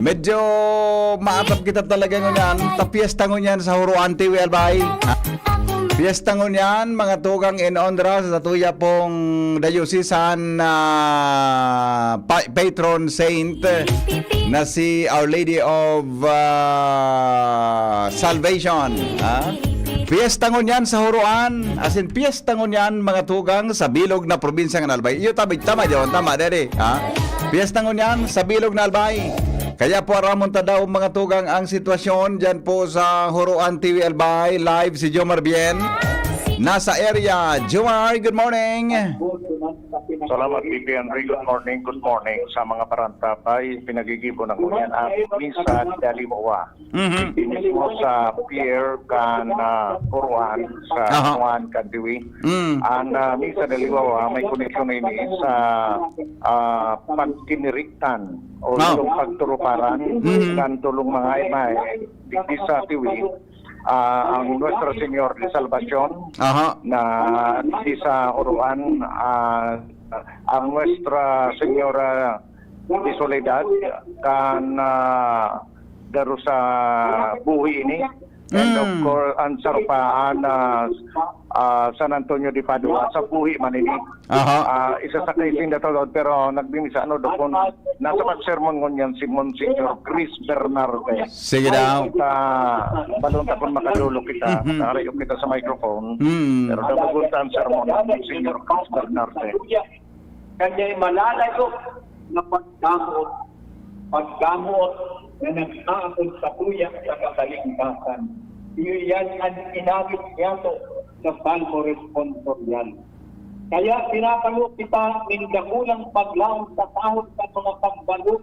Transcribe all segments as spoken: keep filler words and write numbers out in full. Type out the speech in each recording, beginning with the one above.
Medyo maatap kita talaga ngunyan. Ta piyesta ngunyan sa Huroan, Tiwi Albay. Piyesta ngunyan, mga tugang, in honor sa satuya pong diocesan na pa- patron saint na si Our Lady of ah, Salvation. Ha? Piyesta ngunyan sa Huroan. As in, piyesta ngunyan, mga tugang, sa bilog na probinsya ng Albay. Iyo, tabi, tama, John. Tama, Daddy. Ha? Piyesta ngunyan sa bilog na Albay. Kaya po, aramon ta daw, mga tugang, ang sitwasyon dyan po sa Huroan T V Albay. Live si Jomar Bien. Nasa area. Jomar, good morning. Salamat, P P Henry. Good morning, good morning sa mga parantapay. Pinagigibo na ngunyan ang misa de Aliwawa. Mhm. Ini mismo sa pier kan, ah, Huroan sa Aha. Juan Candiwi. Mm. Ang, ah, misa de Aliwawa may koneksyon ini sa, ah, pagkiniriktan o Ah. yung pagturuparan Mhm. ng tulong mga imahe digdi sa Tiwi, ah, ang Nuestra Señor de Salvacion Aha. na digdi sa Huroan, ah, ang Nuestra Señora de Soledad kan, ah, garo sa buhi ini. And of Mm. course, ang sarupaan, ah, ah, San Antonio de Padua, sa buhi man ini. Aha. Ah, isa sa kay sinda to, pero nagmimisa, ano, dokon, nasa pag-sermon ngunyan si Monsignor Chris Bernarde. Sige daw. Sa balon ta kung makadulog kita, Mhm. nakarayo kita sa microphone, Mm. pero dabagon ta ang sermon ni Monsignor Chris Bernarde. Kanya'y malalayo na pagkamoot, pagkamoot na nag-aapod sa tuya sa katalingkasan. Iyo yan an inawit niyato sa Salmo Responsorial. Kaya pinapano kita nin dakulang paglaom sa tahon sa mga pagbalo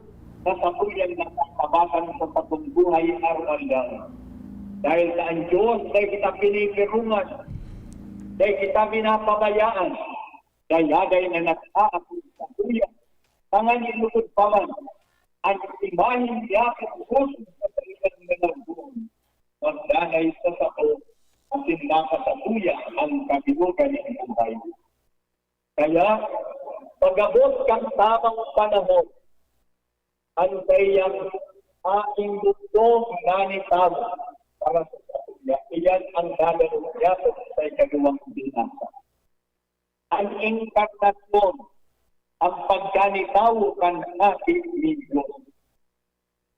na satuyan na katabatan sa satong buhay aroaldaw. Dahil sa ang Diyos dai kita pinipirungan, dai kita binapabayaan, dayagay na nag-aapod sa tuya, tanganing lugod pa man an imahen niya sa puso sa kanilang nagagawon. Magdanay sa sato asin makasatuya an kabilogan nin buhay. Kaya, pag-abot kan tamang panahon, an saiyang aking bugtong na nitawo para sa satuya, iyan ang dadalog niyato sa ikaduwang binasa. An inkarnasyon, ang pagkanitawo kan Aki nin Dios.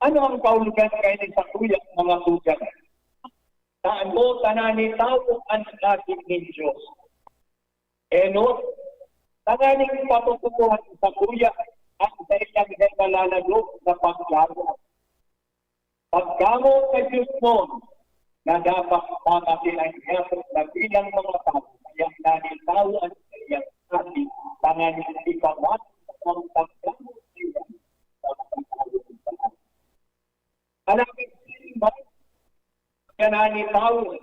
Ano ang kaulugan kaini sa tuya, mga tugang? Tano ta nanitawo an Aki nin Dios. Enos, tanganing patutukohan sa tuya an saiyang nakalalago na paglaom. Pagkamoot na Dios mo, na dapat mamatian niyato na bilang mga tawo, kaya nanitawo an saiyang Aki, tanganing ipamati ang pagkamoot niya sa mga tawo. Alagad siring man, kaya nanitawo,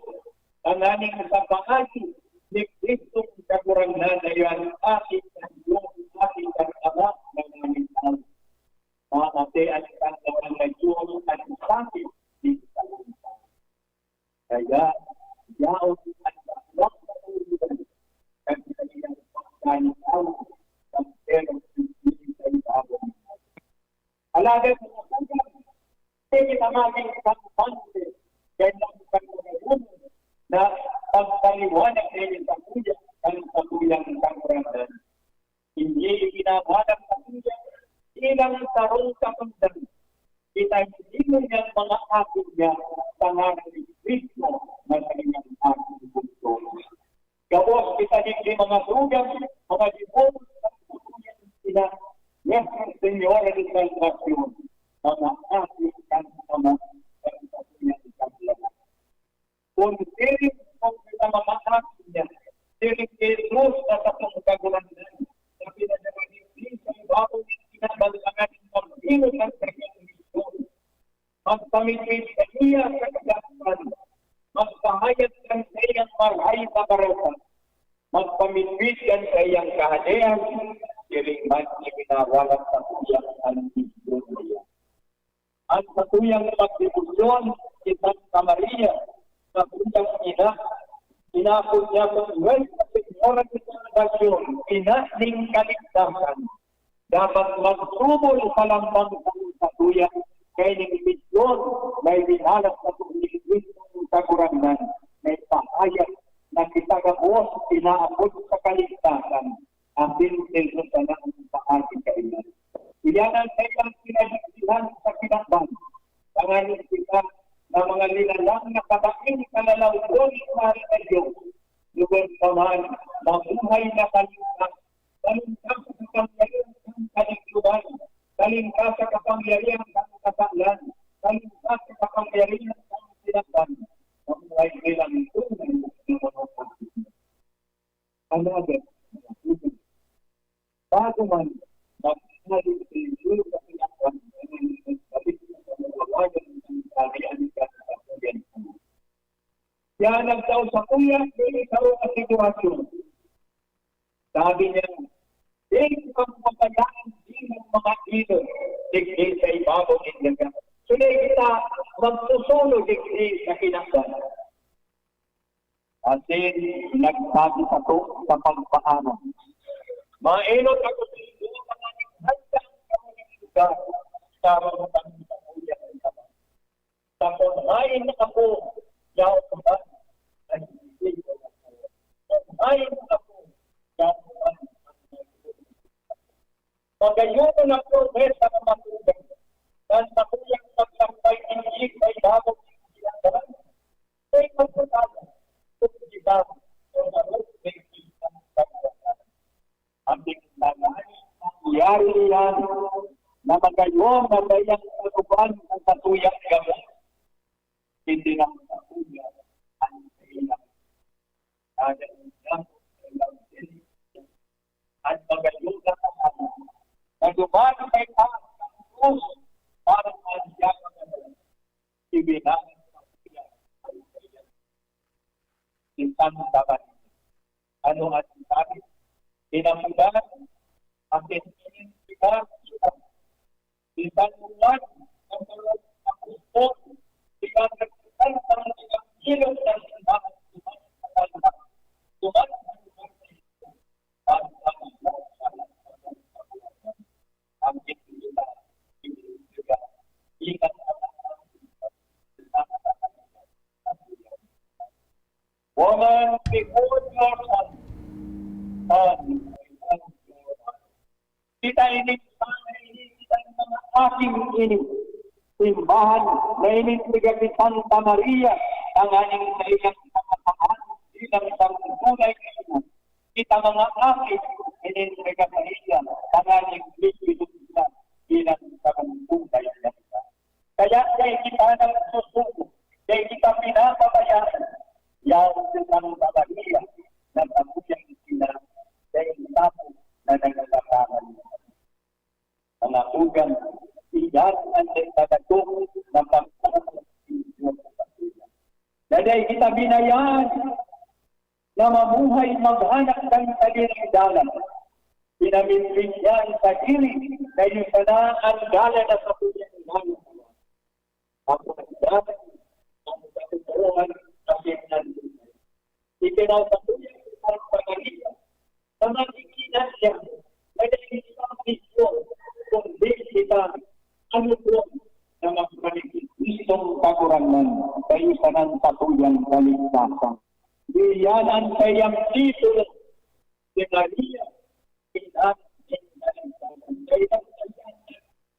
tanganing sa paagi ni Cristong Kagurangnan na iyo an Aki kan Dios, Aki kan Ama na nanitawo. Mamati an Kagurangnan na Dios an sakit ni Kagurangnan. Kaya, yaon an dakula na kahilingan kan saiyang pagkanitawo kan Dios sa ibabaw. Alagad, mga tugang, sige na magin kampante, kaya lang kan mga na pagpaliwanag niya sa tuya, kan satuyang Kagurangnan. Hindi iginagawa ng pamilya bilang sarong kasundan. Kita hindi mo niyang mga aki niya sa ngaran ni Kristo na kanyang aking bugtong. Gabos kita digdi, mga tugang, mga devoto sa Sina Nuestra Señora de Salvacion, mga aki kan Ama, kan Kanyang Kagurangnan. Kun siring kun kita mga aki niya, siring ki Jesus na satong Kagurangnan, na pinadara digdi sa ibabaw nin kinabantagan nin pagdingog kan saiyang misyon. Magpamidbid saiya sa kagasan, magpahayag kan saiyang Marahay na Bareta, magpamidbid kan saiyang Kahadean, siring man ipinawalat sa tuyang an misyon niya. An satuyang pagdebosyon ki Santa Maria, satuyang ina, inapod niya po Nuestra Señora de Salvacion, Ina nin Kaligtasan, dapat magtubol sa lambang sa satuya, kaya anak na tubig, mismong Kagurangnan, na ipahayag na kita gabos pinaapod sa kaligtasan, asin sa sanang paagi kaiyan. Iyan ang saiyang pinagsihan sa kinaban, tanganing kita na mga linalang na kabaing kalalaw ni Maria Diyos, lugar pa man, mabuhay na kaligtas, talingkas sa kapangyarihan ng kaligluban, talingkas sa kapangyarihan ng kasalan, talingkas sa kapangyarihan ng sinaban, mabuhay bilang tunay na mga kapatid. Alagad, bago man maghali sa iyo sa pinakwan, balik sa kabuhayan ng kalian ka sa pagyan. Kaya nagtao sa kuya, may ikaw na sitwasyon. Sabi niya, "Di ko pagpapayagan din ang mga ilog, digdi sa ibabaw ng dagat." So, di kita magsusulo digdi sa kinaban. Asin nagsabi sato sa pagpaaram, "Mainot ako sa inyo, mga naghandang sa mga lugar, sa mga pangitapuyan ng Ama. Sa pagkain na ako, yaon man, ay hindi ko na ako. Pagkain na ako, yaon man, ay hindi ko na ako." Magayon na promesa na matugang, kan sakuyang paglakbay ninyo sa ibabaw ng pinagdaran. Kaya magpatawag, kung di ba, o marot na yung isang pagkakan. Ang pinagdaran, nangyari iyan na magayon na bayang kaguban ng sakuyang gabos. Hindi lang sakuyang ang kailangan. Kaya ang gabos ay lang din. At magayon na kahalan na duman kay taas ang krus para sa siyang mga ibinagay sa kanya. Si Santa Maria. Ano ang sabi? Pinamulan ang destiny ni Santa. Minsan po man, ang mga apostol, pinagkakita ng mga Pilipino sa simbahan, duman sa kanila, duman sa lugar na ito, ang mga ang Biblia, ingat ang Woman, behold your son. Son, behold your mother. Kita ini, kita ini, kita ini, mga aking ini. Simbahan na ini ni Santa Maria, tanganing sa iyang pamasahan bilang sarong tunay na ina. Kita mga aki, ini ni Maria, tanganing bibigyan kita bilang sarong tunay na ina. Kaya dai kita nagsusuko, dai kita pinapabayaan. Yaon si Santa Maria, na sakuyang ina, dai tapo na nagkakaroon. Mga tugang, iyan ang nagpadato na pagkakas ng Diyos sa pamilya. Na dai kita binayaan na mamuhay maghanap kan sadiring dalan. Pinamimigyan sa diri na iyo sana ang dalan na sa pamilya. Ang pagkakas, ang katotohanan, kasi nandun. Ikinasatuya ko ang pagkakas sa mga ikinasya na naging misyon, kundi kita, ano po, na magpaligid. Kristong Kagurangnan, kayo sanang satuyang kaligtasan. Iyan ang kayang titulo ni Maria, ina ng kaligtasan. Kaya ang kayang titulo,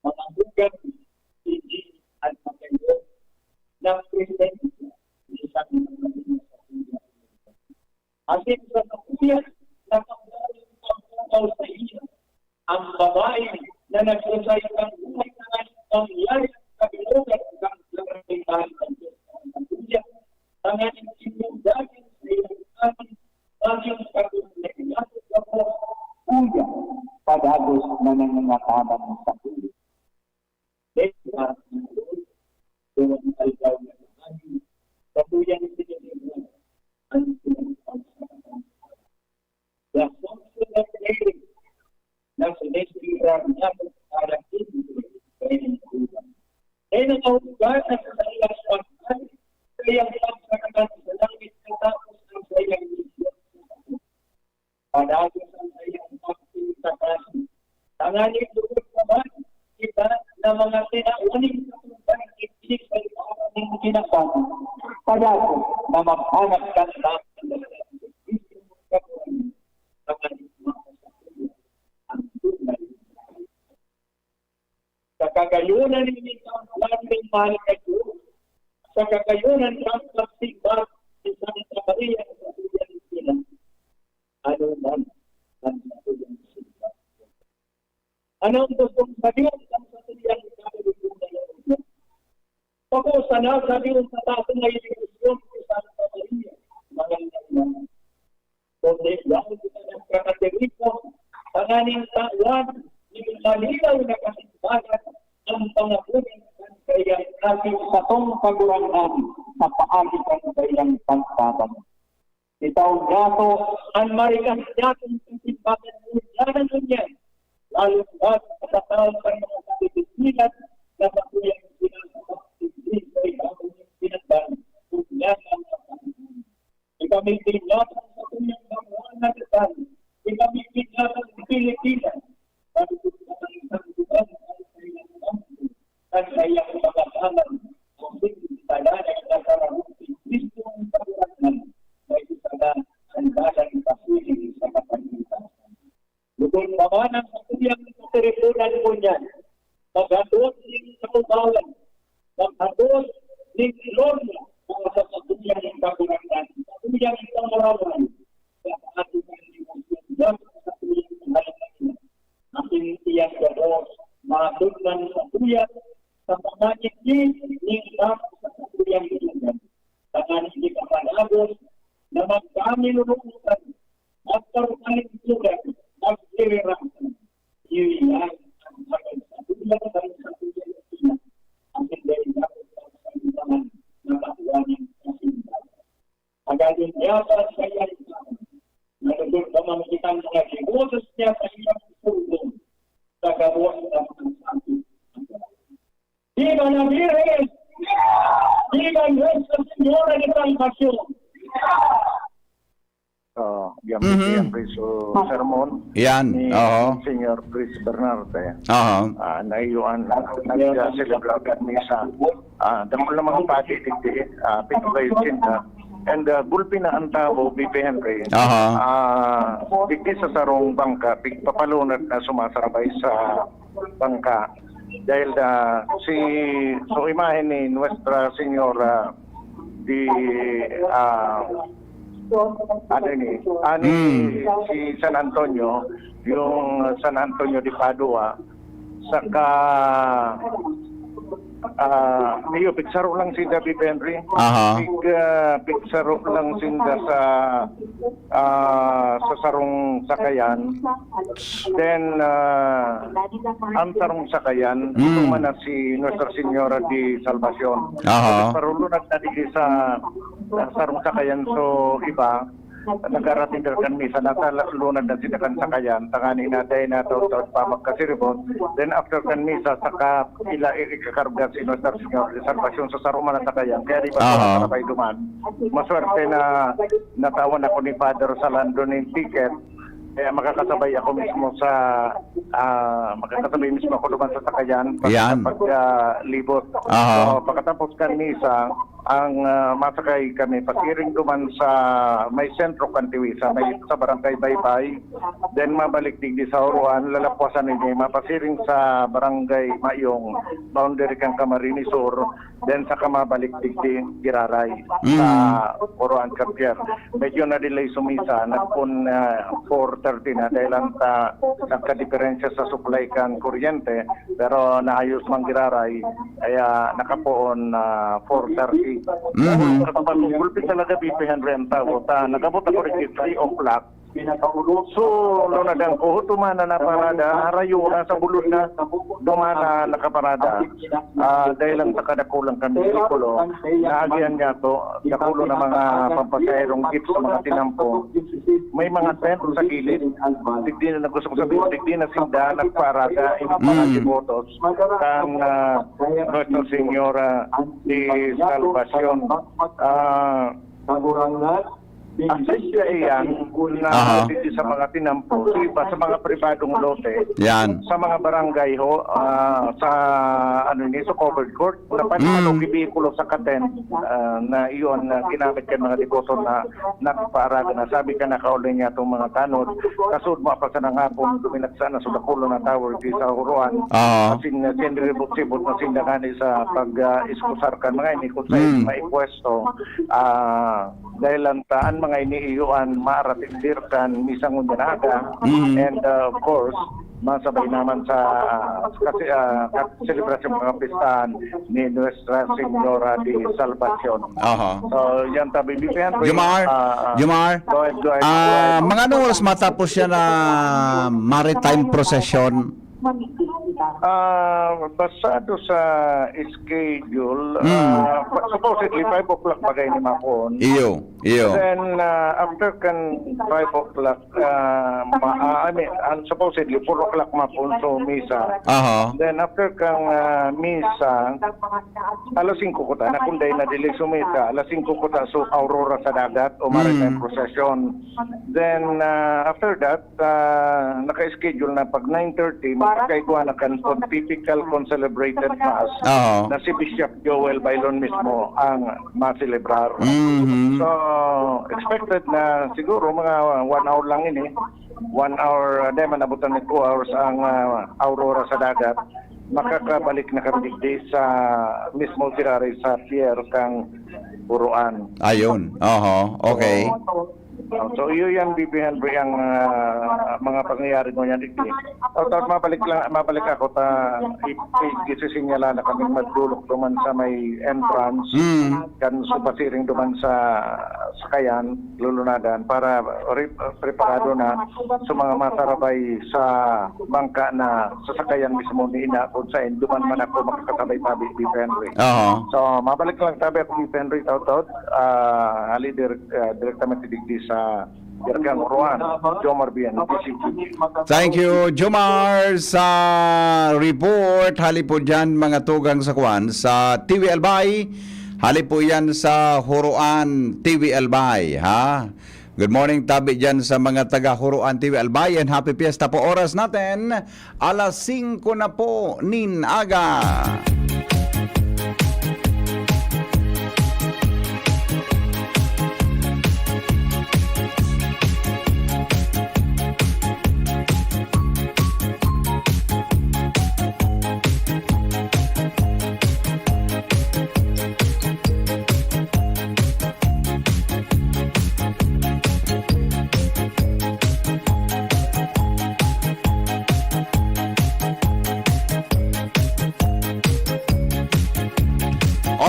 mga lugar, hindi at magayod na presensya ni Santa Maria sa buhay. Asin sa sakuya na pagdaling pagpukaw sa iya, ang babae na nagsasay ng buhay na nangyari sa binugat ng kapitbahay ng Diyos sa Santa Maria, tanganing inyong daging sa iyong amin, maging patuloy na inasal sa Diyos, kuya, padagos na nangangataman sa ulo. Dahil sa ating Diyos, sa mga aldaw na maayo, sa tuyang sininiwan, Sa kahugasan sa saiyang pagkain, saiyang pagkakakan sa langit, katapos ang saiyang misyon. Padagos ang saiyang pagpinta kaso. Tanganing lugod naman kita na mga tinawan nin katungdan, itinigay para nin kinaban. Padagos na maghanap kan taon na nagkakaroon ang tunay. Sa kagayonan nin kahalan nin mahal na Diyos, sa kagayonan kan pagsimbag ni Santa Maria sa Pilipinas, ano man ang satuyang simbag? Ano ang gustong sabihin ng satuyang ikaw? Pag-usa na sa Diyos sa taas na ilusyon ni Santa Maria, mahal na ina. Kundi yaon kita nagkakatiripon, tanganing tawan nin malinaw na kasimbahan ang pangabuhay kan saiyang asin satong Kagurangnan sa paagi kan saiyang pagtaban. Itaw niyato an marikas niyatong kasimbahan ngunyan na ngunyan, lalo na sa katataw kan mga kapipisilan na matuyang sinasabak digdi sa ibabaw nin pinagdan, ngunyan na mga panahon. Ipamigay niya sa satuyang banwaan na lugar, ipamigay niya sa Pilipinas, sa lugar na isang lugar na kailangan, na saiyang pagkakalan, ang sinasabi na sa Kristo ang pagkakalan, na isa na ang dalan pasiring sa kapaligiran. Lugod pa man ang satuyang katiriponan ngunyan, maghatod nin kaubawan, maghatod nin glorya, mga sa satuyang Kagurangnan, satuyang pangarawan, sa ating mga negosyo, sa satuyang pangarawan. Aking iyang gabos, matod man satuya, sa pamanyigdi nin sa satuyang lugar. Tanganing kita managos na magkaminunootan, magkarumalinturan, magtirirasan. Iyo iyan ang aking sa dulang kan satuyang Pilipinas, asin dai dapat pagsabitan na kakuan nin kasimbahan. Agadon niya sa saiyang taon, na lugod pa man kitang mga gibotos niya sa iyang pulong, sa gabos na pagsabi. Viva la Virgen! Viva Nuestra Señora de Salvacion! So, yan Mhm. ang preso sermon Yan, ni oho. Señor Chris Bernarte. Aha. Ah, na iyon, nag-celebrar kan misa. Ah, damo namang padi digdi, ah, pito kayo sinda. And uh, gulpi na ang tabo, B P Henry. Aha. Ah, digdi sa sarong bangka, pigpapalunad na sumasarabay sa bangka. Dahil ah, si, so imahen ni Nuestra Señora di, ah, ano ni, ani Mm. si San Antonio, yung San Antonio de Padua, saka ah, iyo, pigsaro lang sinda, B P Henry. Aha. Pig, ah, pigsaro lang sinda sa ah, sa sarong sakayan. Then, ah, ang sarong sakayan, Mm. ito man na si Nuestra Señora de Salvacion. Aha. Parulunag na digdi sa, sa sarong sakayan. So, iba, nagarating kan misa, nasa lunad na sila kan sakayan, tangani na dahil na taon-taon pa magkasiribot. Then, after kan misa, saka ila i- ikakarga si Nuestra Señora de Salvacion sa sarong man na sakayan. Kaya di ba Aha. sa sabay duman? Maswerte na natawan ako ni Father Salando nin ticket. Kaya makakasabay ako mismo sa, ah, makakasabay mismo ako duman sa sakayan pag, Yan. pag ah, libot. Aha. So, pagkatapos kan misa, ang ah, masakay kami pasiring duman sa may sentro kan Tiwisa, may sa Barangay Baybay. Then mabalik digdi sa Oroan, lalapwasan ninyo, mapasiring sa Barangay Mayong, boundary kan Camarines Sur. Then saka mabalik digdi Giraray sa Mm. Oroan, Campier. Medyo na-delay sumisa, nagpon ah, four thirty na dahil ang ta, nagkadiperensya sa supply kan kuryente, pero naayos man Giraray, kaya nakapoon na four thirty. Mhm. Kapag gulpi talaga, B P Henry ang tao, ta, nagabot ako rin three o'clock, So, lunadan ko, hutuman na naparada, harayo na sa bulod na, duman na nakaparada. Ah, dahil lang sa kadakulang kan behikulo, naagihan niya to, dakulo na mga pampasaherong jeep sa mga tinampo. May mga tent sa gilid. Digdi na, gusto ko sabihin, digdi na sinda nagpaarada, ini mga Mm. devotos kan, ah, Nuestra Señora de Salvacion. Ah, Asensya iyan na Aha. digdi sa mga tinampo, sa iba, sa mga pribadong lote, Yan. sa mga barangay ho, ah, sa, ano ni, sa covered court, na pati Mm. mga behikulo sa katen, ah, na iyon na ginamit kan mga deboto na nagpaaraga na. Sabi ka, nakauli niya itong mga tanod. Kasud mo pa sa nangapon, duminagsa na sa dakulo na tower di sa Huruan. Oo. Asin, ah, siniribot-sibot na sinda ngani sa pag, ah, iskusar kan mga ini, kung sa Mm. maipwesto, ah, dahil lang ta an mga ini iyo an maaratindir kan misa ngunyan na aga. Mm. And, uh, of course, masabay naman sa, ah, kasi, ah, kat-, selebrasyon mga pistahan ni Nuestra Señora de Salvacion. Aha. So, yan tabi, Bibi Henry. Jomar, Ah, ah. Jomar, Go ahead, go ahead, go ah, ahead. mga anong oras matapos yan na maritime procession? Ah, basado sa schedule, Mm. ah, supposedly five o'clock bagay ni mapon. Iyo, iyo. Then, ah, after kan five o'clock, ah, ma-, ah, I mean, ah, supposedly four o'clock mapon, so misa. Aha. Then after kang, ah, misa, alas singko kuta, na kunday na dili sumisa, alas singko kuta, so aurora sa dagat o maritime Mm. procession. Then, ah, after that, ah, naka-schedule na pag nine thirty, magkakaigwa na kan Pontifical Concelebrated Mass Oo. na si Bishop Joel Bailon mismo ang maselebrar. Mhm. So, expected na siguro mga one hour lang ini. One hour, ah, di man abutan ni two hours ang, ah, aurora sa dagat. Makakabalik na kami digdi sa mismo Ferrari sa pier kang Buruan. Ayun. Oho. Okay. So, so, iyo yan, Bibi Henry, ang, ah, mga pangyayari mo yan, Ricky. Taot-taot mabalik lang, mabalik ako ta, i-, i-, isisinyalan na kami magdulok duman sa may entrance. Mm. Kan supasiring duman sa sakayan, lulunadan, para re-, preparado na sa mga matarabay sa bangka na sasakayan mismo ni Ina, kung saan duman man ako makakasabay tabi, Bibi Henry. Oo. So, mabalik lang tabi ako, Bibi Henry, taot-taot. Ah, hali direk-, ah, direktamente digdi sa Birkang Uruan, Jomar Bien, D C T V. Thank you, Jomar, sa report. Hali po dyan, mga tugang sa kwan, sa T V Albay. Hali po yan sa Huroan, T V Albay, ha? Good morning, tabi dyan sa mga taga Huroan, T V Albay. And happy fiesta po. Oras natin, alas singko na po nin aga.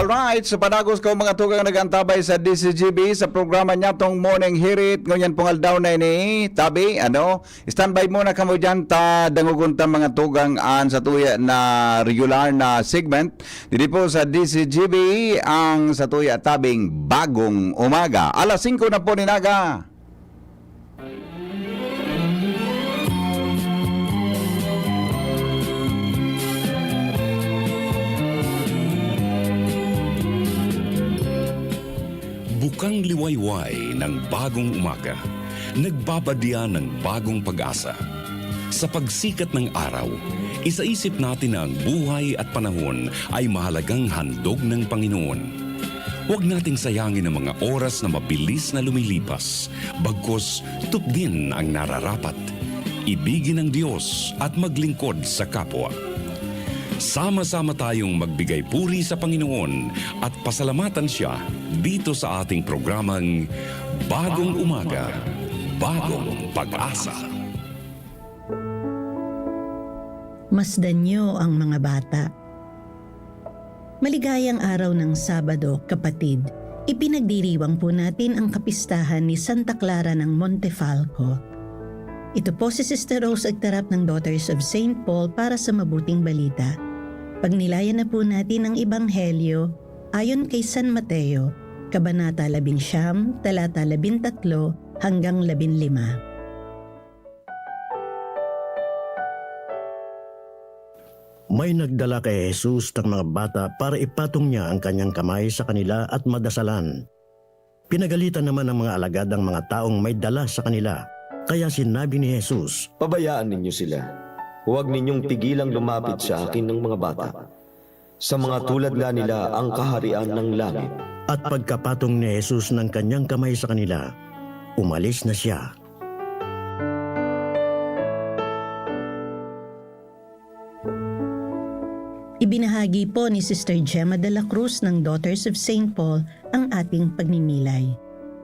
Alright, so padagos ko, mga tugang nag-antabay sa D C G B, sa programa niya tong Morning Hirit, ngunyan pong aldaw na ini, tabi, ano, standby muna kamo dyan, ta dangogon ta, mga tugang, an satuya na regular na segment didi po sa D C G B, ang satuya tabing Bagong Umaga. Alas singko na po nin aga. Bukang liwayway ng bagong umaga, nagbabadya ng bagong pag-asa. Sa pagsikat ng araw, isaisip natin na ang buhay at panahon ay mahalagang handog ng Panginoon. Huwag nating sayangin ang mga oras na mabilis na lumilipas, bagkus tutdin ang nararapat. Ibigin ang Diyos at maglingkod sa kapwa. Sama-sama tayong magbigay puri sa Panginoon at pasalamatan siya dito sa ating programang Bagong Umaga, Bagong Pag-asa. Masdan niyo ang mga bata. Maligayang araw ng Sabado, kapatid. Ipinagdiriwang po natin ang kapistahan ni Santa Clara ng Montefalco. Ito po si Sister Rose Agtarap ng Daughters of Saint Paul para sa Mabuting Balita. Pagnilayan na po natin ang Ebanghelyo ayon kay San Mateo, Kabanata labing siyam, talata labing tatlo hanggang labing lima. May nagdala kay Jesus ng mga bata para ipatong niya ang kanyang kamay sa kanila at madasalan. Pinagalitan naman ng mga alagad ang mga taong may dala sa kanila. Kaya sinabi ni Jesus, "Pabayaan ninyo sila. Huwag ninyong pigilang lumapit sa akin ng mga bata. Sa mga tulad nga nila ang kaharian ng langit." At pagkapatong ni Jesus ng kanyang kamay sa kanila, umalis na siya. Ibinahagi po ni Sister Gemma de la Cruz ng Daughters of Saint Paul ang ating pagninilay.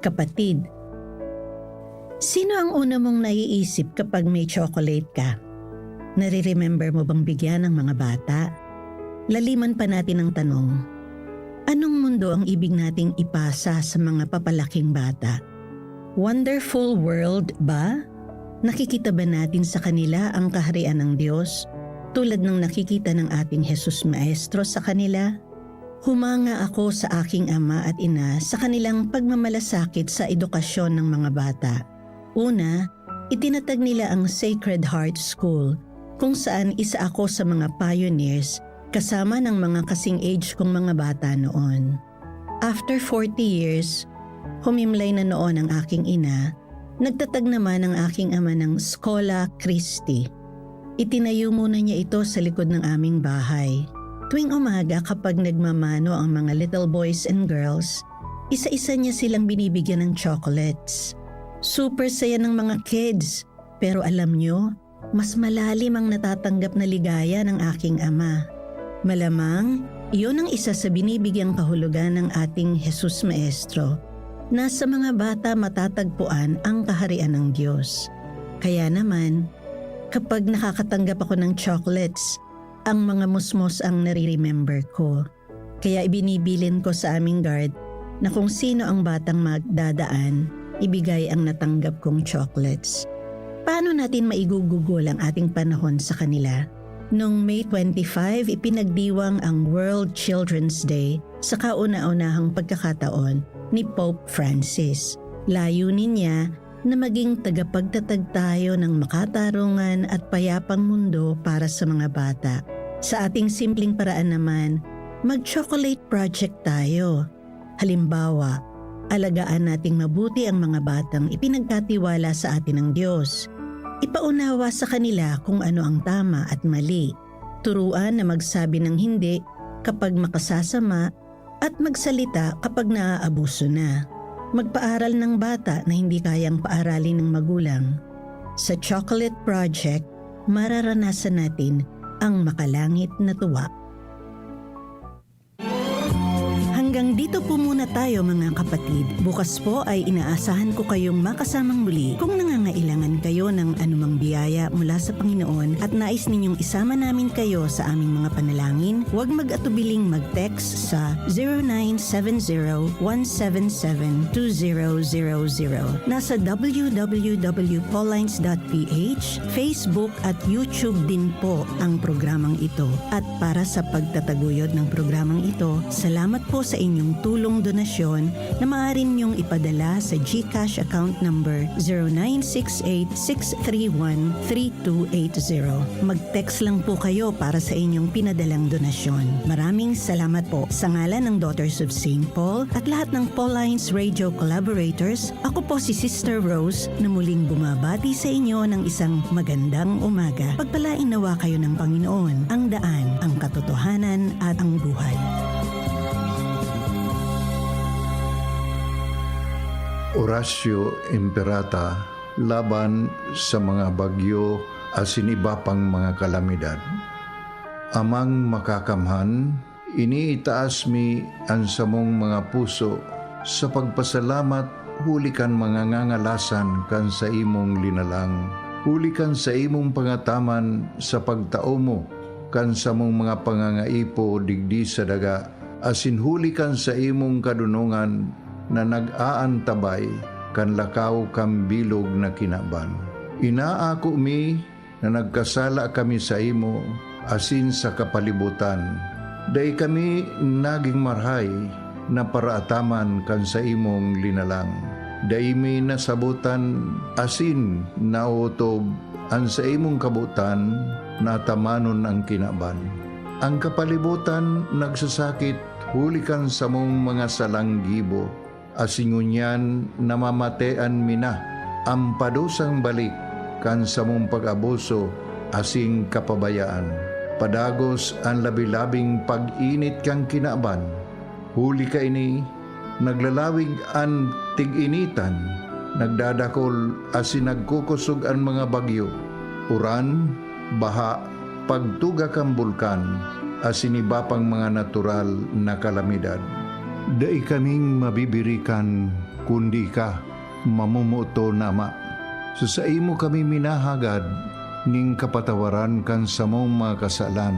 Kapatid, sino ang una mong naiisip kapag may chocolate ka? Nare-remember mo bang bigyan ng mga bata? Laliman pa natin ang tanong, anong mundo ang ibig nating ipasa sa mga papalaking bata? Wonderful world ba? Nakikita ba natin sa kanila ang kaharian ng Diyos, tulad ng nakikita ng ating Jesus Maestro sa kanila? Humanga ako sa aking ama at ina sa kanilang pagmamalasakit sa edukasyon ng mga bata. Una, itinatag nila ang Sacred Heart School, kung saan isa ako sa mga pioneers kasama ng mga kasing age kong mga bata noon. After forty years, humimlay na noon ang aking ina, nagtatag naman ang aking ama ng Schola Christi. Itinayo muna niya ito sa likod ng aming bahay. Tuwing umaga, kapag nagmamano ang mga little boys and girls, isa-isa niya silang binibigyan ng chocolates. Super saya ng mga kids, pero alam niyo, mas malalim ang natatanggap na ligaya ng aking ama. Malamang, iyon ang isa sa binibigyang kahulugan ng ating Jesus Maestro, na sa mga bata matatagpuan ang kaharian ng Diyos. Kaya naman, kapag nakakatanggap ako ng chocolates, ang mga musmos ang nare-remember ko. Kaya ibinibilin ko sa aming guard na kung sino ang batang magdadaan, ibigay ang natanggap kong chocolates. Paano natin maigugugol ang ating panahon sa kanila? Noong May twenty-five, ipinagdiwang ang World Children's Day sa kauna-unahang pagkakataon ni Pope Francis. Layunin niya na maging tagapagtatag tayo ng makatarungan at payapang mundo para sa mga bata. Sa ating simpleng paraan naman, mag-chocolate project tayo. Halimbawa, alagaan nating mabuti ang mga batang ipinagkatiwala sa atin ng Diyos. Ipaunawa sa kanila kung ano ang tama at mali. Turuan na magsabi ng hindi kapag makasasama at magsalita kapag naaabuso na. Magpaaral ng bata na hindi kayang paaralin ng magulang. Sa Chocolate Project, mararanasan natin ang makalangit na tuwa. Hanggang dito po muna tayo, mga kapatid. Bukas po ay inaasahan ko kayong makasamang muli. Kung nangangailangan kayo ng anumang biyaya mula sa Panginoon at nais ninyong isama namin kayo sa aming mga panalangin, huwag mag-atubiling mag-text sa zero nine seven zero one seven seven two zero zero zero. Nasa w w w paulines dot p h, Facebook at YouTube din po ang programang ito. At para sa pagtataguyod ng programang ito, salamat po sa inyong tulong donasyon na maaari ninyong ipadala sa GCash account number zero nine six eight six three one three two eight zero. Mag-text lang po kayo para sa inyong pinadalang donasyon. Maraming salamat po. Sa ngalan ng Daughters of Saint Paul at lahat ng Paulines Radio Collaborators, ako po si Sister Rose na muling bumabati sa inyo ng isang magandang umaga. Pagpalain nawa kayo ng Panginoon, ang daan, ang katotohanan at ang buhay. Oratio Imperata laban sa mga bagyo asin iba pang mga kalamidad. Amang Makakamhan, iniitaas mi an samong mga puso sa pagpasalamat huli kan mga ngangalasan kan saimong linalang, huli kan saimong pangataman sa pagtao mo kan samong mga pangangaipo digdi sa daga, asin huli kan saimong kadonongan na nag-aantabay kan lakaw kan bilog na kinaban. Inaako mi na nagkasala kami saimo asin sa kapalibotan. Dai kami nagin marahay na paraataman kan saimong linalang. Dai mi nasabotan asin naotob an saimong kabotan na atamanon an kinaban. An kapalibotan nagsasakit huli kan samong mga salang gibo, asin ngunyan namamatean mi na an padusang balik kan samong pag-abuso asin kapabayaan. Padagos an labi-labing pag-init kan kinaban. Huli kaini, naglalawig an tig-initan, nagdadakol asin nagkukosog an mga bagyo, uran, baha, pagtuga kan bulkan, asin iba pang mga natural na kalamidad. Dai kaming mabibirikan, kundi ika, mamomoton na Ama. Sa saimo kami minahagad nin kapatawaran kan samong mga kasalan.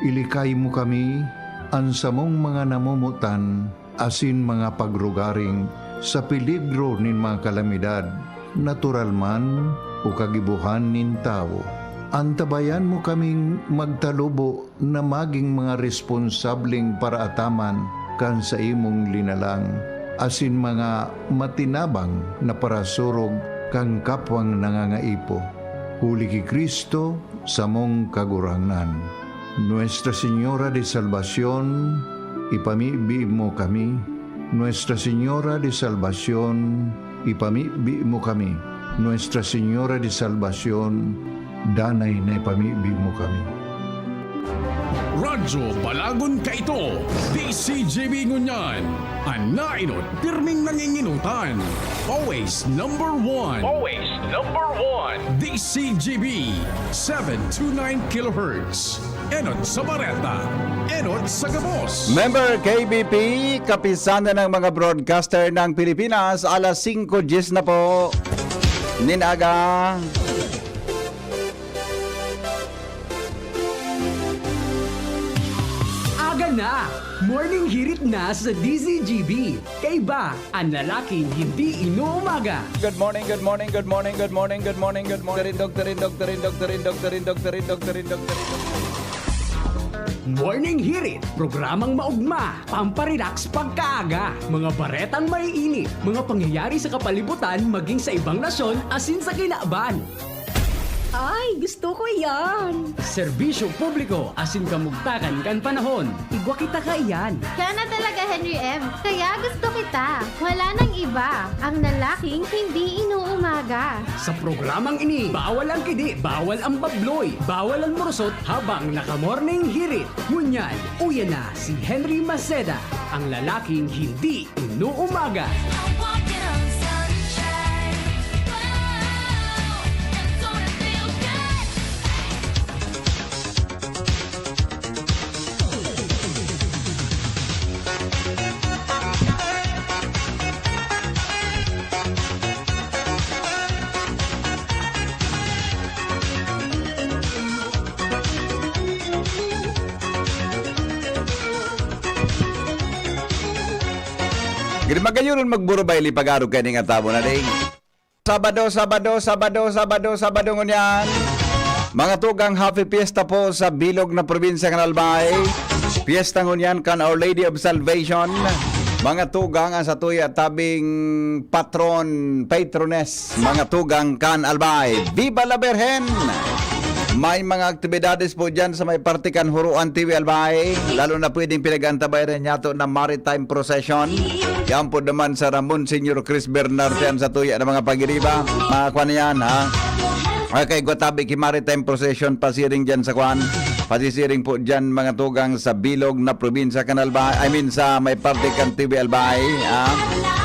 Ilikay mo kami, an samong mga namomotan, asin mga pagrugaring sa peligro nin mga kalamidad, natural man o kagibohan nin tawo. Antabayan mo kaming magtalubo na magin mga responsableng paraataman kan saimong linalang, asin mga matinabang na parasurog kan kapwang nangangaipo. Huli ki Cristo, samong Kagurangnan. Nuestra Señora de Salvacion, ipamibi mo kami. Nuestra Señora de Salvacion, ipamibi mo kami. Nuestra Señora de Salvacion, danay na ipamibi mo kami. Radyo Balagon Kaito, D C G B ngunyan. An naenot, pirming nangingenotan. Always number one. Always number one. D C G B, seven two nine kilohertz. Enot sa bareta, enot sa gabos. Member K B P, Kapisanan ng mga Broadcaster ng Pilipinas, alas singko dyes na po nin aga. Aga na! Morning hirit na sa D Z G B. Kaiba, ang lalaking hindi inuumaga. Good morning, good morning, good morning, good morning, good morning, good morning. Tarindog, tarindog, tarindog, tarindog, tarindog, tarindog, tarindog, tarindog. Morning Hirit, programang maugma, pamparelax pagkaaga. Mga baretang maiinit, mga pangyayari sa kapalibutan maging sa ibang nasyon asin sa kinaban. Ay, gusto ko yan! Serbisyo publiko asin kamugtakan kan panahon. Igwa kita kaiyan. Kaya na talaga, Henry M. Kaya gusto kita. Wala nang iba. Ang lalaking hindi inuumaga. Sa programang ini, bawal ang kidi, bawal ang babloy, bawal ang murusot habang naka-morning hirit. Ngunyan, uya na si Henry Maceda, ang lalaking hindi inuumaga. Gani magayon magburubay, li pag-arog kay ning atabo na ding. Sabado, Sabado, Sabado, Sabado, Sabado ngunyan. Mga tugang, happy fiesta po sa bilog na probinsya kan Albay. Fiesta ngunyan kan Our Lady of Salvation. Mga tugang, ang satuya tabing patron, patroness. Mga tugang kan Albay. Viva la Virgen! May mga aktibidades po dyan sa may parte kan Huroan T V Albay. Lalo na pwedeng pinag-antabay rin yato na maritime procession. Yan po naman sa Ramon Senior Chris Bernarte ang satuya na mga pagiriba. Mga kwan yan, ha? Okay, gwatabi ki maritime procession, pasiring dyan sa kwan. Pasisiring po dyan, mga tugang, sa bilog na probinsya kan Albay. I mean, sa may parte kan T V Albay, ha?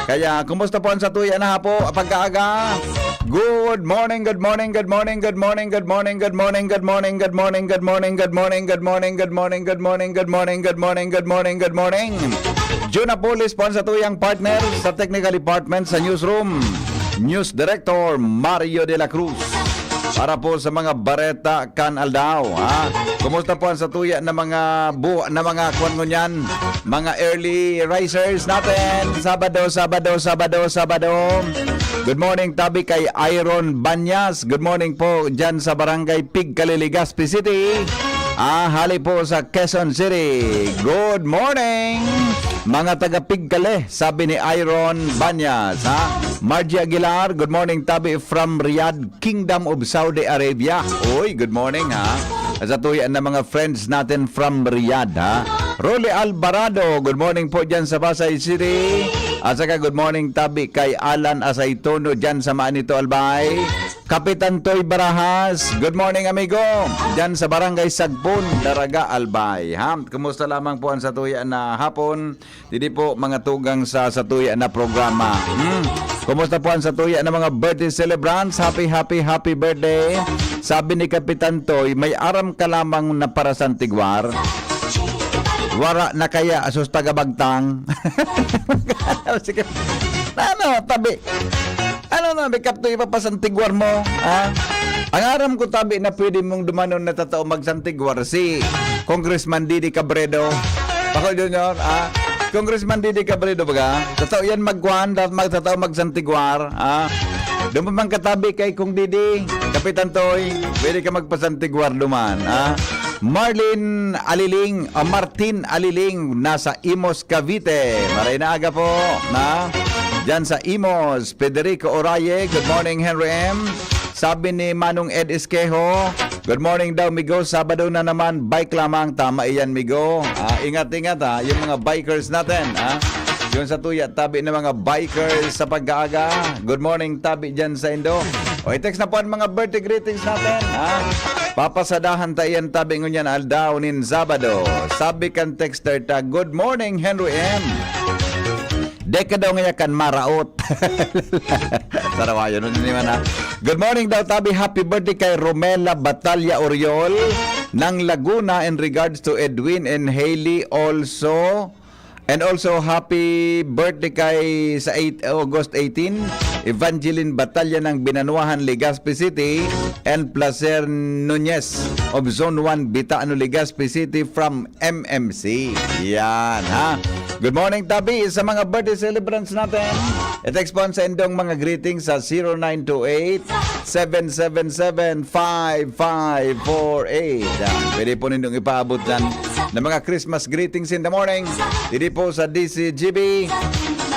Kaya, kumusta po ang satuya na hapo, pagkaaga? Good morning, good morning, good morning, good morning, good morning, good morning, good morning, good morning, good morning, good morning, good morning, good morning, good morning, good morning, good morning, good morning, good morning. Jun Apolis po ang satuyang partner sa technical department sa newsroom. News Director Mario de la Cruz. para po sa mga bareta kan aldaw, ha? Kumusta po ang satuya na mga bu-, na mga kwan ngunyan? Mga early risers natin. Sabado, Sabado, Sabado, Sabado. Good morning, tabi kay Iron Banyas. Good morning po dyan sa Barangay Pigcale, Legazpi City. Ah, hali po sa Quezon City. Good morning, mga taga Pigcale, sabi ni Iron Banyas, ha? Margie Aguilar, good morning, tabi from Riyadh, Kingdom of Saudi Arabia. Uy, good morning, ha? Sa tuya na mga friends natin from Riyadh, ha? Rolly Alvarado, good morning po dyan sa Pasay City. At saka good morning, tabi kay Alan Asaytono dyan sa Manito, Albay. Kapitan Toy Barajas, good morning, amigo. Dyan sa Barangay Sagpon, Daraga, Albay. Ha? Kumusta lamang po ang satuya na hapon? Didi po, mga tugang sa satuya na programa. Hmm? Kumusta po ang satuya na mga birthday celebrants? Happy, happy, happy birthday. Sabi ni Kapitan Toy, may aram ka lamang na para Santigwar. Wara na kaya, sus, taga Bagtang. Sige. Ano, tabi? Ano na, may kapto ipapasantigwar mo? Ha? Ang aram ko, tabi, na pwede mong dumanon na tatao magsantiguar si Congressman Didi Cabredo. Paco Junior, ha? Congressman Didi Cabredo, baga? Tatao yan magkuhan, dat-, magtatao magsantiguar, ha? Doon pa man katabi kay Kong Didi, Kapitan Toy, pwede ka magpasantiguar duman, ha? Marlin Aliling, ah, Martin Aliling, nasa Imus, Cavite. Maray na aga po, na? Diyan sa Imus, Federico Oraye, good morning, Henry M. Sabi ni Manong Ed Esquejo, good morning daw, migo. Sabado na naman, bike lamang. Tama iyan, migo. Ah, ingat-ingat, ha, yung mga bikers natin, ha? Yung sa tuya, tabi ng mga bikers sa pag-aaga. Good morning, tabi dyan sa Indo. O, i-text na po ang mga birthday greetings natin, ha? Papasadahan ta iyan, tabi ngunyan, aldaw nin Sabado. Sabi kan texter ta, "Good morning, Henry M." Deka daw ngaya kan maraot. Sarawayo nun ni man, ha? Good morning daw, tabi. Happy birthday kay Romela Batalla Oriol ng Laguna in regards to Edwin and Hailey also. And also, happy birthday kay sa eight, August eighteen, Evangeline Batalla ng Binanuahan, Legazpi City, and Placer Nunez of Zone one, Bitano, Legazpi City from M M C. Yan, ha? Good morning, tabi, sa mga birthday celebrants natin. I-text po ang sa indong mga greetings sa zero nine two eight, seven seven seven, five five four eight. Yan. Pwede po nindong ipaabot yan ng mga Christmas greetings in the morning. Didi po sa D C G B.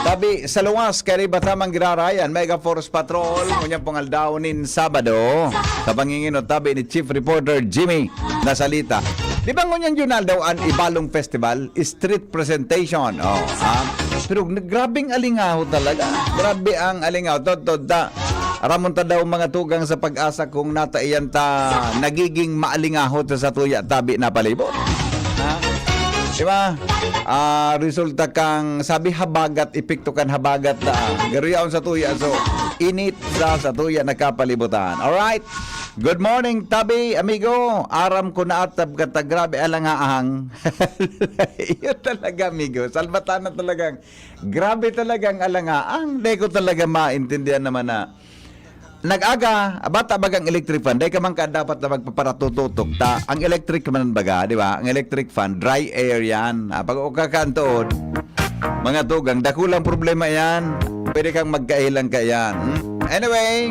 Tabi, sa luwas, kay Riba Tamang Giraray, an Mega Force Patrol. Ngunyan pong aldaw nin Sabado, sa pangingino tabi ni Chief Reporter Jimmy Nasalita. Di ba ngunyan yun aldaw an Ibalong Festival? Street presentation. Oh, ha? Pero n-, grabing alingaho talaga. Grabe ang alingaho. Totoo ta. Aramon ta daw mga tugang sa pag-asa kung nata iyan ta nagiging maalingahot sa satuya tabi na palibot. Ha? Di ba? Ah, resulta kang sabi habagat, epekto kan habagat na. Garo yaon sa tuya. So, init sa satuya nakapalibutan. Alright? Good morning, tabi, amigo. Aram ko na atab ka ta grabe alangaang. Iyo talaga, amigo. Salbatan na talagang grabe talagang alangaang. Di ko talaga maintindihan naman na nag-aga, bata bagang electric fan, dai ka man ka dapat na magpaparatututok ta. Ang electric man baga, di ba? Ang electric fan, dry air yan. Ah, pag ukakantoon, mga tugang, dakulang problema yan. Pwede kang magkailang ka yan. Hmm? Anyway,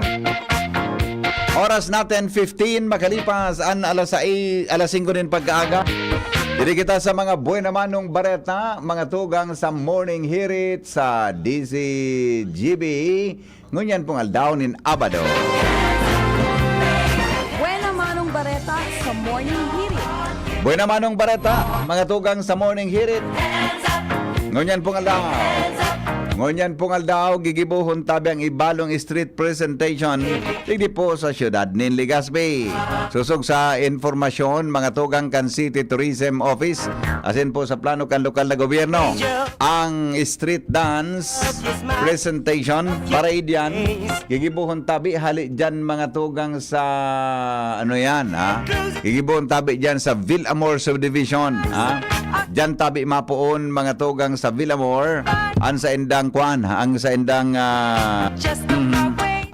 oras natin, fifteen, makalipas an alas sais, alas singko nin pagkaaga. Diri kita sa mga buena manong bareta, mga tugang sa Morning Hirit sa D C G B. Ngunyan pong aldaw nin Abado. Buena manong bareta sa Morning Hirit. Buena manong bareta, mga tugang sa Morning Hirit. Ngunyan pong aldaw. Ngunyan pong aldaw, gigibohon tabi ang Ibalong Street Presentation digdi po sa siyudad nin Legazpi. Susog sa informasyon, mga tugang kan City Tourism Office, asin po sa plano kan lokal na gobyerno, ang street dance presentation, parade yan, gigibohon tabi hali dyan, mga tugang sa, ano yan, ha? Gigibohon tabi dyan sa Villamor Subdivision, ha? Dyan tabi mapoon, mga tugang sa Villamor, ang sa indang kwan, ang sa indang, ah, mhm.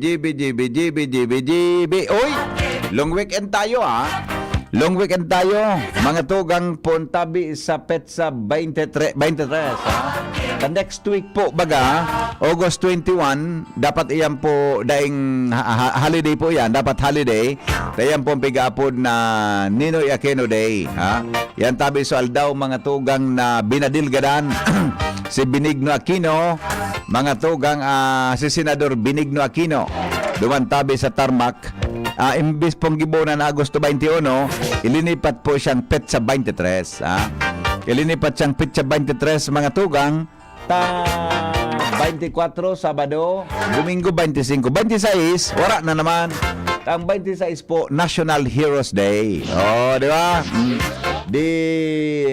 G B, G B, G B, G B, G B. Oy! Long weekend tayo, ha? Long weekend tayo. Mga tugang, pon tabi sa petsa twenty-three, twenty-three, ha? Sa next week po, baga, August twenty-one, dapat iyan po, daing ha- ha- holiday po yan, dapat holiday. Kaya yan po ang pig-aapod na Ninoy Aquino Day, ha? Yan tabi sa aldaw, mga tugang na binadilgadan. Si Benigno Aquino, mga tugang, ah, si Senador Benigno Aquino, duman tabi sa tarmac. Ah, imbis pong gibonan na Agosto twenty-one, ilinipat po siyang petsa twenty-three, ha? Ilinipat siyang petsa twenty-three, mga tugang, ta twenty-four, Sabado, Domingo twenty-five, twenty-six, wala na naman. Ang twenty-six po, National Heroes Day. Oh, di ba? Mm. Di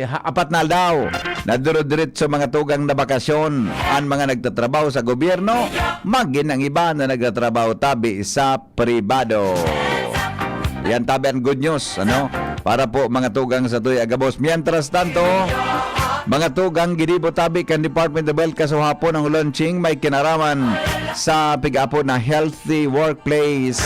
ha, apat na aldaw, naduro-diretso, mga tugang, na bakasyon ang mga nagtatrabaho sa gobyerno, magin ang iba na nagtatrabaho tabi sa pribado. Yan tabi ang good news, ano? Para po, mga tugang, sa tuya gabos. Mientras tanto, mga tugang, ginibo tabi kan Department of Health kasuhapon ang launching may kinaraman sa pig-apo na Healthy Workplace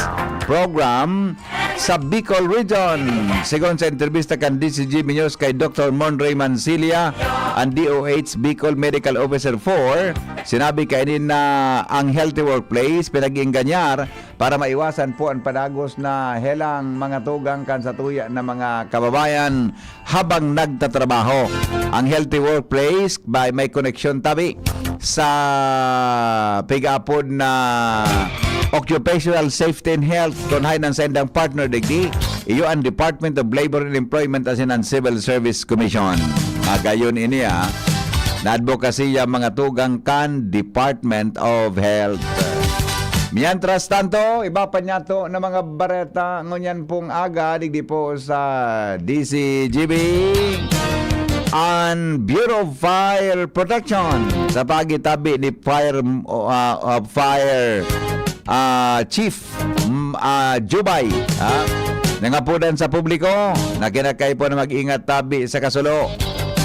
Program sa Bicol Region. Sigon sa entrevista kan D C G B News kay Doctor Monroy Mansilla, ang D O H Bicol Medical Officer four, sinabi kaini na ang healthy workplace pinag-iingganyar para maiwasan po ang padagos na helang, mga tugang, kan satuya na mga kababayan habang nagtatrabaho. Ang healthy workplace by may koneksyon tabi sa pig-aapod na Occupational Safety and Health, kun hain ang saindang partner digdi, iyo ang Department of Labor and Employment asin ang Civil Service Commission. Magayon ini, ah, na advokasya, mga tugang, kan Department of Health. Mientras tanto, iba pa niyato na mga bareta ngunyan pong aga digdi po sa D C G B. Ang Bureau of Fire Protection sa pagitabi ni Fire, ah, ah, Fire, ah, Chief, mm, ah, Jubay, ha? Nangapodan sa publiko na kinakaipo na mag-ingat tabi sa kasulo.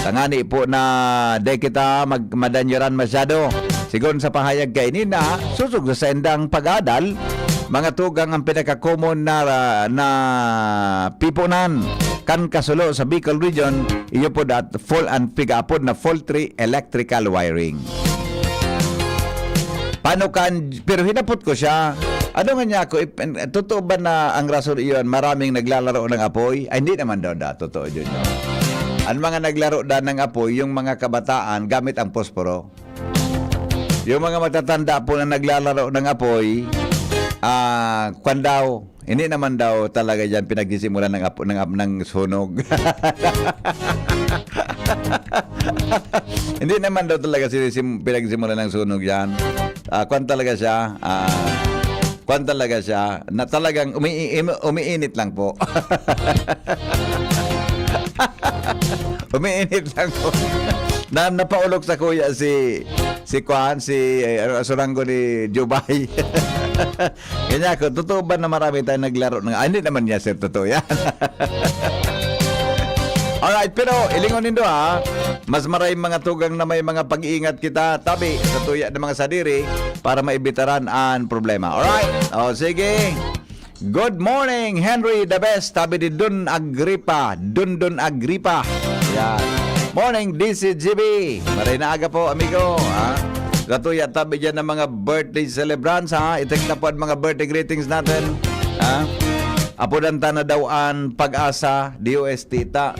Tangani po na di kita mag-, madanyaran masyado. Sigon sa pahayag kaini na, sosog sa saindang pag-adal, mga tugang ang pinaka-common na, na pipunan kan kasulo sa Bicol Region, iyo po dat full and pig-aapod na poultry electrical wiring. Paano kan, pero hinapot ko siya, ano nga niya ako, ip-, totoo ba na ang rason iyon, maraming naglalaro ng apoy? Ay, hindi naman daw da, totoo yun, no? Ang mga naglaro da ng apoy, yung mga kabataan, gamit ang posporo. Yung mga matatanda po na naglalaro ng apoy, ah, kwan daw, hindi naman daw talaga yan pinagsisimulan ng apo-, ng ap-, ng sunog. Hindi naman daw talaga sinisim-, pinagsimulan ng sunog yan. Ah, kwan talaga siya, ah, kwan talaga siya, na talagang umi-, imi-, umiinit lang po. Umiinit lang po. Na, napaulok sa kuya si, si kwan, si, eh, ano, Suranggo ni Jubay. Kanya ako, totoo ba na marami tayong naglaro ng, ah, hindi naman niya, sir, totoo yan. Alright, pero ilingon nindo, ha, mas maray mga tugang na may mga pag-iingat kita, tabi, sa tuya ng mga sadiri para maibitaran ang problema. Alright? O, sige. Good morning, Henry the Best. Tabi ni Don Agripa. Don Don Agripa. Yan. Morning, D C G B. Maray na aga po, amigo. Ha? Sa tuya, tabi dyan ng mga birthday celebrants, ha? I-text na po ang mga birthday greetings natin. Ha? Apodan ta na daw an Pag-asa, D O S T ta.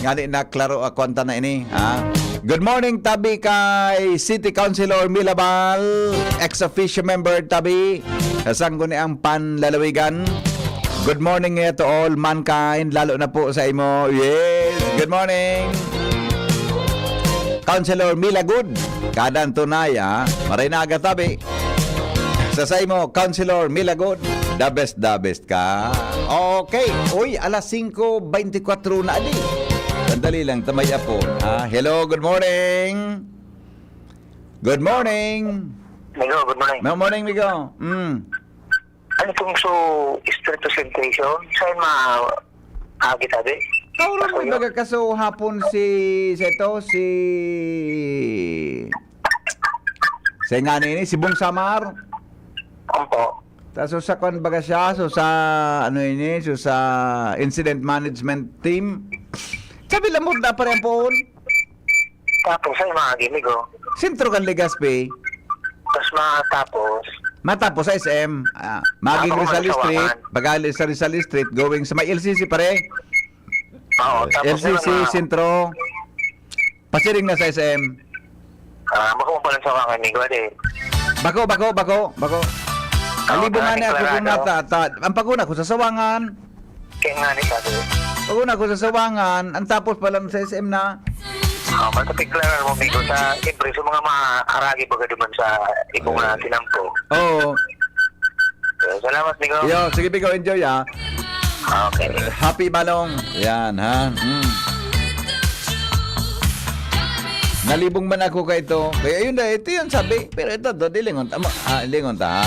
Ngani na klaro ako ang tana ini, ha? Good morning, tabi kay City Councilor Milabal, ex officio member, tabi, sa Sangguniang Panlalawigan. Good morning, eh, to all mankind, lalo na po sa imo. Yes, good morning. Councilor Mila Good, kadan tunay, ha? Maray na aga, tabi. Sa saimo, Councilor Mila Good, the best, the best ka. Okay. Uy, alas singko beintikwatro na, ali. Sandali lang, tamay apon. Ah, hello, good morning. Good morning. Migo, good morning. Good morning, Migo. Mm. Ano itong so, street presentation? Saan ma-, agi tabi? Kauro mo, baga kaso hapon si, si ito, si, si nga nini, si Bong Samar. Opo. Ta, so sa kwan baga siya, so sa, ano ini, so sa incident management team. Sabi lang mo, dapat rin po. Tapos ay mga gimig, oh. Sentro kan Legazpi. Tapos matapos. Matapos sa S M. Ah, maging Ako, Rizal Street, Sawangan. Pag-alis sa Rizal Street, going sa may L C C, pare. Oo, tapos L C C, naman, mga Sentro. Pasiring na sa S M. Ah, bako mo pala sa Sawangan, Migo, ade. Bako, bako, bako, bako. Oo, Alibungan na ako kung nata-, ta-, ang paguna ko sa Sawangan. Kaya nga ni sabi. Paguna ko sa Sawangan, ang tapos pa lang sa S M na. Ah, magpatiklar mo, Migo, sa, siyempre, sa mga maaragi baga duman sa ibong na tinampo. Oo. Eh, salamat, Migo. Yo, sige, Migo, enjoy, ah. Okay. Eh, happy balong. Yan, ha? Mm. Nalibong man ako ka ito. Kaya yun na, ito yung sabi. Pero ito, to, dilingon ta. Ama, ah, lingon ta, ha?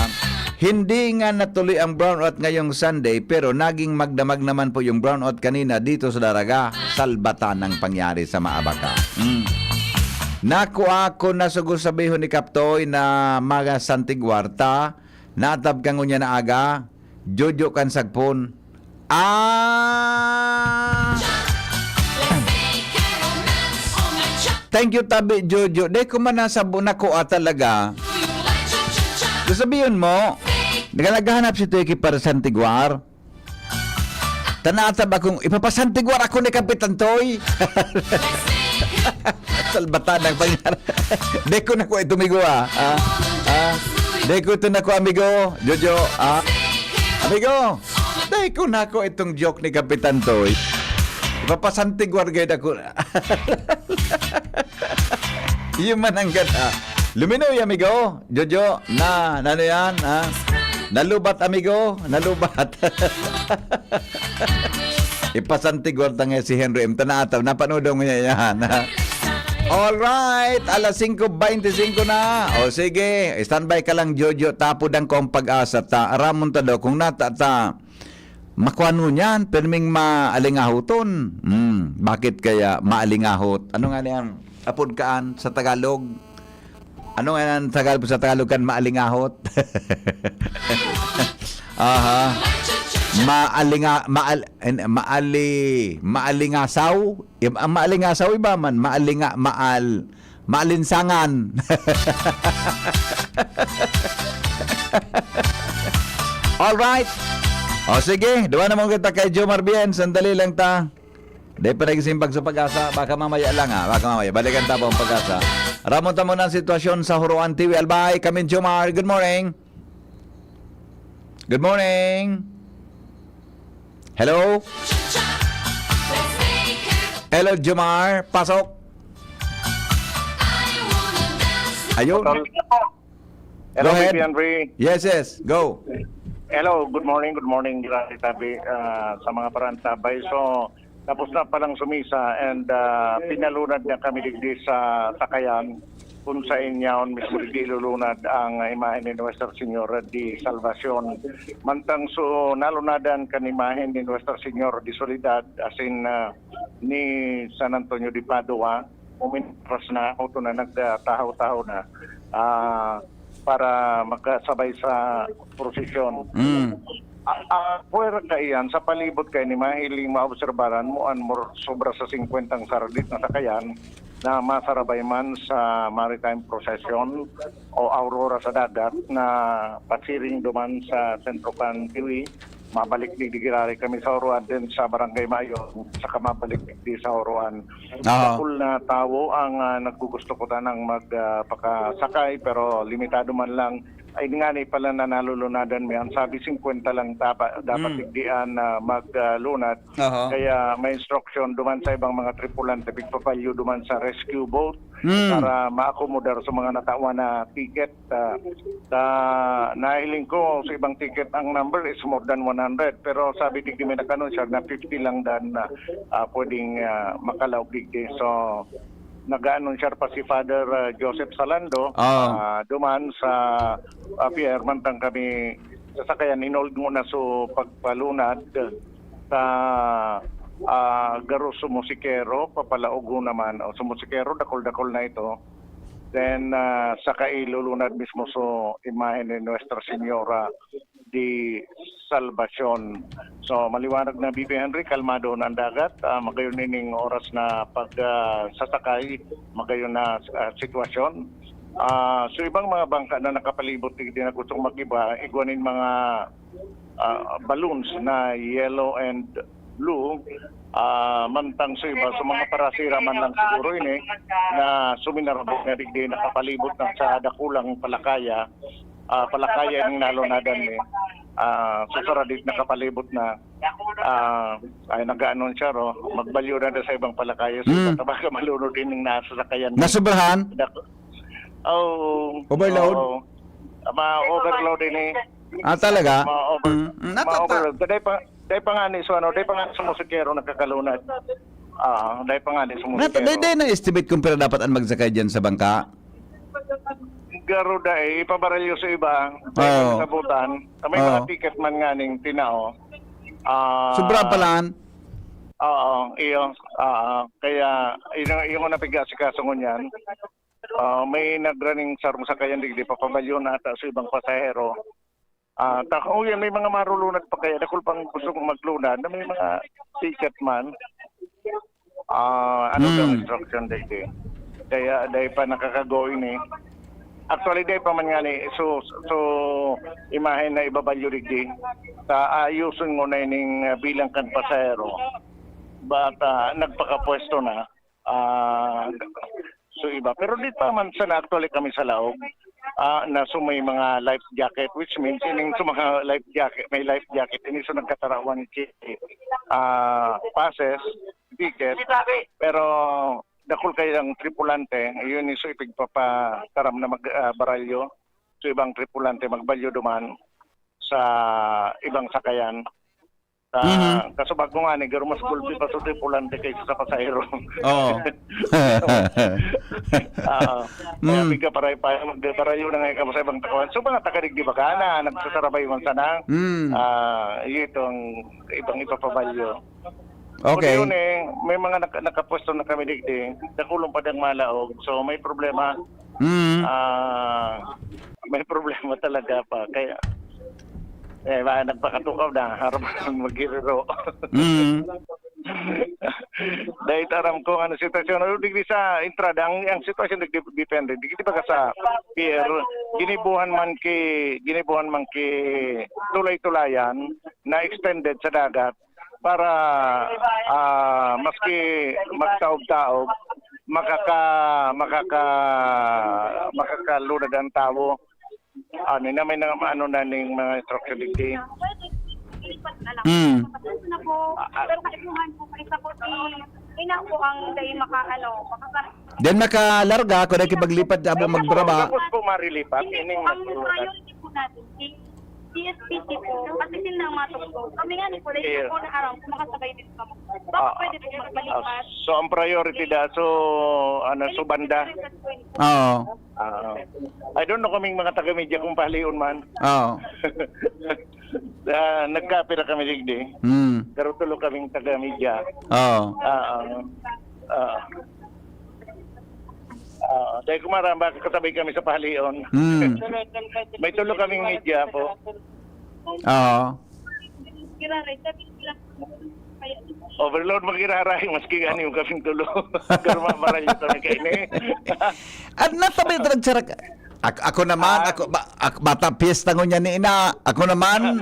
Hindi nga natuloy ang brownout ngayong Sunday, pero naging magdamag naman po yung brownout kanina dito sa Daraga. Salbatan ang pangyari sa Maabaca. Mm. Naku, ako na sugo sabihon ni Kaptoy na mga santigwarta, natab ka ngunya na aga, Jojo kan sagpon. Ah! Thank you, tabi, Jojo. Di ko man nasabo na ko, ah, talaga. Sasabihin mo, naghanap si Tuki para sa Antigua. Tanatab akong, ipapasantigwar ako ni Kapitan Toy. Salbatan ang pangyari. Di ko na ko ito, amigo, ah. Ah, ah. Di ko ito na ko, amigo. Jojo, ah. Amigo, di ko na ko itong joke ni Kapitan Toy. Ipapasantigwar gayud ako. Iyo man ang ganda. Luminoy, amigo. Jojo, na, na ano yan, ha? Nalubat, amigo. Nalubat. Ipasantigwar ta nga si Henry M. Tanataw, napanudong niya yan, ha? Alright, alas singko beintisinko na. O sige, standby ka lang, Jojo. Tapod ang kong pag-asa ta. Aramon ta daw kung nata ta. Makuha nun yan, pirming maalingahoton. Hmm, bakit kaya maalingahot? Ano nga niyan? Apod kaan sa Tagalog? Ano nga ang Tagalog sa Tagalog kan maalingahot? Aha. Maalinga-, maal-, en-, maali-, maalingasaw? Im-, ang maalingasaw iba man, maalinga-, maal-, maalinsangan. Alright. O sige, duwa naman kita kay Jomar Bien. Sandali lang ta. Di pa nagsimbag sa Pag-asa. Baka mamaya lang, ha. Baka mamaya. Balikan ta po ang Pag-asa. Ramon ta muna ang sitwasyon sa Huroan T V Albay. Kami, Jomar. Good morning. Good morning. Hello? Hello, Jomar. Pasok. Ayun. Hello, Go ahead. P P Henry. Yes, yes. Go. Hello, good morning, good morning, Grabe Tabi, ah, sa mga parantabay. So, tapos na palang sumisa and, ah, pinalunad na kami digdi sa sakayan kung saan yaon mismo digdi ilulunad ang imahen ni Nuestra Señora de Salvacion. Mantang so nalunadan kan imahen ni Nuestra Señora de Soledad, as in, ah, ni San Antonio de Padua, umintas na, ako to na nagtahaw-tahaw na, ah, para magkasabay sa prosesyon. Mm. Ah, ah, puwera kaiyan, sa palibot kay ni mahiling maobserbaran mo an mor-, sobra sa singkwentang saradit na sakayan na masarabay man sa maritime procession o aurora sa dagat na pasiring duman sa sentro kan Tiwi. Mabalik digdi giraray kami sa Oroan, then sa Barangay Mayon, saka mabalik digdi sa Oroan. Oo. Dakul na tawo ang, ah, naggugusto ko tanang mag, ah, pakasakay, pero limitado man lang. Ay, ngani pala na nalulunadan mi. Ang sabi, singkwenta lang tapa-, dapat Mm. digdian na mag, ah, lunad. Aha. Kaya may instruction duman sa ibang mga tripulante, pigpapalyo duman sa rescue boat Mm. para maakomodar sa mga natawan na ticket. Ah, sa nahiling ko, sa ibang ticket, ang number is more than one hundred. Pero sabi digdi may nag-anunsiyar na fifty lang dan na, ah, pwedeng, ah, makalaog digdi. So, nag-aanunsiyar pa si Father, ah, Joseph Salando, Ah. ah, duman sa, ah, pier, mantang kami sasakayan, hinold muna so pagpalunad sa, ah, garo sa musikero, papalaog naman. O, sa musikero, dakol-dakol na ito. Then, ah, saka ilulunad mismo so imahen ni Nuestra Señora de Salvacion. So, maliwanag na, B P Henry, kalmado na ang dagat. Ah, magayon ining oras na pag, ah, sasakay, magayon na, ah, sitwasyon. Ah, so, ibang mga bangka na nakapalibot, di na gustong mag-iba, igwa nin mga, ah, balloons na yellow and blue. Ah, mantang sa iba, sa mga parasira man lang siguro ini, na suminarabog na digdi, nakapalibot na sa dakulang palakaya. Ah, palakaya ning nalunadan ni, ah, susaradit nakapalibot na. Ah, ay, nag-aanunsya, ro, magbalyo na sa ibang palakaya. So, Mm. baka malunod din yung nasa sakayan. Nasobrahan? Dak-, oh, Overload? Oo. Ma-overload din eh. Ah, talaga? Ma-over-, Mm, mm, natata- ma-overload. Dahil pa, dahil pa nga ni, so ano, dahil pa nga sa musikero nagkakalunad. Ah, dahil pa nga ni sa Nat-, musikero. Dahil, dahil na-estimate kung pira dapat ang magsakay dyan sa bangka? Garo dai, ipabaralyo sa iba. Oo. Sa butan, sa may mga Oo. ticket man nga ning tinao. Ah, Sobra pa lang. Oo, iyo. Oo. Kaya, yun ang, yun ang napigasikaso ngunyan. Ah, may nagraning sarong sakayan digdi, papabalyo na ata sa ibang pasahero. Ah, ta-, oh, yan, may mga marulunad pa kaya, dakul pang gustong maglunad na may mga ticket man. Ah, ano daw Hmm. instruction digdi? Kaya, dahil pa nakakagoy ni. Actually, dahil pa man nga ni, so, so, imahen na ibabalyo digdi. Sa ayuson mo na ining, ah, bilang kan pasahero. But, ah, nagpakapwesto na. Ah, so iba. Pero di pa man sana actually kami sa laog. Ah, na so may mga life jacket, which means ining sa mga life jacket, may life jacket, ini so nagkatarawan ki, ah, passes, ticket. Pero dakul kayo ang tripulante, yun yung so ipigpapataram na mag, ah, baralyo. So ibang tripulante magbalyo duman sa ibang sakayan. Sa Mhm. kasubag ko nga ni, garo mas gulpi pa sa tripulante kaysa sa pasahero. Oo. Oo. Kaya Mm. bigla paray pa, magdadarayo na nga ikaw sa ibang takuan. So, mga taga-digdi ba ka na, nagsasarabay man sana? Mm. Ah, itong ibang ipapabalyo. Okay. Kundi yun eh, may mga naka-, nakapwesto na kami digdi. Dakulong pa dang malaog. So, may problema. Mm. Ah, may problema talaga pa. Kaya, eh, ba, nagpakatukaw na. Harap na maghiriro. Mm. Dahil aram ko, ano, sitwasyon. Ano, digdi sa entrada, ang, ang sitwasyon, digdi, depende. Digdi baga sa pier, ginibuhan man ki, ginibuhan man ki tulay-tulayan na extended sa dagat para, ah, maski magtaob-taob, makaka-, makaka-, makakalunad ang tawo. Ano na, may na, ano na ning mga instruction digdi. Pwede, ilipat na lang. Mm. Pasensya na po. Ah, ah. Pero kaipuhan po, kaysa po si, ina po ang dahil maka, ano, makakar- Then makalarga, kung nakipaglipat, abo Tapos, magbaba. Tapos po marilipat, Hindi ining po, ang mas priority po natin, si D S P C po, kasi sila ang matugtog. Kami nga ni po, dahil Yeah. po na araw, makasabay din kami. Baka Ah, pwede po ah, magbalipat. So, ang priority da, so, ano, so banda? Oo. Ah, I don't know kaming mga taga-media kung pahalion man. Oo. Ah, nagkapira kami digdi. Hmm. Pero tulo kaming taga-media. Oo. Ah, ah, ah. Ah, dahil kumaran, baka kasabay kami sa pahalion. Hmm. May tulo kaming media po. Oo. Overload magiraray, maski gani yung kaming tulo. Pero mamaralyo kami kaini. At nasabi talaga, Sir, ak-, ako naman, Ah. ako, ba-, ak-, bata piyesta ngunyan ni ina. Ako naman.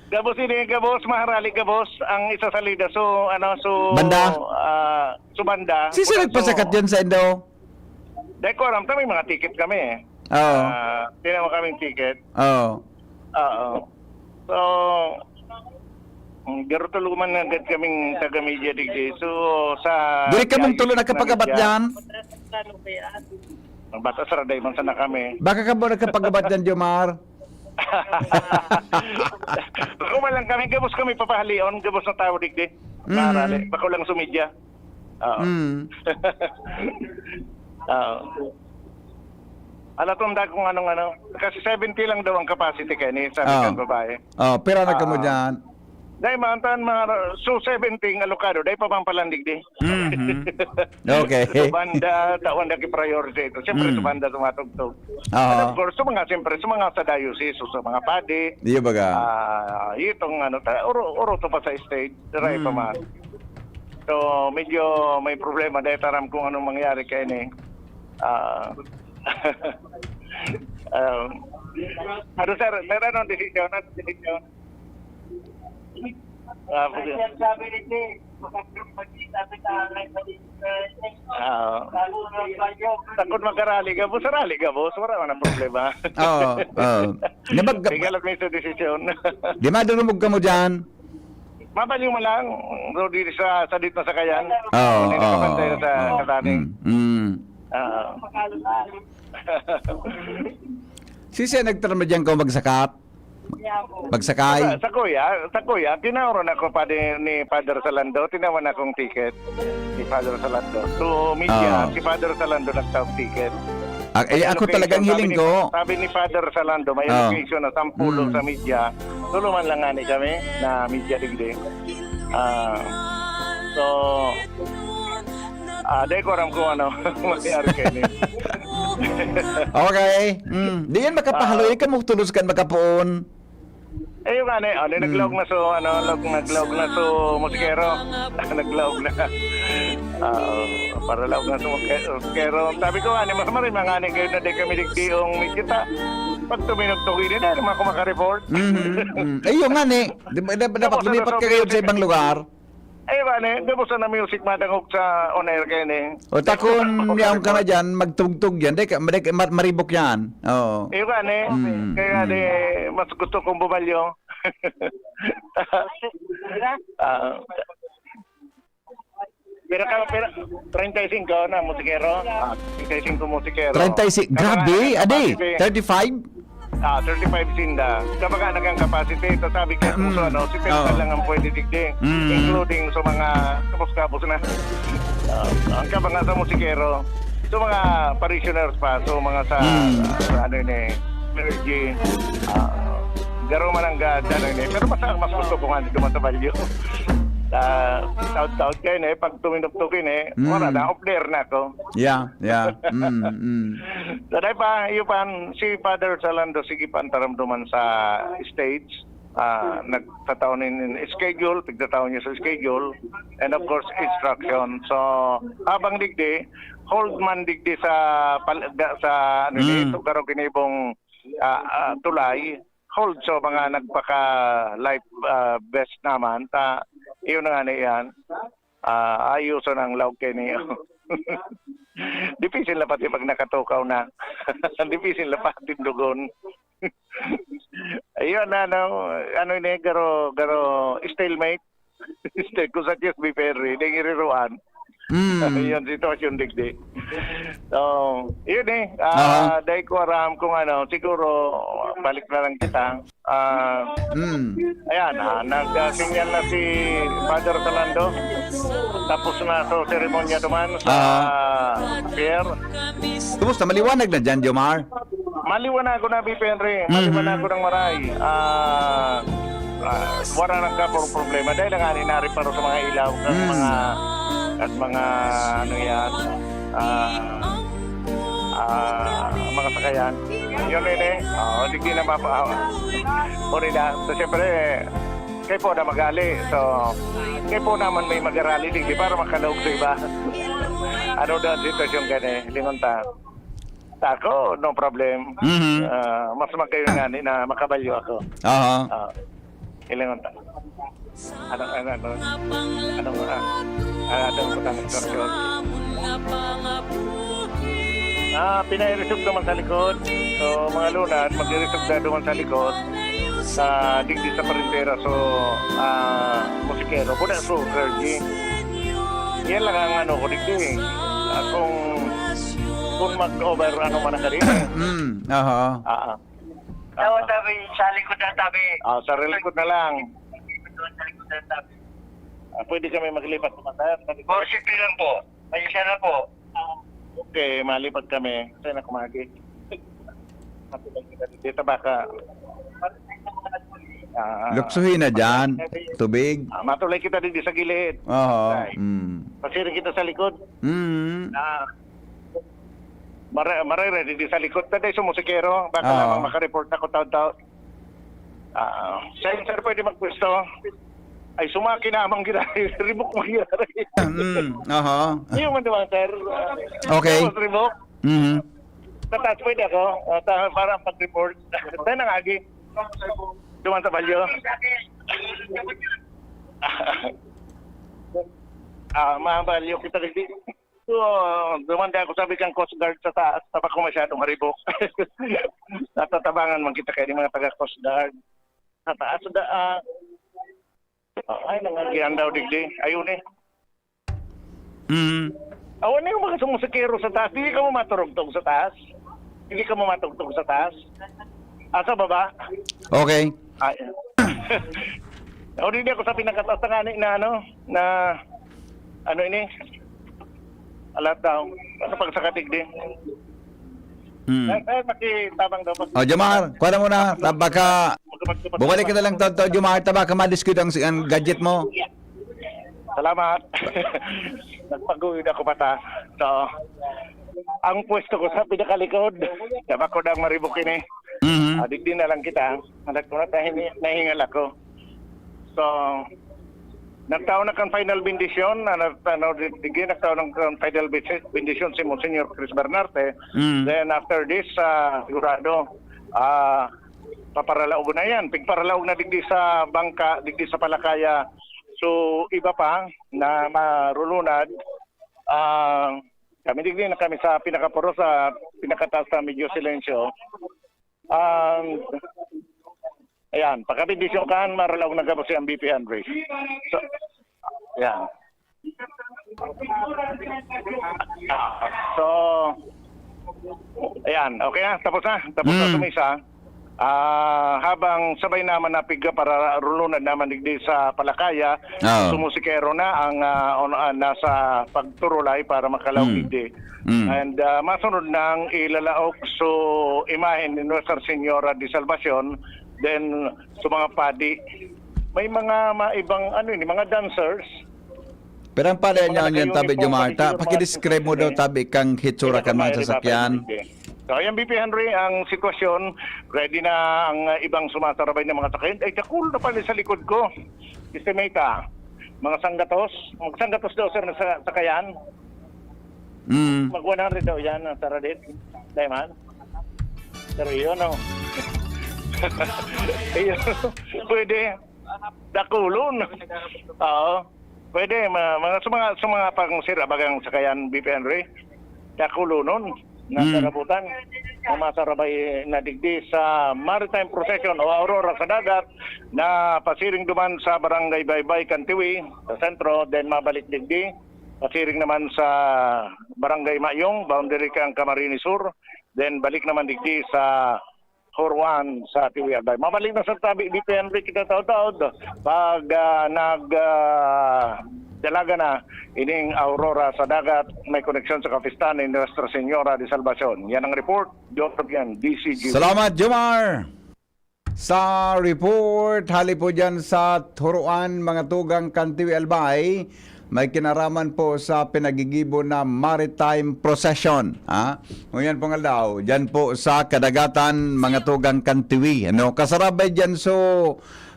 Gabos ini, gabos, maharali, gabos. Ang isa salida, so, ano, so, Banda? ah, so banda. Sino Banda, so nagpasakat yan sa indo? Dahil ko aram, may mga ticket kami eh. Oo. Ah, tinawa kaming ticket. Oo. Oo. So, mm, garo tulo man agad kaming taga-media digdi. So, sa Diri kamong tulo nakapagabat diyan? Ang bata sa raday man sana kami. Baka ka ba nakapagabat diyan, Jomar? Bako man lang kami, gabos kami papahalion, gabos na tao digdi. Mm. Marali, bako lang sumidya. Oo. Mm. Oo. Ala, tunda kung anong ano. Kasi seventy lang daw ang capacity kaini, sabi Oo. ng babae. Oh, pira na kamo Ah. diyan? Dahil man, tan, mga, so seventy ang alokado, dahil pa bang palandig di? Mhm. Okay. So, banda, tawan na ki-priority ito. Siyempre, Mm. sa banda, sumatugtog. Oo. And of course, sa mga, siyempre, sa mga sa diocese, o sa mga padi, Iyo baga. ah, itong, ano, ta-, oro, oro to pa sa stage, diray pa Mm. man. So, medyo may problema dahil taram kung anong mangyari kaini. Ah, um, ano, sir? Sir, anong desisyon? Anong desisyon? Ah, pwede. Ah, takot magarali ka, boss. Rali ka, boss. Wala man ang problema. Oo, oo. Nabag- Ikaw lang may sa desisyon. Di madurumog ka mo dyan? Mabaliw man lang. So, di sa, sa dit na sakayan. Oo, Hindi oo, nakapantay na sa oo. kataning. Mm, mm. Ah. Sisay nagtara mo diyan kung magsakat? Magsakay? Sa, sa kuya, sa kuya, tinawaran ako pa ni, ni Father Salando, tinawan akong ticket ni Father Salando. So, media, Oo. si Father Salando nagtawag ticket. Ah, eh, Kaya ako talagang location, sabi hiling ni, ko. sabi ni Father Salando, may Oo. location na sampulo Mm. sa media. Tuluman lang nga ni kami na media digdi. Ah, so, ah, di ko aram kung ano mangyari kayo ni. Okay. Mm. Di yan makapahaloy, Ah. ka mo tulos kan makapoon. Eh, yung ano, ano, Hmm. naglaog na so, ano, lag-, naglaog na so musikero. Naglaog na. Ah, para laog na so musikero. Sabi ko, ano, mas maray, mga ani kayo na di kami digdiong medyo ta. Pag tuminugtog ini na, naman ako makareport. Mhm. Mm. Eh, yung nga, ni. Di ba, dapat Tapos, lumipat ano, kayo sa music? ibang lugar? Eh, ba, ni, gabos na music madangog sa on air kayo, ni. O, takon, Ako yaon ka na kareport. dyan, magtugtog yan. Di ka, di ka, mar-, maribok yan. Oo. Eh, ba, ni, Mm, kaya, mm. ni, mas gusto kong bumalyo. Ah, pira ka, pira, treinta y cinco na musikero. Ah, treinta y cinco musikero. Treinta y cinco, Kapag grabe, ang adi, capacity. thirty-five? Ah, thirty-five sinda. Kapag ang capacity, ito sabi ka, Mm. so, ano, si Pedro Oo. lang ang pwede digdi, Mm. including sa mga kabos-kabos na. Ah, ang kabanga sa musikero, so mga parishioners pa, so mga sa, Mm. sa ano ni, clergy, ah, garo man ang gad, ano ni, pero mas, mas gusto ko nga duman sa balyo. Ah, taod-taod kayo ni, pag tuminuktok yun eh, Mm. wala na, off the air na ako. Yeah, yeah. Mm, mm. Daday pa, iyo pa, si Father Salando, sige pa ang taramduman sa stage. Ah, nagtatao nin schedule, pigtatao niya sa schedule, and of course, instruction. So, habang digdi, hold man digdi sa pal-, ga-, sa, ano ni, Mm. Tugaro Ginibong, ah, ah, tulay, hold so mga nagpaka-life, ah, vest naman, ta, iyon na nga na iyan. Ah, ayuson ang laog kayo niyo. Dipisil na pati pag nakatukaw na. Dipisil na pati dugon. Ayun, ano, ano ini, garo, garo, stalemate. Stay ko sa Diyos, B P R, di ngiriruan. Mm. Ayun, sitwasyon digdi. So, yun eh. Ah, Aha. Dahil ko aram kung ano, siguro, balik na lang kita. Ah, Mm. ayan, ah, nag-sinyal na si Father Calando. Tapos na so seremonya duman sa Aha. pier. Kumusta? Maliwanag na dyan, Jomar? Maliwanagon na, B P Henry. Mhm. Maliwanagon ang maray. Ah, ah, wala nang kapor problema. Dahil ang ani nariparo sa mga ilaw, at Mm. mga, at mga, ano yan, ah, ah, mga sakayan. Yun, yun eh. Oo, di na mapa-, ah, sorry na. So, siyempre, kayo po na magali. So, kayo po naman may mag-arali, di, di para makalaog sa iba. Ano daw ang sitwasyon gani? Lingon ta. Ako, no problem. Mhm. Ah, mas magayon nga ni na makabalyo ako. Aha. Ah, ilingon ta. Anong, ano, ano, anong, ah, ah, anong utang sa Ah, pinairisog naman sa likod. So, mga lunad, mag-irisog na naman sa likod. Sa digdi sa parintera. So, ah, musikero. Kuna so, Sergi. Yan lang ang ano ko digdi. Ah, kung, kung mag-over, ano man ang kanina. Mm, aha. Ah, ah. Tawa tabi, sa likod na tabi. Ah, sa likod na lang. Sa likod na tabi. Ah, pwede kami maglipat naman, sir. Four sixty lang po. May isa na po. Okay, malipat kami. Kasi na kumagi. Dito baka. Ah, Luksuhin na dyan. Tubig. Ah, matulay kita dito sa gilid. Oo. Ay. Mm. Pasiring kita sa likod. Mm. Ah. Mare-, marere, di sa likod. Pwede sumusikero. Baka Oo. lamang makareport ako taon-taon. Ah, sir, sir, pwede magpwesto? Ay, sumaki na amang gira-, ribok mo gira. Mm, aha. Yung man naman, sir. Ah, Okay. Tapos ribok. Mhm. Sa taas, pwede ako. Ah, ta-, para pag-report. Tayo nang agi. Duman sa balyo. Ah, mabalyo kita, digdi. So, dumanda ako, sabi kang Coast Guard sa taas, tabako masyadong haribok. Natatabangan man kita kay mga taga Coast Guard. Sa taas, da, ah, ay, nangagihan daw, digdi. Ayun eh. Mm. Awan na yung mga sumusikero sa taas. Hindi ka mo maturugtog sa taas. Hindi ka mo matugtog sa taas. Asa baba? Okay. Ay. O, di ako sa pinakataas na nga ni, na ano, na, ano ini? Alat daw. Ano pag sa katigdi? Hmm. Eh, eh, pakitabang daw, pag- O, Jomar, kuha na muna. Tabaka, Magkapag-, bumalik ka na lang, Tonto Jomar. Tabaka, madiskuit ang, ang gadget mo. Salamat. Nagpaguyod ako pa ta. So, ang pwesto ko sa pinakalikod. Tabako daw maribok ini. Mhm. Ah, digdi na lang kita. Anak ko na, nahingi-, nahingal ako. So, nagtao na kan final bendisyon, na, na, ano, di, di, nagtao na kan final bendisyon si Monsignor Chris Bernarte. Mm. Then, after this, ah, sigurado, ah, paparalaog na yan. Pigparalaog na digdi sa bangka, digdi sa Palakaya. So, iba pa na marulunad. Ah, kami digdi na kami sa pinakapuro, sa pinakataas na medyo silensyo. Um, ayan, pakabindisyon kan, maralaog na gabos si ang B P Henry. So, ayan. So, ayan, okay na, tapos na. Tapos na Hmm. sumisa. Ah, habang sabay naman na piga para rulunad naman digdi sa Palakaya, Oo. sumusikero na ang, ah, on-, ah, nasa pagturulay para makalaog Hmm. digdi. Mm. And, ah, masunod nang ilalaog so imahen ni Nuestra Señora de Salvacion, then so mga padi. May mga, ma-, ibang, ano ini, mga dancers. Pero ang padi Mga niya, niyan, nakayunipon, tabi, Jumarta, pati yung mga pakidescribe mo daw, eh. tabi, kang hitsura Hindi kan mga na sasakyan. mairepapan, hindi. So, ayan, B P Henry, ang sitwasyon, ready na ang, ah, ibang sumasarabay na mga sakayan. Ay, dakul na pala sa likod ko. Estimate, ah. Mga sanggatos. Mga sanggatos daw, sir, na sa-, sakayan. Mm. Mag one hundred daw yan, ang saradit. Dai man. Pero yun, oh. Ayun. Pwede. Dakulon. Oo. Pwede, ma-, mga, sa mga, sa mga pang sira, bagang sakayan, B P Henry. Dakulonon. Mm. Nasarabutan. na masarabay na digdi sa maritime procession o aurora sa dagat na pasiring duman sa Barangay Baybay, Kantiwi, sa sentro, then mabalik digdi, pasiring naman sa Barangay Mayong, boundary kan Camarines Sur, then balik naman digdi sa Huruan sa Tiwi, Albay. Mabalik na sa tabi, B P Henry, kita taud-taud pag ah, nag ah, dalaga na ining aurora sa dagat, may koneksyon sa kapistahan ni Nuestra Señora de Salvacion. Yan ang report, Job yan, D C G. Salamat, Jomar! Sa report, hali po dyan sa Huruan, mga tugang kan Tiwi, Albay, may kinaraman po sa pinagigibo na maritime procession. Ha? Ngunyan pong aldaw, dyan po sa kadagatan, mga tugang kan Tiwi. Ano? Kasarabay dyan, so,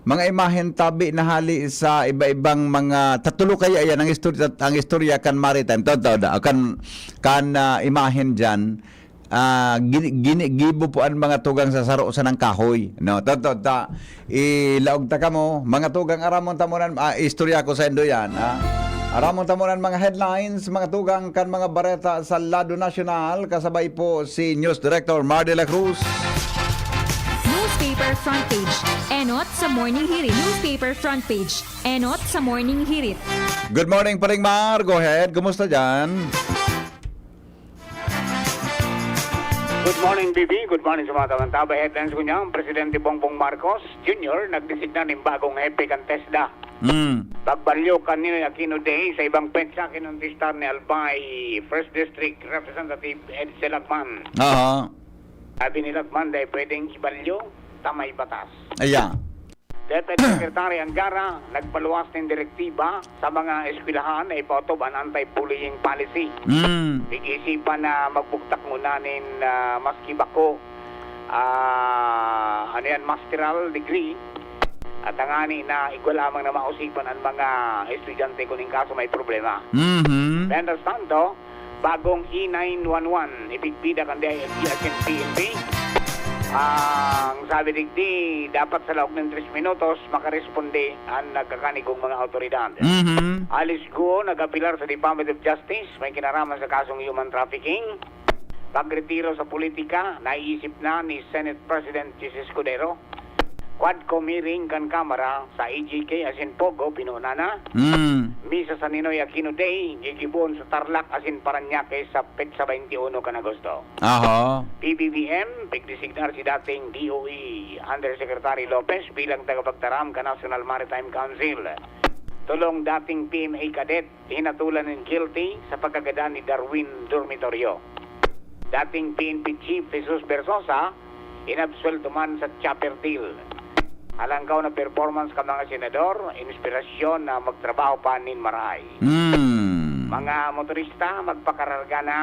mga imahen tabi na hali sa iba-ibang mga, tatulo kaya yan ang istorya, ang istorya kan maritime. Totoo da, kan, kan ah, imahen dyan. Ah, gini-, ginigibo po an mga tugang sa saro sanang kahoy, no? Totoo ta, ilaog ta kamo, mga tugang, aramon ta munan, ah, istorya ko saindo yan, ha? Aramon ta munan mga headlines, mga tugang, kan mga bareta sa lado nasyonal, kasabay po si News Director Mar de la Cruz. Newspaper front page. Enot sa Morning Hirit. Newspaper front page. Enot sa Morning Hirit. Good morning, Paring Mar. Go ahead. Kumusta dyan? Good morning, B B. Good morning sa mga tabang-tabay. Headlines ko niya, ang Presidente Bongbong Marcos Junior nagdesignar nin bagong hepe kan TESDA. Mm. Pagbalyo kan Ninoy Aquino Day sa ibang petsa, kinontistar ni Albay First District Representative Edsel Lagman. Aha. Sabi ni Lagman, dai pwedeng ibalyo ta may batas. Aya. DepEd Secretary Angara nagpaluwas nin direktiba sa mga eskwelahan na ipaotob an anti-bullying policy. Mm. Pig-isipan na magbugtak ngona nin, ah, maski bako, ah, ano yan, masteral degree, at tangani na igwa lamang na maosipan an mga estudyante kun in kaso may problema. Mhm. Mientras tanto, bagong E nine one one, ipigbida kan D I L G asin P N P. Ang sabi digdi, dapat sa laog nin tres minutos makaresponde an nagkakanigong mga awtoridad. Mhm. Alice Guo nag-apelar sa Department of Justice, may kinaraman sa kasong human trafficking. Pagretiro sa politika, naiisip na ni Senate President Jesus Escudero. Quadcom hearing kan Kamara sa E J K asin Pogo, pinunan na. Mm. Misa sa Ninoy Aquino Day, gigibohon sa Tarlac asin Parañaque sa petsa twenty-one kan Agosto. Aha. P B B M, pigdesignar si dating D O E Undersecretary Lopez bilang tagapagtaram kan National Maritime Council. Tolong dating P M A cadet hinatolan nin guilty sa pagkagadan ni Darwin Dormitorio. Dating P N P Chief Jesus Versosa, inabsuelto man sa chopper deal. Halangkaw na performance kan mga senador, inspirasyon na magtrabaho pa nin marahay. Mm. Mga motorista, magpakararga na.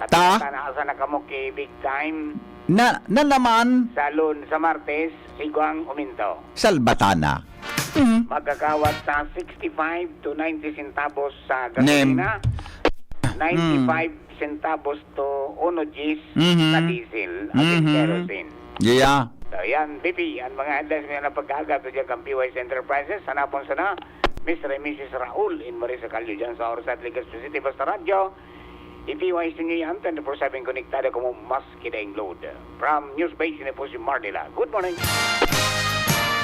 At Ta? Sana asa na kamo ki big time. Na, na naman? Sa Lun-, sa Martes, igwang uminto. Salbatana. Mm. Magkakawat sa sixty-five to ninety centavos sa Nem. gasolina, ninety-five centavos to uno diyes Mhm. sa diesel at Mhm. kerosene. Yeah. So, yan, B B, ang mga headlines ngayon na pag-aaga to dyan kang P Y S Enterprises. Hanapon sana, Mister and Missus Raul in Marisa Callo dyan sa Orsa at Legazpi City. Basta Radyo, i-P Y S ninyo yan, twenty-four seven konektado kamo maski daing load. From News Base, ini po si Mardila. Good morning.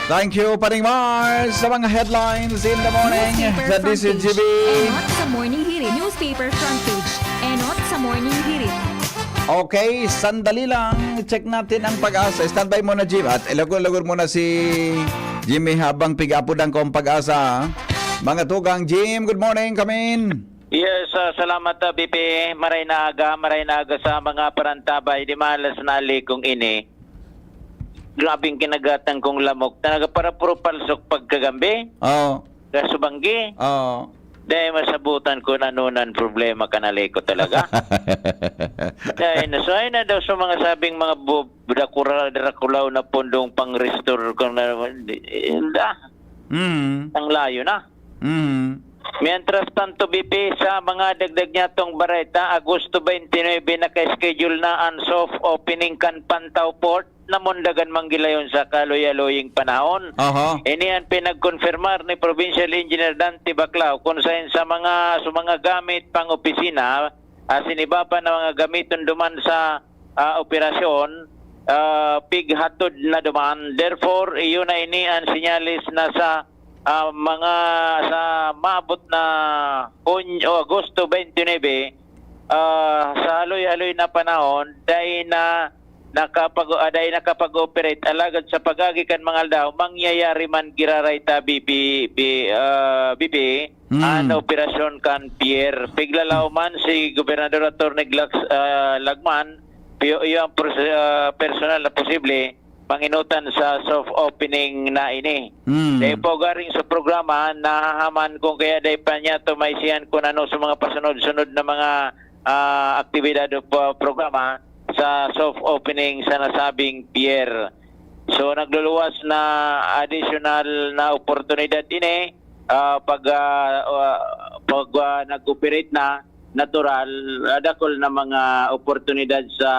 Thank you, Paring Mars, sa mga headlines in the morning Newspaper sa front page. D C G B. Enot sa Morning Hirit. Newspaper front page. Enot sa Morning Hirit. Okay, sandali lang. Check natin ang Pag-asa. Standby muna, Jim. At ilagor-lagor muna si Jimmy habang pig-apudan ko ang Pag-asa, ha? Mga tugang, Jim, good morning, come in. Yes, ah, salamat, ah, B P. Maray na aga, maray na aga sa mga parantabay. Di malas na alikong ini. Grabing kinagatan kong lamok. Talaga para puro palsok pagkagambi. Oo. Gasubanggi. Oo. Dahil masabutan ko na nunan problema kanali ko talaga. Dahil nasuhay na daw sa mga sabing mga bu-, dakura-, dakulaw na pundong pang-restore ko na, eh, da. Mm. Ang layo na. Mm. Mientras tanto, B P, sa mga dagdag niya tong bareta, Agosto twenty-nine, naka-schedule na ang soft opening kan Pantaw Port. Namundagan manggilayon sa kaluya-luying panahon. Aha. Ini an pinagkonfirmar ni Provincial Engineer Dante Baclao, kun saen sa mga, sa mga gamit pang opisina, asin iba pa na mga gamiton duman sa ah, operasyon, ah, pighatod na duman. Therefore, iyo na ini an senyales na sa, ah, mga, sa maabot na Hun-, o Agosto twenty-nine, ah, sa haloy-haloy na panahon, dai na nakapag-, ah, dai nakapag-ooperate. Alagad sa pag-agi kan mga aldaw, mangyayari man giraray ta, B P, B-, ah, B P, Hmm. an operasyon kan pier. Piglalaw man si Gobernador Attorney Glax-, ah, Lagman, piyo iyo ang pers-, ah, personal na posible, manginutan sa soft opening na ini. Hmm. Dai pa ugaring sa programa, nahahaman kung kaya dai pa niya tumaysihan kung ano sa mga pasunod-sunod na mga, ah, aktibidad o pa-, programa sa soft opening sa nasabing pier. So, nagluluwas na additional na oportunidad ini, ah, pag, ah, ah, pag, ah, nag-operate na, natural, ah, dakul na mga oportunidad sa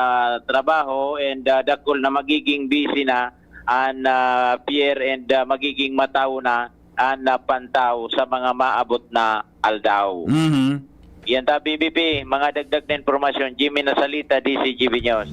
trabaho and, ah, dakul na magiging busy na an, ah, pier and, ah, magiging matawo na an, ah, pantaw sa mga maabot na aldaw. Mhm. Yan ta, B B P, mga dagdag na impormasyon, Jimmy Nasalita, D C G B News.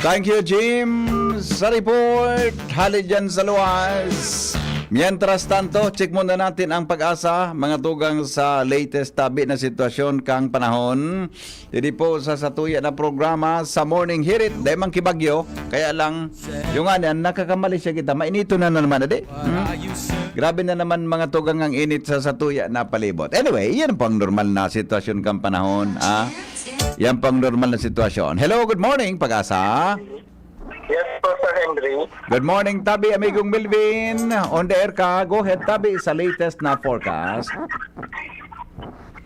Thank you, Jim, sa report. Hali dyan sa luwas. Mientras tanto, check muna natin ang pag-asa, mga tugang sa latest tabi na sitwasyon kang panahon. Didi po sa satuya na programa sa Morning Hirit, dai man kibagyo, kaya lang, yung nga niyan, nakakamali siya kita. Mainito na, na naman, adi? Hmm? Grabe na naman mga tugang ang init sa satuya na palibot. Anyway, yan po ang normal na sitwasyon kang panahon, ah. Yan po ang normal na sitwasyon. Hello, good morning, Pag-asa. Yes po, Sir Henry. Good morning, tabi, amigong Melvin. On the air ka. Go ahead, tabi, sa latest na forecast.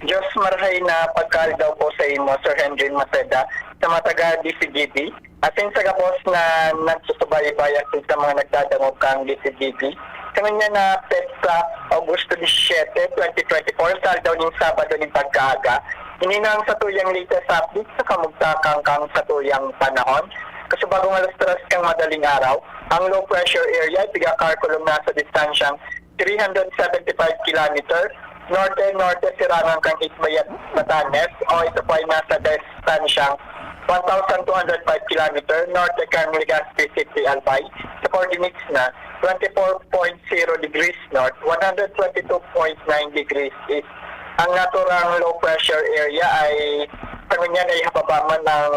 Diyos marahay na pagkaaldaw po sa imo, Sir Henry Maceda, sa mga taga D C G B, asin sa gabos na nagsusubaybay asin sa mga nagdadangog kan D C G B. Sa ngunyan na petsa, Agosto disisiete, twenty twenty-four, sa aldaw nin Sabado nin pagkaaga, ini na ang satuyang latest update sa kamugtakan kan satuyang panahon. Kasubagong alas tres kan madaling araw, ang low pressure area ay pigakalkulong na sa distansyang three hundred seventy-five kilometer, norte-norte sirangan kan Isbayan, Batanes, o ito po ay nasa distansyang one thousand two hundred five kilometer, norte kan Legazpi City, Albay, sa coordinates na twenty-four point zero degrees north, one hundred twenty-two point nine degrees east. Ang naturang low pressure area ay sa ngunyan ay hababa man ang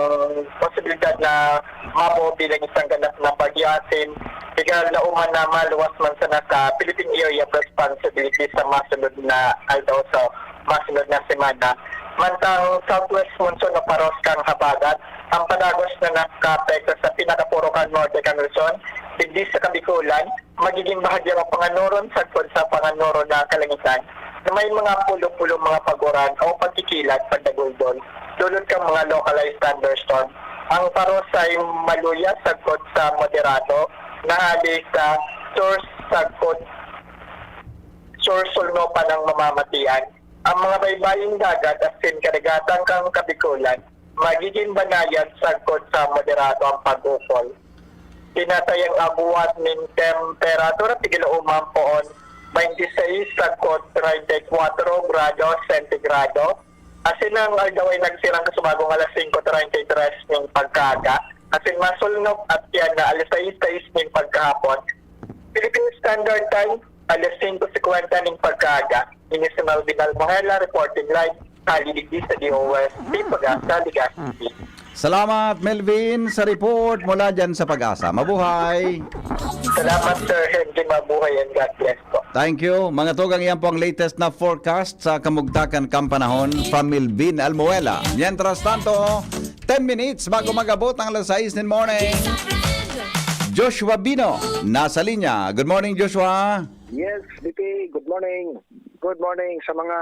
posibilidad na mabuo bilang isang ganap na bagyo asin legal na uman na maluwas man sana sa Philippine Area of Responsibility sa masunod na aldaw, sa masunod na semana. Mantang southwest monsoon o paros kan habagat, ang padagos na nakaapekto sa pinakapurukan norte kan Luzon, digdi sa Kabikulan, magiging bahagya o panganuron sagkod sa panganuron na kalangitan na may mga pulo-pulo mga pag-uran o pagkikilat, pagdaguldol, dulot kan mga localized thunderstorm. Ang paros ay maluya sagkod sa moderado na hali sa sur sagkod sur-sulnopan ang mamamatian. Ang mga baybaying dagat asin karagatan kan Kabikulan magiging banayad sagkod sa moderado ang pag-ukol. Tinatayang agwat nin temperatura tigilooman poon twenty-six sagkod treinta y cuatro grado sentigrado. Asin ang aldaw ay nagsirang kasubagong alas singko treinta y tres nin pagkaaga. Asin masulnop at yan na alas sais sais nin pagkahapon. Philippine Standard Time, alas singko singkwenta nin pagkaaga. Ini si Melvin Almohela, reporting live, hali digdi sa D O S, Pagasa, Legazpi. Salamat, Melvin, sa report mula dyan sa Pag-asa. Mabuhay! Salamat, Sir Henry. Mabuhay and God bless po. Thank you. Mga tugang, yan po ang latest na forecast sa kamugtakan kan panahon from Melvin Almuela. Mientras tanto, ten minutes bago mag-abot ang alas sais nin morning. Joshua Bino, nasa linya. Good morning, Joshua. Yes, B P, good morning. Good morning sa mga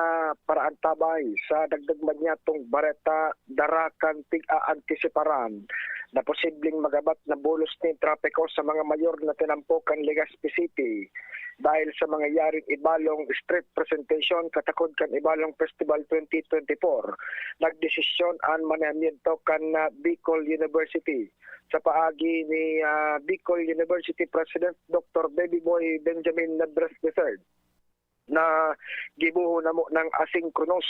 paraantabay. Sa dagdag man niyatong bareta, dara kan pig-aantisiparan na posibleng magabat na bulos nin trapiko sa mga mayor na tinampo kan Legazpi City dahil sa mangyayaring Ibalong Street Presentation katakod kan Ibalong Festival twenty twenty-four. Nagdesisyon an manehamiento kan, ah, Bicol University sa paagi ni, ah, Bicol University President Doctor Baby Boy Benjamin Labres the third. na gibohon namo ng asynchronous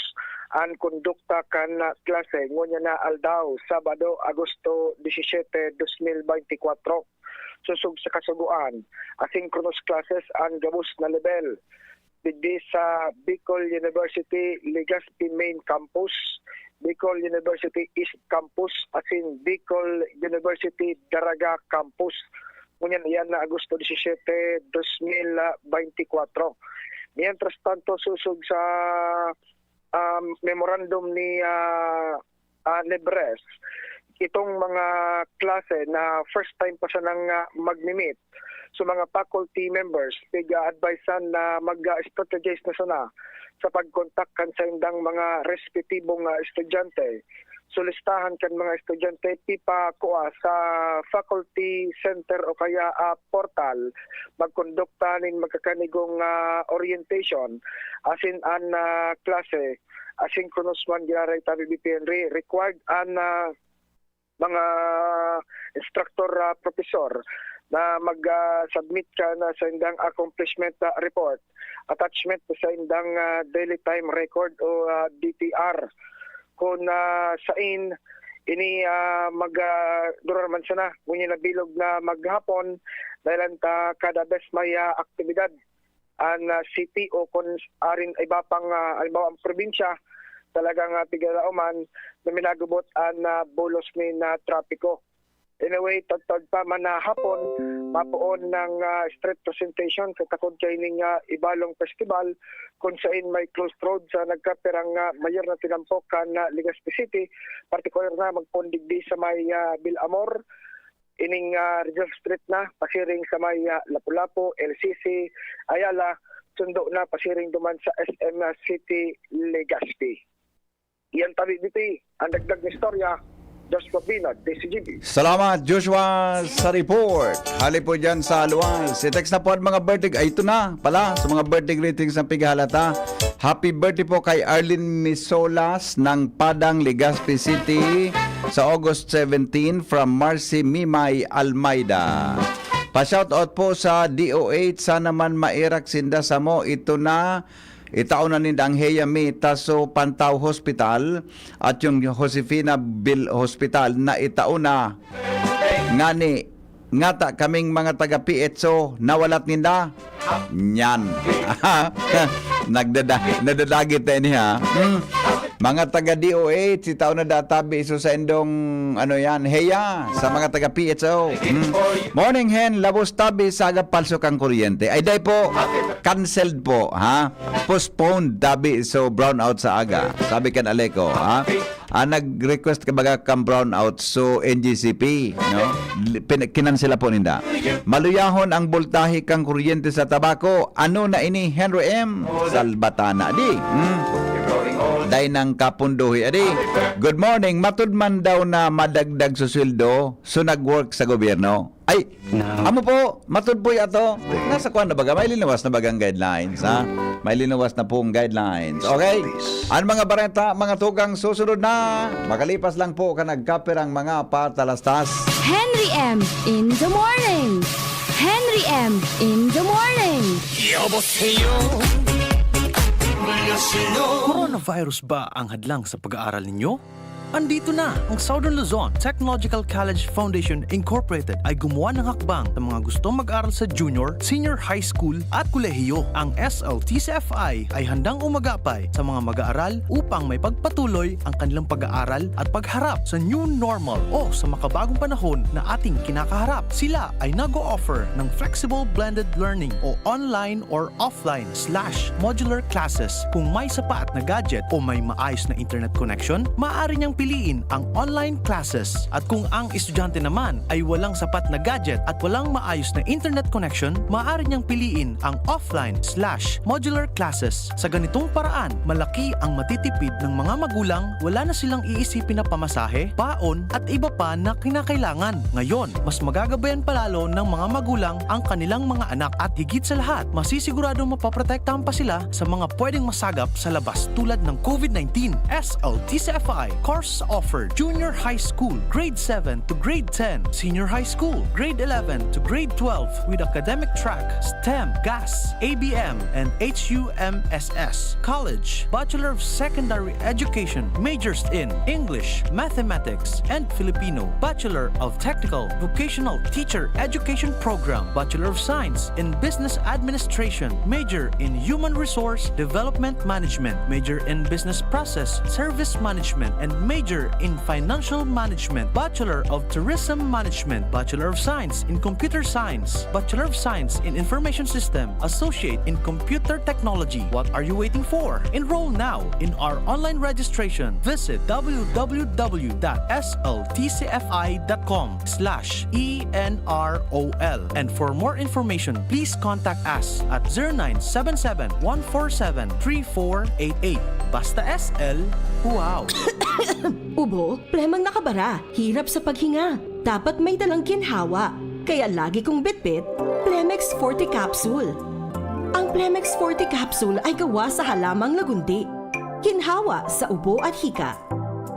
an kondukta kan klase ngunyan na aldaw, Sabado, Agosto disisiyete, dos mil beintikwatro. Sosog sa kasugoan, asynchronous classes an gabos na lebel digdi sa Bicol University Legazpi Main Campus, Bicol University East Campus, asin Bicol University Daraga Campus. Ngunyan iyan na Agosto disisiyete, dos mil beintikwatro. Mientras tanto, sosog sa, um, memorandum ni, ah, ah, Lebres, itong mga klase na first time pa sanang, ah, magmi-meet, so, mga faculty members, pig-a-advisean na mag-strategize na sana sa pag-contact kan saindang mga respetibong, ah, estudyante. So, listahan kan mga estudyante pipakua sa faculty center o kaya, ah, portal, magkondukta nin magkakanigong, ah, orientation asin an, ah, klase asynchronous man giraray tabi, B P Henry, required an, ah, mga instructor, ah, professor na mag, ah, submit kan, ah, saindang accomplishment, ah, report, attachment sa indang, ah, daily time record o, ah, D T R. Kun, ah, sain ini, ah, mag, ah, durar man sana, ngunyan na bilog na maghapon, dahil ta kada bes may, ah, aktibidad an, ah, city o kun arin iba pang, ah, halimbawa, ang probinsya, talagang, ah, pigalaoman na minagubot an, ah, bulos nin, ah, trapiko. Anyway, tagtag pa man na hapon, mapoon ng, ah, street presentation katakod kaining, ah, Ibalong Festival, kung sain may closed road sa nagkapirang, ah, mayor na tinampok kan, ah, Legazpi City, partikular na magpoon digdi sa may, ah, Bilamor, ining, ah, Rizal Street na, pasiring sa may, ah, Lapu-Lapu, L C C, Ayala, sundo na pasiring duman sa S M City, Legazpi. Iyan tabi diti, ang dagdag na istorya, Joshua Binag, D C G B. Salamat, Joshua, sa report. Hali po dyan sa luwas. I-text na po ang mga birthday. Ay, ito na pala, sa mga birthday greetings ng pighalata. Happy birthday po kay Arlene Misolas ng Padang, Legazpi City sa August seventeen from Marcy Mimay Almeida. Pa-shoutout po sa D O H, sana man mairak sinda samo. Ito na, itao na ninda ang Heya Mi Taso Pantao Hospital at yung Josefina Bil Hospital na itao na ngani ngata kaming mga taga P H O, nawalat ninda. Nyan. Nagdada-, nadadagit na ini, ha? Hmm. Mga taga D O H, itao na da tabi iso sa indong, ano yan, Heya, sa mga taga P H O. Hmm. Morning, Hen. Labos tabi sa aga palso kang kuryente. Ay, day po. Canceled po, ha? Postponed tabi so brownout sa aga. Sabi kan Aleco, ha? Ah, nag-request ka baga kang brownout so N G C P, no? Li-, pin-, kinansela po ninda. Maluyahon ang boltahe kang kuryente sa Tabaco. Ano na ini, Henry M? Salbatana, di? Hmm? Day nang kapundohi, adi. Good morning. Matud man daw na madagdag sa sweldo, so nag-work sa gobyerno. Ay, amo po, matud po yato. Nasa kwan na baga, may linuwas na bagang guidelines, ha? May linuwas na pong guidelines. Okay? Ang mga bareta, mga tugang, susunod na. Makalipas lang po ka nagkapirang mga patalastas. Henry M in the morning. Henry M in the morning. 여보세요. 안녕하세요. Coronavirus ba ang hadlang sa pag-aaral ninyo? Andito na! Ang Southern Luzon Technological College Foundation Incorporated ay gumawa ng hakbang sa mga gustong mag-aral sa junior, senior high school at kolehiyo. Ang S L T C F I ay handang umagapay sa mga mag-aaral upang may pagpatuloy ang kanilang pag-aaral at pagharap sa new normal o sa makabagong panahon na ating kinakaharap. Sila ay nag-o-offer ng flexible blended learning o online or offline slash modular classes. Kung may sapat na gadget o may maayos na internet connection, maaari niyang piliin ang online classes. At kung ang estudyante naman ay walang sapat na gadget at walang maayos na internet connection, maaari niyang piliin ang offline slash modular classes. Sa ganitong paraan, malaki ang matitipid ng mga magulang, wala na silang iisipin na pamasahe, baon, at iba pa na kinakailangan. Ngayon, mas magagabayan pa lalo ng mga magulang ang kanilang mga anak at higit sa lahat, masisiguradong mapoprotektahan pa sila sa mga pwedeng masagap sa labas tulad ng COVID nineteen. S L T C F I, Course offered: junior high school, grade seven to grade ten, senior high school, grade eleven to grade twelve, with academic track, STEM, GAS, A B M, and H U M S S. College, Bachelor of Secondary Education, majors in English, Mathematics, and Filipino, Bachelor of Technical Vocational Teacher Education Program, Bachelor of Science in Business Administration, major in Human Resource Development Management, major in Business Process Service Management, and major in Financial Management, Bachelor of Tourism Management, Bachelor of Science in Computer Science, Bachelor of Science in Information System, Associate in Computer Technology. What are you waiting for? Enroll now in our online registration. Visit w w w dot s l t c f i dot com slash e n r o l. And for more information, please contact us at zero nine seven seven, one four seven, three four eight eight. Basta S L, wow! Ubo, plemang nakabara, hirap sa paghinga. Dapat may dalang ginhawa. Kaya lagi kong bitbit, Plemex Forte Capsule. Ang Plemex Forte Capsule ay gawa sa halamang lagundi. Ginhawa sa ubo at hika.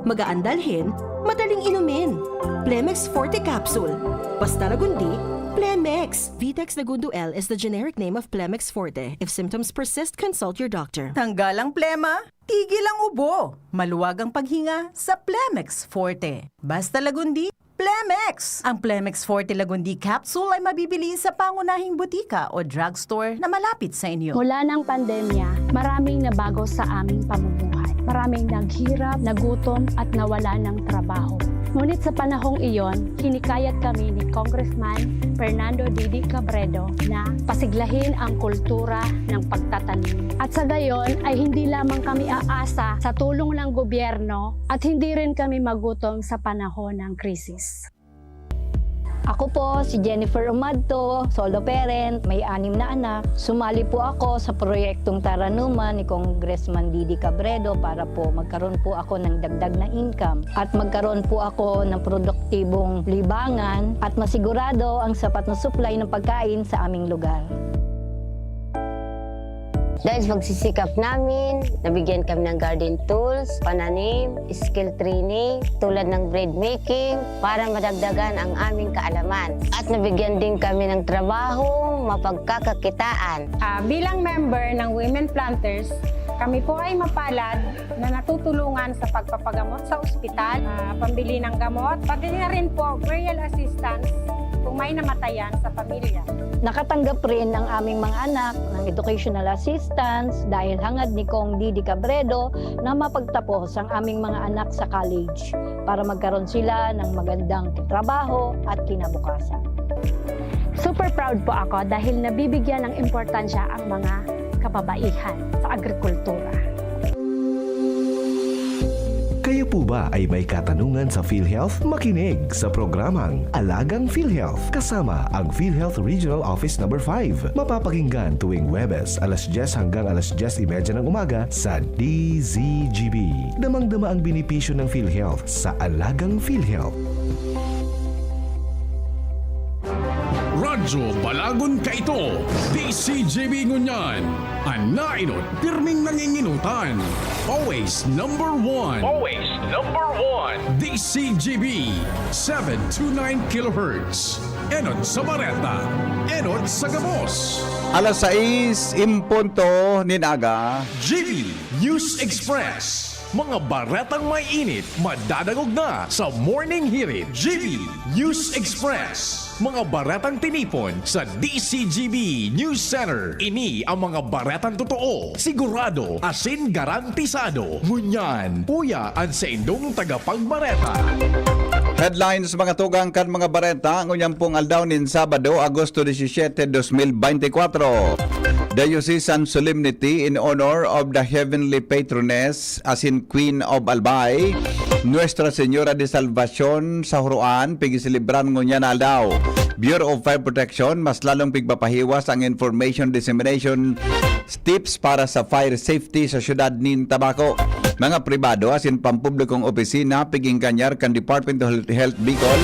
Magaan dalhin, madaling inumin. Plemex Forte Capsule. Basta lagundi, Plemex. Vitex Lagundo L is the generic name of Plemex Forte. If symptoms persist, consult your doctor. Tanggal ang plema, tigil ang ubo. Maluwag ang paghinga sa Plemex Forte. Basta lagundi, Plemex! Ang Plemex Forte Lagundi Capsule ay mabibili sa pangunahing butika o drugstore na malapit sa inyo. Mula ng pandemya, maraming nabago sa aming pamumuhay. Maraming naghirap, nagutom at nawala ng trabaho. Ngunit sa panahong iyon, hinikayat kami ni Congressman Fernando Didi Cabredo na pasiglahin ang kultura ng pagtatanim. At sa gayon ay hindi lamang kami aasa sa tulong ng gobyerno at hindi rin kami magutom sa panahon ng krisis. Ako po si Jennifer Umadto, solo parent, may anim na anak. Sumali po ako sa proyektong Taranuman ni Congressman Didi Cabredo para po magkaroon po ako ng dagdag na income at magkaroon po ako ng produktibong libangan at masigurado ang sapat na supply ng pagkain sa aming lugar. Dahil sa pagsisikap namin, nabigyan kami ng garden tools, pananim, skill training tulad ng bread making para madagdagan ang aming kaalaman. At nabigyan din kami ng trabaho, mapagkakakitaan. Uh, bilang member ng Women Planters, kami po ay mapalad na natutulungan sa pagpapagamot sa ospital, uh, pambili ng gamot, pati na rin po burial assistance kung may namatayan sa pamilya. Nakatanggap rin ang aming mga anak ng educational assistance dahil hangad ni Cong Didi Cabredo na mapagtapos ang aming mga anak sa college para magkaroon sila ng magandang trabaho at kinabukasan. Super proud po ako dahil nabibigyan ng importansya ang mga kababaihan sa agrikultura. Kayo po ba ay may katanungan sa PhilHealth? Makinig sa programang Alagang PhilHealth kasama ang PhilHealth Regional Office Number five. Mapapakinggan tuwing Huwebes alas dyes hanggang alas dyes y media ng umaga sa D Z G B. Damang-dama ang benepisyo ng PhilHealth sa Alagang PhilHealth. Radyo Balagon Kaito, D C G B ngunyan, an nainot pirming nanginginutan. Always number one. Always number one. D C G B, seven two nine kilohertz. Enot sa bareta, enot sa gabos. Alas sais en punto nin aga. G B News Express. Mga baretang may init, madadangog na sa Morning Hirit. G B News Express. Mga baretang tinipon sa D C G B News Center. Ini ang mga baretang totoo, sigurado, asin garantisado. Ngunyan, uya an saindong tagapagbareta. Headlines, mga tugang kan mga bareta, ngunyan pong aldaw nin Sabado, Agosto disisiete, dos mil beintikwatro. Diocesan Solemnity in honor of the Heavenly Patroness asin Queen of Albay, Nuestra Señora de Salvacion sa Huroan, pigiselebrar ngunyan na aldaw. Bureau of Fire Protection, mas lalong pigpapahiwas ang information dissemination tips para sa fire safety sa siyudad nin Tabaco. Mga pribado asin pampublikong opisina, pig-enganyar kan Department of Health Bicol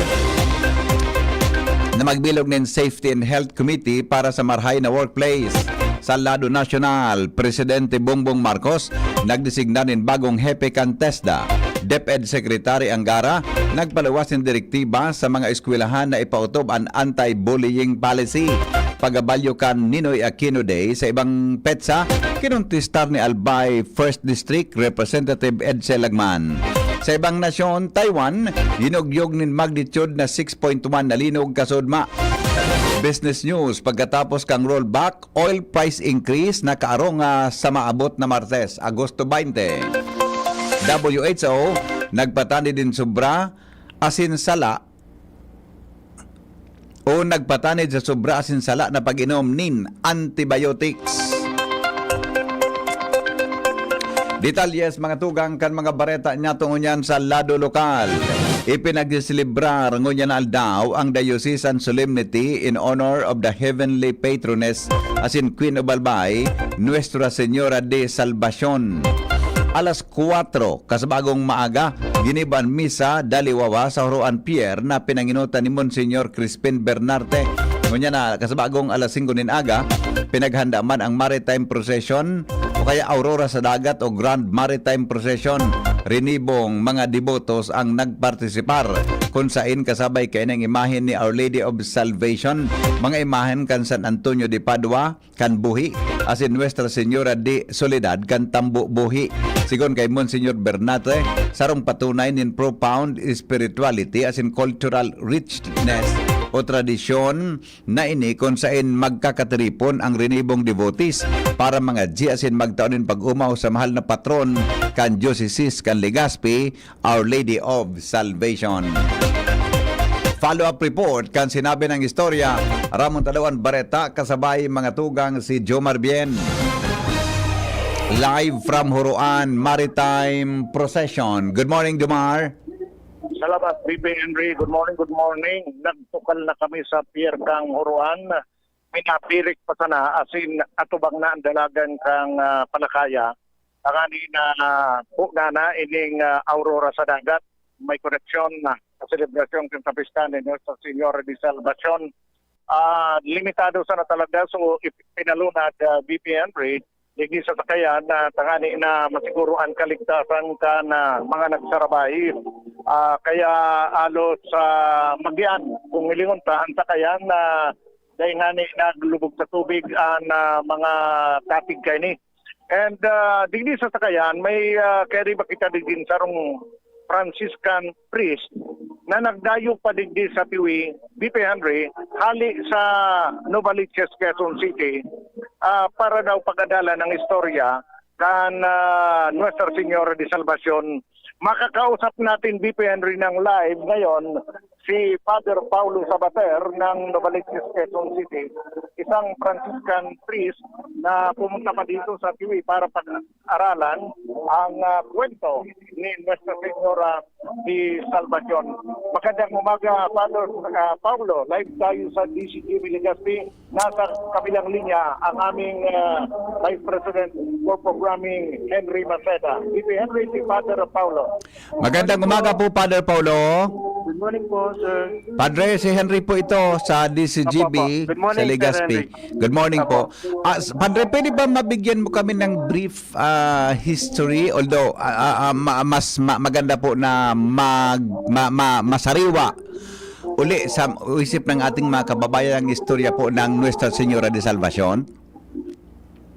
na magbilog nin Safety and Health Committee para sa marahay na workplace. Sa lado nasyonal, Presidente Bongbong Marcos nagdesignar nin bagong hepe kan TESDA. DepEd Secretary Angara, nagpaluwas nin direktiba sa mga eskwelahan na ipautob an anti-bullying policy. Pagabalyo kan Ninoy Aquino Day, sa ibang petsa, kinontestar ni Albay First District Representative Edsel Lagman. Sa ibang nasyon, Taiwan, yinugyog nin magnitude na six point one na linog kasudma. Business News, pagkatapos kang rollback, oil price increase nakaarong, ah, sa maabot na Martes, Agosto twenty. W H O, nagpatanid nin sobra asin sala o nagpatanid sa sobra asin sala na pag-inom nin antibiotics. Detalye sa mga tugang kan mga bareta niyato ngunyan sa lado lokal. Ipinagseselebrar ngunyan na aldaw ang Diocesan Solemnity in honor of the Heavenly Patroness asin Queen of Albay, Nuestra Señora de Salvacion. Alas kuwatro kasabagong maaga, ginibo an misa daliwawa sa Huroan Pier na pinangenotan ni Monsignor Crispin Bernarte. Ngunyan na kasabagong alas singko nin aga, pinaghanda man ang Maritime Procession o kaya Aurora sa Dagat o Grand Maritime Procession. Rinibong mga debotos ang nagpartisipar, kun sain kasabay kaini ang imahen ni Our Lady of Salvation, mga imahen kan San Antonio de Padua, kan Buhi, asin Nuestra Señora de Soledad kan Tambo, Buhi. Sigon kay Monsignor Bernate, sarong patunay nin profound spirituality asin cultural richness o tradisyon na ini kun sain magkakatiripon ang rinibong devotees para mangadyi asin magtao nin pag-omaw sa mahal na patron kan Diocese kan Legazpi, Our Lady of Salvation. Follow-up report kan sinabi ng istorya, Ramon Tadawan Bareta, kasabay mga tugang si Jomar Bien. Live from Huroan Maritime Procession. Good morning, Jomar. Salamat, B P Henry. Good morning, good morning. Nagtukal na kami sa Pier kang Huroan. Pinapirik pa sana, asin atubang na ang dalagan kang ah, Palakaya. Tangani na po na na ining ah, Aurora sa Dagat. May koneksyon na sa selebrasyon kan Kapistahan ni Nuestra Señora de Salvacion. Ah, limitado sana talaga, so ipinalunad, ah, B P Henry, digdi sa sakayan na tangani na masiguro ang kaligtasan kan ah, mga nagsarabay. Ah, kaya alos sa Magian, kung hilingon ta, ang sakayan na dahil ngani naglubog sa tubig ang ah, mga katig kaini. And ah, digdi sa sakayan, may ah, kaya di ba kita digdi sarong Franciscan priest na nagdayo pa digdi sa Tiwi, B P Henry, hali sa Novaliches, Quezon City, ah, para daw pag-adala ng istorya kan ah, Nuestra Señora de Salvacion. Makakausap natin, B P Henry, ng live ngayon si Father Paulo Sabater ng Novaliches, Quezon City, isang Franciscan priest na pumunta pa dito sa Tiwi para pag-aralan ang ah, kwento ni Nuestra Señora de Salvacion. Magandang umaga, Father ah, Paulo. Live tayo sa D C T V Legazpi. Nasa kabilang linya ang aming ah, Vice President for Programming, Henry Maceda. V P Henry, si Father Paulo. Magandang umaga po, Father Paulo. Good morning po, sir. Padre, si Henry po ito sa D C G B Opo, opo. Good morning, sa Sir Legazpi. Henry. Good morning po. Opo. Ah, s- Padre, pwede ba mabigyan mo kami ng brief ah, history? Although ah, ah, ah, ma- mas ma- maganda po na mag, ma- ma- masariwa uli sa isip ng ating mga kababayan ang istorya po ng Nuestra Señora de Salvacion.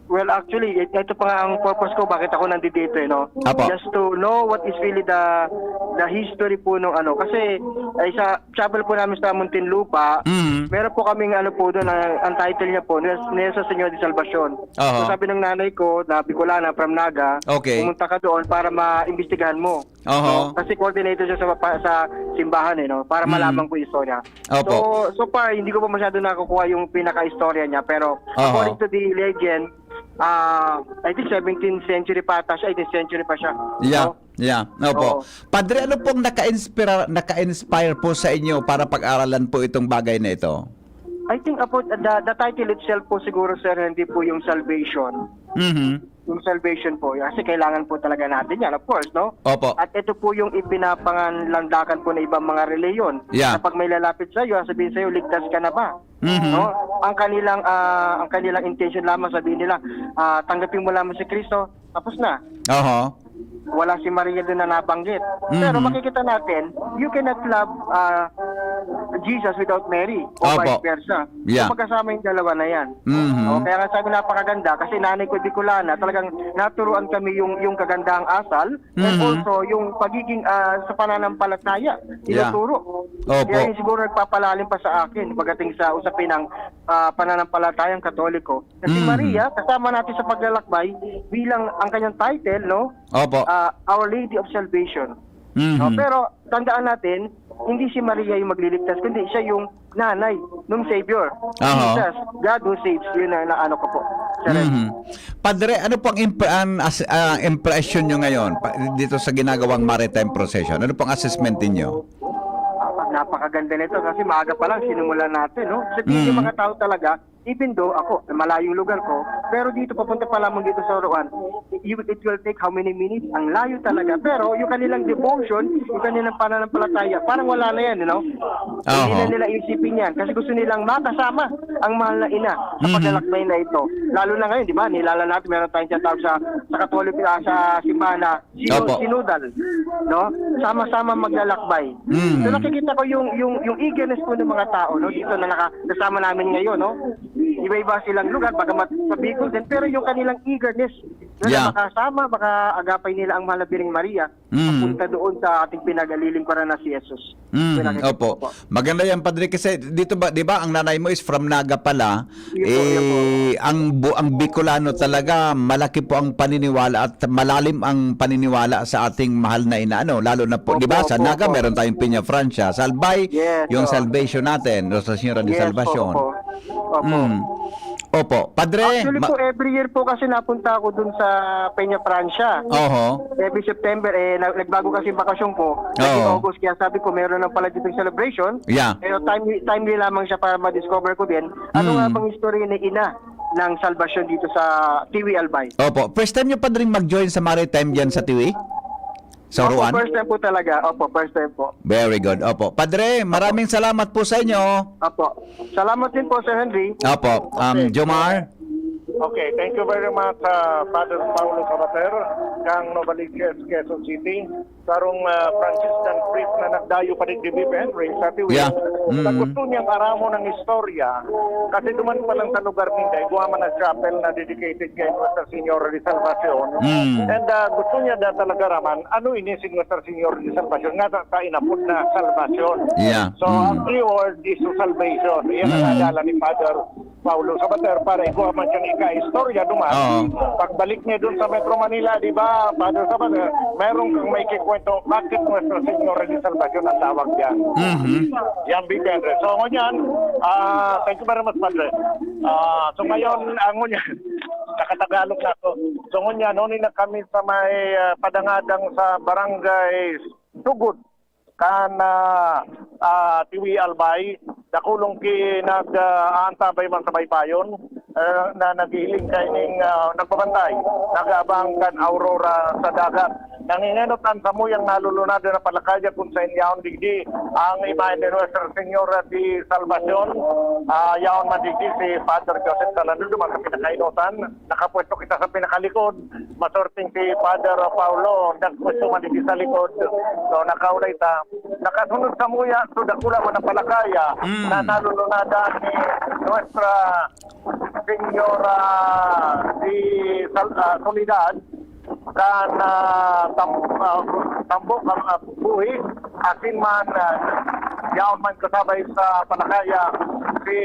Well, actually, it- ito pa nga ang purpose ko bakit ako nandito, eh, no? Apo. Just to know what is really the the history po nung ano. Kasi ay sa chapel po namin sa Muntinlupa, Mm. meron po kaming ano po doon, ang, ang title niya po, Nues- Nuestra Señora de Salvacion. Oho. So sabi ng nanay ko, na Bicolana from Naga, Okay. pumunta ka doon para maimbestigahan mo. Oho. No? Kasi coordinator siya sa, sa simbahan, eh, no? Para Mm. malaman ko yung istorya. Opo. So, so far, hindi ko pa masyado nakukuha yung pinaka-istorya niya. Pero Oho. according to the legend, ah I think seventeenth century pa ata siya, eighteenth century pa siya. Yeah, No? yeah. Opo. Oo. Padre, ano pong naka-inspira, naka-inspire po sa inyo para pag-aralan po itong bagay na ito? I think about the, the title itself po siguro, sir, hindi po yung salvation. Mhm. Yung salvation po, kasi kailangan po talaga natin yan, of course, no? Opo. At ito po yung ipinapanganlandakan po ng ibang mga reliyon. Yeah. Na pag may lalapit sa iyo, sabihin sa iyo, "Ligtas ka na ba?" Mhm. No? Ang kanilang ah, ang kanilang intention lamang, sabihin nila, ah, "Tanggapin mo lamang si Kristo, tapos na." Oho. wala si Maria doon na nabanggit. Pero Mhm. makikita natin, you cannot love ah, Jesus without Mary o Opo. vice versa. Yeah. So, magkasama yung dalawa na yan. Mhm. O, kaya nga sabi, napakaganda kasi nanay ko Bicolana, talagang naturuan kami yung, yung kagandahang asal and Mhm. also yung pagiging ah, sa pananampalataya, Yeah. tinuturo. Opo. Kaya yun siguro nagpapalalim pa sa akin pagdating sa usapin ng ah, pananampalatayang Katoliko. Kasi Mhm. Maria, kasama natin sa paglalakbay bilang ang kanyang title, no? Opo. Ah, Our Lady of Salvation. Mhm. No? Pero tandaan natin, hindi si Maria yung magliligtas, kundi siya yung nanay ng Savior. Aha. Jesus, God who saves. Yun ang naano ko po. Sir Ed. Mhm. Padre, ano pong impre-, an-, as-, ah, impression nyo ngayon pa, dito sa ginagawang maritime procession? Ano pong assessment ninyo? Ah, napakaganda nito kasi maaga pa lang sinimulan natin, no? Sa tingin ng Mhm. mga tao talaga, even though ako, malayong lugar ko, pero dito, papunta pa lamang dito sa Oroan, you, it will take how many minutes? Ang layo talaga. Pero yung kanilang devotion, yung kanilang pananampalataya, parang wala na yan, you know? Hindi na Oho. nila isipin yan kasi gusto nilang makasama ang mahal na ina sa Mhm. paglalakbay na ito. Lalo na ngayon, di ba? Nilala natin, meron tayong tinatawag sa, sa Katoliko, ah, sa simbahan na sino-, Opo. sinodal, no? Sama-sama maglalakbay. Mm. So, nakikita ko yung, yung, yung eagerness po ng mga tao, no? Dito na naka-, kasama namin ngayon, no? Iba-iba silang lugar, bagamat sa Bicol din, pero yung kanilang eagerness na Yeah. makasama, makaagapay nila ang mahal na Birheng Maria, Mm. papunta doon sa ating pinagalilingkuran na si Jesus. Mm, Pinakikita opo. ko po. Maganda yan, Padre, kasi dito ba, di ba, ang nanay mo is from Naga pala? Yun po, yun po. Eh, ang bu-, ang Bicolano talaga, malaki po ang paniniwala at malalim ang paniniwala sa ating mahal na ina, ano, lalo na po, di ba, Opo, sa opo, Naga, opo. meron tayong Peñafrancia. Sa Albay, Yes, yung oo. Salvation natin, Nuestra Señora de Yes, Salvacion. opo. Opo. Mm. Opo. Padre, Actually ma- po, every year po kasi napunta ako dun sa Peñafrancia. Oho. Every September, eh, na-, nagbago kasi yung bakasyon ko. Naging Oo. August, kaya sabi ko, meron lang pala ditong celebration. Yeah. Pero timely, timely lamang siya para ma-discover ko din. Ano Mm. nga bang istorya ni Ina ng Salvasyon dito sa Tiwi, Albay? Opo. First time nyo, Padring, mag-join sa Maritime dyan sa Tiwi? Sa Opo, Oroan? first time po talaga. Opo, first time po. Very good. Opo. Padre, maraming salamat po sa inyo. Opo. Salamat din po, Sir Henry. Opo. Um, Okay. Jomar? Okay, thank you very much, ah, Father Paulo Sabater, kang Novaliches, Quezon City. Sarong, ah, Franciscan priest na nagdayo pa digdi, Henry, sa Tiwi. Yeah. Na Mm. gusto niyang aramon ang istorya, kasi duman pa lang sa lugar ninda, igwa man na chapel na dedicated kay Nuestra Señora de Salvacion. Mm. And, ah, gusto niya na talaga raman, ano ini si Nuestra Señora de Salvacion? Nga ta, ta inapod na Salvacion. Yeah. So, Mm. ang keyword is to salvation. Iyan ang Mm. nadala ni Father Paulo Sabater para igwa man siyang ika-istorya duman. Oo. Pagbalik niya dun sa Metro Manila, di ba, Father Sabater, meron kang may kikwento, bakit Nuestra Señora de Salvacion ang tawag diyan? Mhm. Yan, Big Henry. So, ngunyan, ah, thank you very much, Padre. Ah, so, ngayon, ah, ngunyan, nakatagalog na ako. So, ngunyan, nuni na kami sa may, ah, padangadang sa Barangay Sugod, kan, ah, ah, Tiwi, Albay, dakulong ki-, nag, ah, aantabay man sa baybayon, eh, na naghihiling kaining, ah, nagbabantay, nag-aabang kan aurora sa dagat. Nangingenot an samuyang nalulunado na palakaya kun saen yaon digdi ang imahen ni Nuestra Señora de Salvacion. Ah, yaon man digdi si Father Joseph Calando, duman sa pinakaenotan. Nakapwesto kita sa pinakalikod. Maswerteng si Father Paulo, nagpwesto man digdi sa likod. So, nakaulay ta. Nakasunod samuya, so, dakula man ang palakaya Mm. na nalulunadan ni Nuestra Señora de Sal-, ah, Soledad, kan, ah, tam-, ah, tambok, ah, buhi, asin man, ah, yaon man kasabay sa palakaya si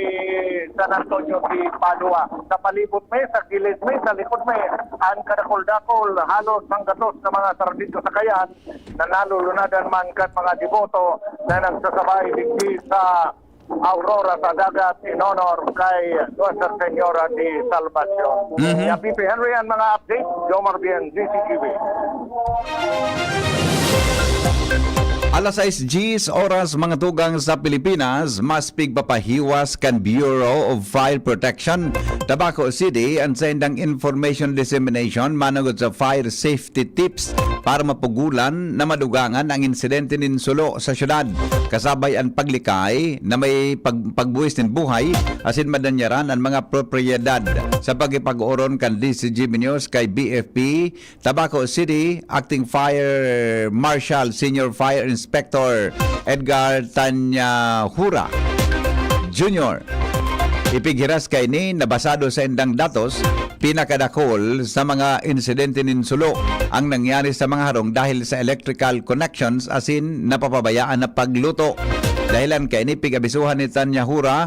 San Antonio de Padua. Sa palibot may, sa kilid may, sa likod may, an kadakul-dakul, halos sanggatos na mga sardito sakayan na nalulunadan man kan mga deboto na nagsasabay digdi sa Aurora sa Dagat in honor kay Nuestra Señora de Salvacion. Mhm. Yan, P P Henry, ang mga update. Jomar Bien, G C T V. Alas sais diyes oras, mga tugang sa Pilipinas, mas pigpapahiwas kan Bureau of Fire Protection Tabaco City an saindang information dissemination manongod sa fire safety tips para mapugulan na madugangan ang insidente nin sulo sa syudad, kasabay an paglikay na may pag-, pagbuhis nin buhay asin madanyaran an mga propiedad. Sa pakipag-oron kan D C G B News kay B F P, Tabaco City, Acting Fire Marshal Senior Fire Inspector Edgar Tanyahura Junior. Ipighiras kaini na basado sa indang datos, pinakadakul sa mga insidente nin sulo ang nangyari sa mga harong dahil sa electrical connections asin napapabayaan na pagluto. Dahilan kaini, pig-abisuhan ni Tanyahura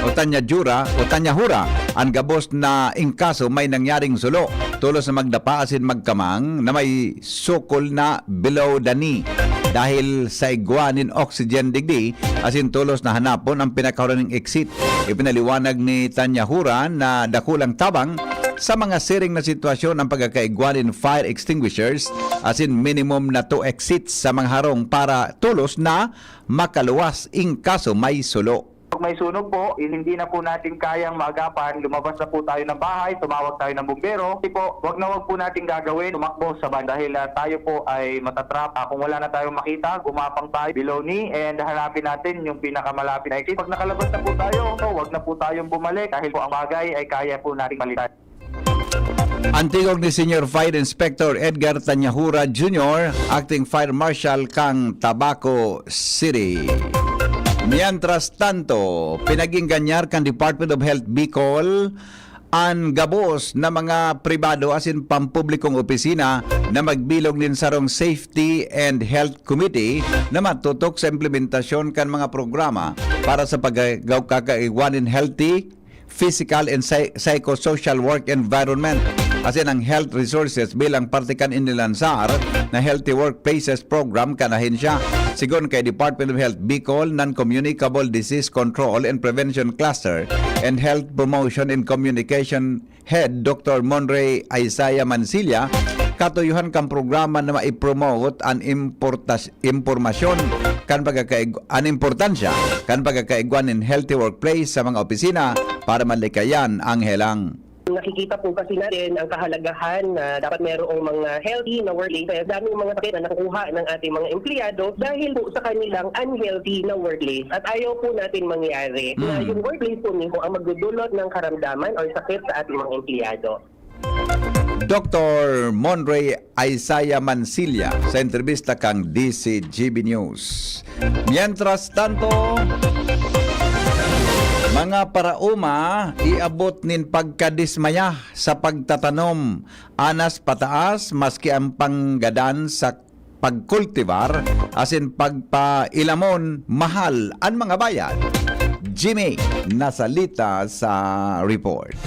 o Tanyajura o Tanyahura an gabos na ingkaso may nangyaring sulo, tolos na magdapa asin magkamang na may sukol na below the knee dahil sa igwa nin oxygen digdi, asin tolos na hanapon ang pinakahuring exit. Ipinaliwanag ni Tanyahura na dakulang tabang sa mga siring na sitwasyon ang pagkakaigwa nin fire extinguishers asin minimum na two exits sa mga harong para tolos na makaluwas in kaso may sulo. Pag may sunog po, hindi na po natin kayang maagapan, lumabas na po tayo ng bahay, tumawag tayo ng bumbero. Kasi po, wag na wag po natin gagawin, tumakbo sa ban-, dahil, ah, tayo po ay matatrap. Ah, kung wala na tayong makita, gumapang tayo below knee and hanapin natin yung pinakamalapit na exit. Pag nakalabas na po tayo, so, wag na po tayong bumalik dahil po ang bagay ay kaya po nating balikan. An tigog ni Senior Fire Inspector Edgar Tanyahura Junior, Acting Fire Marshal kan Tabaco City. Mientras tanto, pinag-ingganyar kan Department of Health Bicol an gabos na mga pribado asin pampublikong opisina na magbilog nin sarong Safety and Health Committee na matutok sa implementasyon kan mga programa para sa pagkakaigwa nin healthy physical and psy-, psychosocial work environment, asin ang health resources bilang parte kan inilansar na Healthy Workplaces Program kan ahensya. Sigon kay Department of Health Bicol, Non-Communicable Disease Control and Prevention Cluster and Health Promotion and Communication Head Doctor Monrey Isaiah Mansilla, katuyuhan kan programa na maipromote an importas-, impormasyon kan pagkakaig-, an importansya kan pagkakaigwa nin healthy workplace sa mga opisina para malikayan ang helang. Nakikita po kasi natin ang kahalagahan na dapat merong mga healthy na workplace. Kaya daming mga sakit na nakukuha ng ating mga empleyado dahil po sa kanilang unhealthy na workplace. At ayaw po natin mangyari na Mm. yung workplace po mismo ang magdudulot ng karamdaman or sakit sa ating mga empleyado. Doctor Monrey Isaiah Mansilla sa entrebista kan D C G B News. Mientras tanto, mga paraoma, iabot nin pagkadismaya sa pagtatanom anas pataas, maski ang panggadan sa pagkultibar asin pagpailamon mahal an mga bayad. Jimmy Nasalita sa report.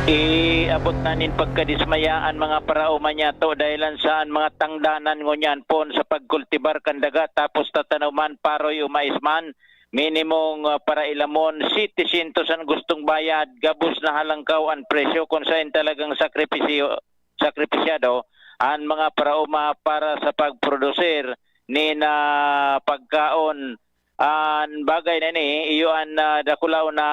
Iabot na nin pagkadismaya an mga paraoma niyato dahilan sa an mga tangdanan ngunyan poon sa pagkultibar kan daga tapos tatanoman, paroy o mais man, minimong, ah, parailamon, siyete syentos an gustong bayad, gabos na halangkaw an presyo kun saen talagang sakripisyo sakripisyado an mga paraoma para sa pagprodusir nin, ah, pagkaon. An bagay na ini, iyo an, ah, dakulaon na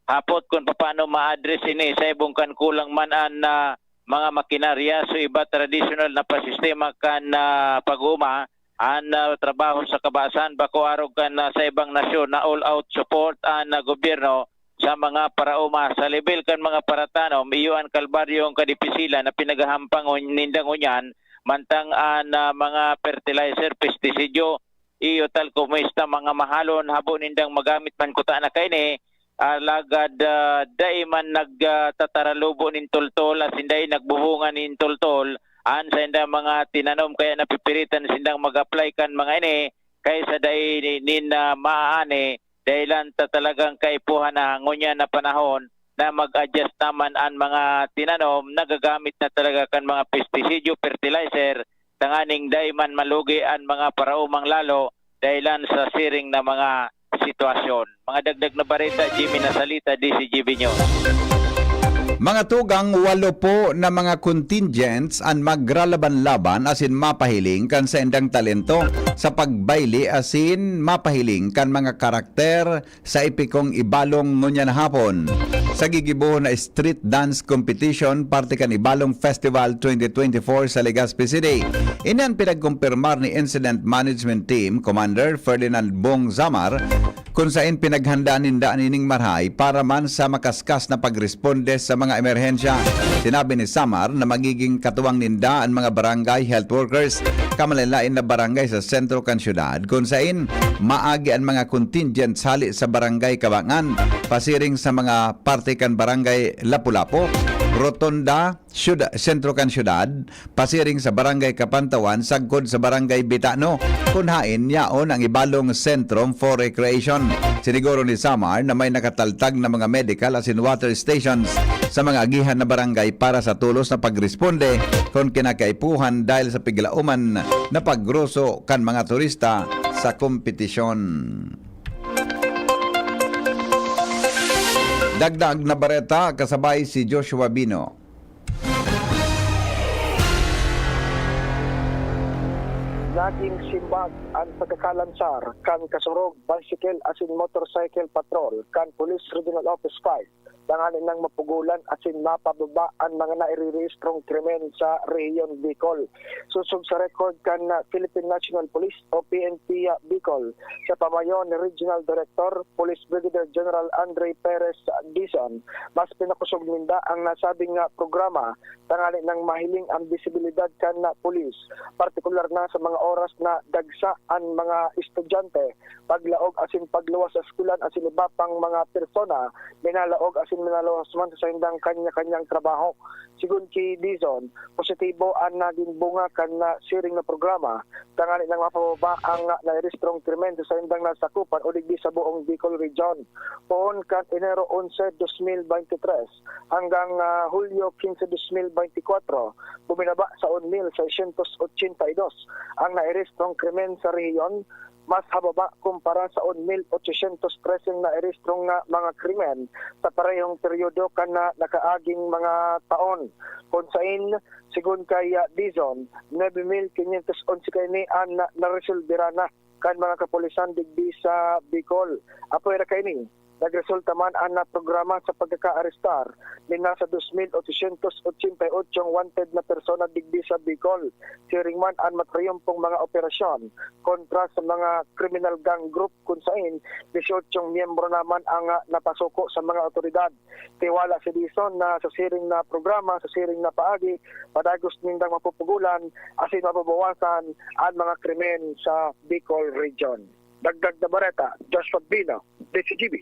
hapot kun papaano ma-address ini sa ibong kan kulang man an, ah, mga makinarya. So, iba tradisyonal na pasistema kan, ah, pag-ooma, an, ah, trabaho sa kabasan, bako arog kan, ah, sa ibang nasyon na all-out support an, ah, gobyerno sa mga paraoma. Sa lebel kan mga paratanom, iyo an kalbaryong kadipisilan na pinaghahampang ngun-, ninda ngunyan, mantang an, ah, mga fertilizer, pestisidyo, iyo tal komo esta mga mahalon, habo nindang magamit man kuta na kaini, alagad, ah, dai man nag, ah, tataralubo nin toltol, asin dai nagbubunga nin toltol an saindang mga tinanom, kaya napipiritan sindang mag-apply kan mga ini, kaysa dai ni-, nin, ah, maaani, dahilan ta talagang kaipuhan na ngunyan na panahon na mag-adjust naman an mga tinanom na gagamit na talaga kan mga pestisidyo, fertilizer, tanganing dai man malugi an mga paraomang lalo dahilan sa siring na mga sitwasyon. Mga dagdag na bareta, Jimmy Nasalita, D C G B News. Mga tugang, walo po na mga contingents an magralaban-laban asin mapahiling kan saindang talento sa pagbayli asin mapahiling kan mga karakter sa epikong Ibalong ngunyan na hapon. Sa gigibohon na street dance competition parte kan Ibalong Festival twenty twenty-four sa Legazpi City. Ini an pinagkumpirmar ni Incident Management Team Commander Ferdinand Bong Zamar, kun sain pinaghandaan ninda nining marahay para man sa makaskas na pagresponde sa mga emerhensya. Sinabi ni Zamar na magiging katuwang ninda an mga barangay health workers, kamalinlain na barangay sa sentro kan syudad, kun sain maagi an mga contingents hali sa Barangay Kabangan, pasiring sa mga parte kan Barangay Lapu-Lapu, Rotonda, syuda-, sentro kan syudad, pasiring sa Barangay Kapantawan, sagkod sa Barangay Bitano, kun haen yaon ang Ibalong Centrum for Recreation. Siniguro ni Zamar na may nakataltag na mga medical asin water stations sa mga agihan na barangay para sa tulos na pagresponde kun kinakaipuhan dahil sa piglaoman na pagruso kan mga turista sa kompetisyon. Dagdag na bareta kasabay si Joshua Bino. Nagin simbag an pagkakalansar kan kasurog, bicycle asin motorcycle patrol kan Police Regional Office five, tanganing mapugolan asin mapababa an mga nairerehistrong krimen sa Rehiyon Bicol. Sosog sa record kan, ah, Philippine National Police o P N P, ah, Bicol, sa pamayo ni Regional Director Police Brigadier General Andre Perez Dizon, mas pinakosog ninda ang nasabing, ah, programa tanganing mahiling ang bisibilidad kan, ah, pulis, partikular na sa mga oras na dagsa an mga estudyante, paglaog asin pagluwas sa eskwelahan asin iba pang mga persona, minalaog asin minaluwas man sa saindang kanya-kanyang trabaho. Sigon ki Dizon, positibo an nagin bunga kan nasiring na programa, tanganing mapababa ang nairehistrong krimen sa saindang nasakopan o digdi sa buong Bicol Region. Poon kan Enero onse, dos mil bente tres hanggang, ah, Hulyo kinse, dos mil bente kwatro, buminaba sa un mil seiscientos ochenta y dos ang nairehistrong krimen sa rehiyon, mas hababa kumpara sa un mil ochocientos trese na nairehistrong, ah, mga krimen sa parehong peryodo kan, ah, nakaaging mga taon. Kun sain, sigon kay, ah, Dizon, nuebe mil quinientos onse kaini an, ah, naresolbera na kan mga kapulisan digdi sa Bicol. Apwera kaini, nagresulta man an, ah, programa sa pagkakaarestar nin nasa dos mil ochocientos ochenta y ocho wanted na persona digdi sa Bicol. Siring man an matrayumpong mga operasyon kontra sa mga criminal gang group kun sain dieciocho miyembro na man ang, ah, napasuko sa mga awtoridad. Tiwala si Dizon na sa siring na programa, sa siring na paagi, padagos nindang mapupugolan asin mababawasan an mga krimen sa Bicol Region. Dagdag na bareta, Joshua Bino, D Z G B.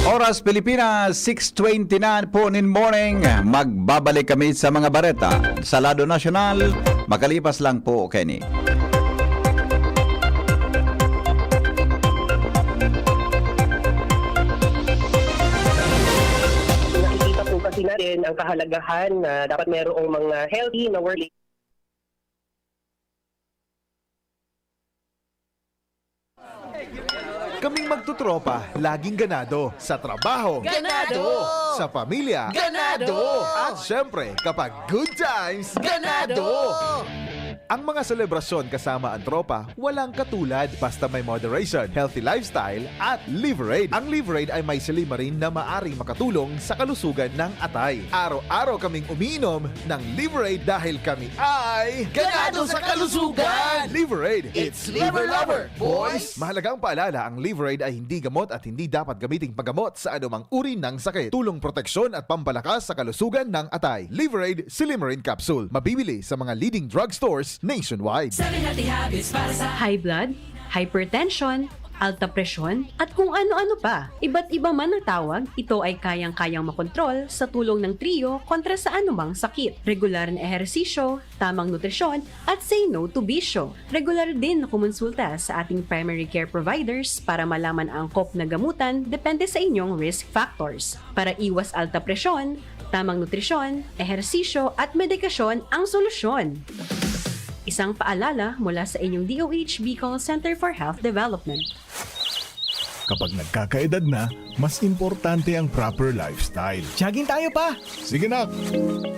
Oras Pilipinas, six twenty-nine po nin morning. Magbabalik kami sa mga bareta sa lado nasyonal, makalipas lang po kaini. Nakikita po kasi natin ang kahalagahan na dapat merong mga healthy na work. Kaming magtotropa, laging ganado. Sa trabaho, Ganado! Sa pamilya, Ganado! At syempre, kapag good times, Ganado! Ang mga selebrasyon kasama ang tropa, walang katulad basta may moderation, healthy lifestyle, at Liverade. Ang Liverade ay may silymarin na maaring makatulong sa kalusugan ng atay. Araw-araw kaming umiinom ng Liverade dahil kami ay Ganado sa kalusugan! Liverade, it's Liver Lover, boys! Mahalagang paalala, ang Liverade ay hindi gamot at hindi dapat gamiting panggamot sa anumang uri ng sakit. Tulong proteksyon at pampalakas sa kalusugan ng atay. Liverade Silymarin Capsule. Mabibili sa mga leading drugstores nationwide. Seven healthy habits para sa High blood, hypertension, alta presyon, at kung ano-ano pa. Iba't iba man ang tawag, ito ay kayang-kayang makontrol sa tulong ng Trio kontra sa anumang sakit. Regular na ehersisyo, tamang nutrisyon, at say no to bisyo. Regular din na kumonsulta sa ating primary care providers para malaman ang angkop na gamutan depende sa inyong risk factors. Para iwas alta presyon, tamang nutrisyon, ehersisyo, at medikasyon ang solusyon. Isang paalala mula sa inyong D O H Bicol Center for Health Development. Kapag nagkakaedad na, mas importante ang proper lifestyle. Jogging tayo, pa! Sige, nak!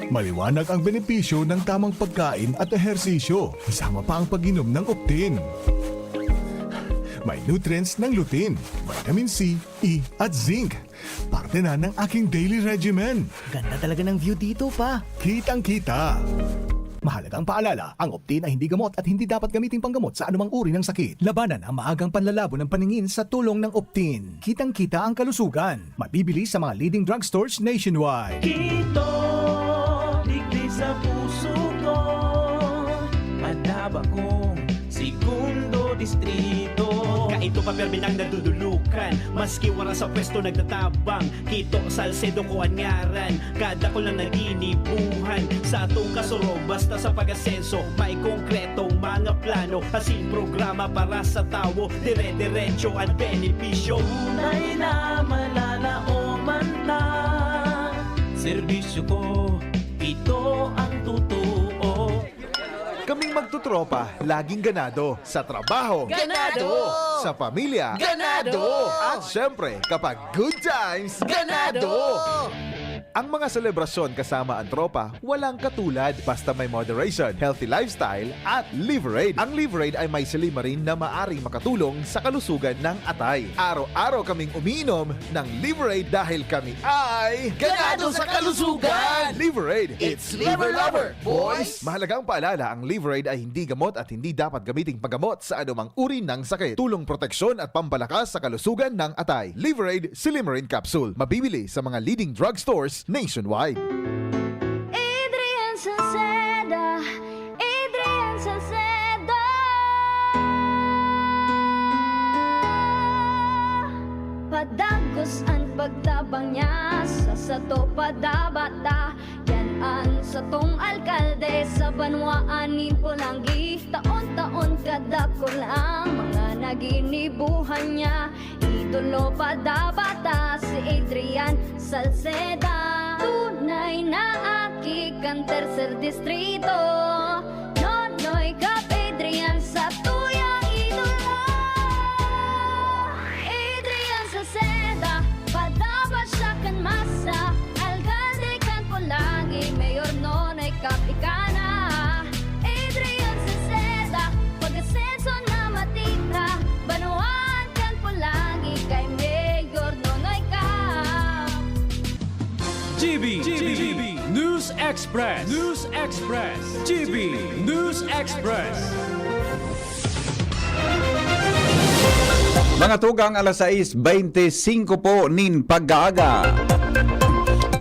Maliwanag ang benepisyo ng tamang pagkain at ehersisyo, kasama pa ang pag-inom ng Optin. May nutrients ng lutein, vitamin C, E, at zinc. Parte na ng aking daily regimen. Ganda talaga ng view dito, pa. Kitang-kita. Mahalagang paalala, ang Optin ay hindi gamot at hindi dapat gamiting panggamot sa anumang uri ng sakit. Labanan ang maagang panlalabo ng paningin sa tulong ng Optin. Kitang-kita ang kalusugan. Mabibili sa mga leading drugstores nationwide. Kito, digdi sa puso ko, Padaba kong segundo distrito. Kaito pa permi nang nadudulukan, maski wara sa pwesto nagtatabang. Kito Salcedo ko an ngaran, kadakul na naginibuhan. Sa atong kasurog, basta sa pag-asenso, may konkretong mga plano. Asin programa para sa tawo, dire-diretso an benepisyo. Tunay na malalaoman ta, serbisyo ko, ito ang totoo. Kaming magtutropa, laging ganado. Sa trabaho. Ganado! Sa pamilya. Ganado! At syempre, kapag good times, ganado! Ganado! Ang mga selebrasyon kasama ang tropa, walang katulad. Basta may moderation, healthy lifestyle, at Liverade. Ang Liverade ay may silymarin na maaring makatulong sa kalusugan ng atay. Araw-araw kaming umiinom ng Liverade dahil kami ay Ganado sa kalusugan! Liverade! It's Liver Lover, boys! Mahalagang paalala, ang Liverade ay hindi gamot at hindi dapat gamiting panggamot sa anumang uri ng sakit. Tulong proteksyon at pampalakas sa kalusugan ng atay. Liverade Silymarin Capsule. Mabibili sa mga leading drugstores nationwide. Adrian Salceda, Adrian Salceda. Padagos an pagtabang niya sa sato, padabata. Yan an satong alkalde sa banwaan nin Polangui. Taon-taon kadakul ang mga naginibuhan niya. Idolo padabata si Adrian Salceda. Tunay na aki kan Tercer Distrito. Nonoy Cap Adrian sa tuyang idolo. Adrian Salceda, padaba siya kan masa. Alkalde kan Polangui, Mayor Nonoy Cap ika na. Adrian Salceda, pag-asenso na matira. Banwaan kan Polangui kay Mayor Nonoy Cap. G B, G B, News Express, News Express, G B, News Express. Mga tugang, alas sais beintisinko po nin pag-aaga.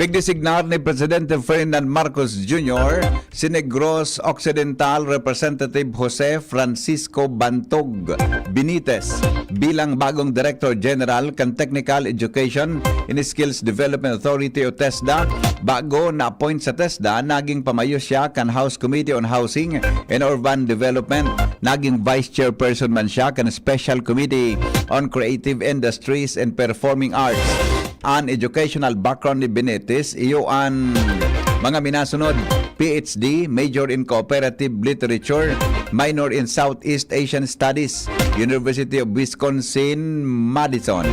Pigdesignar ni Presidente Ferdinand Marcos Junior si Negros Occidental Representative Jose Francisco Bantog Benitez bilang bagong Director General kan Technical Education and Skills Development Authority o TESDA. Bago na-appoint sa TESDA, naging pamayo siya kan House Committee on Housing and Urban Development. Naging Vice Chairperson man siya kan Special Committee on Creative Industries and Performing Arts. An educational background ni Benitez, iyo an mga minasunod: P H D, major in Cooperative Literature, minor in Southeast Asian Studies, University of Wisconsin, Madison.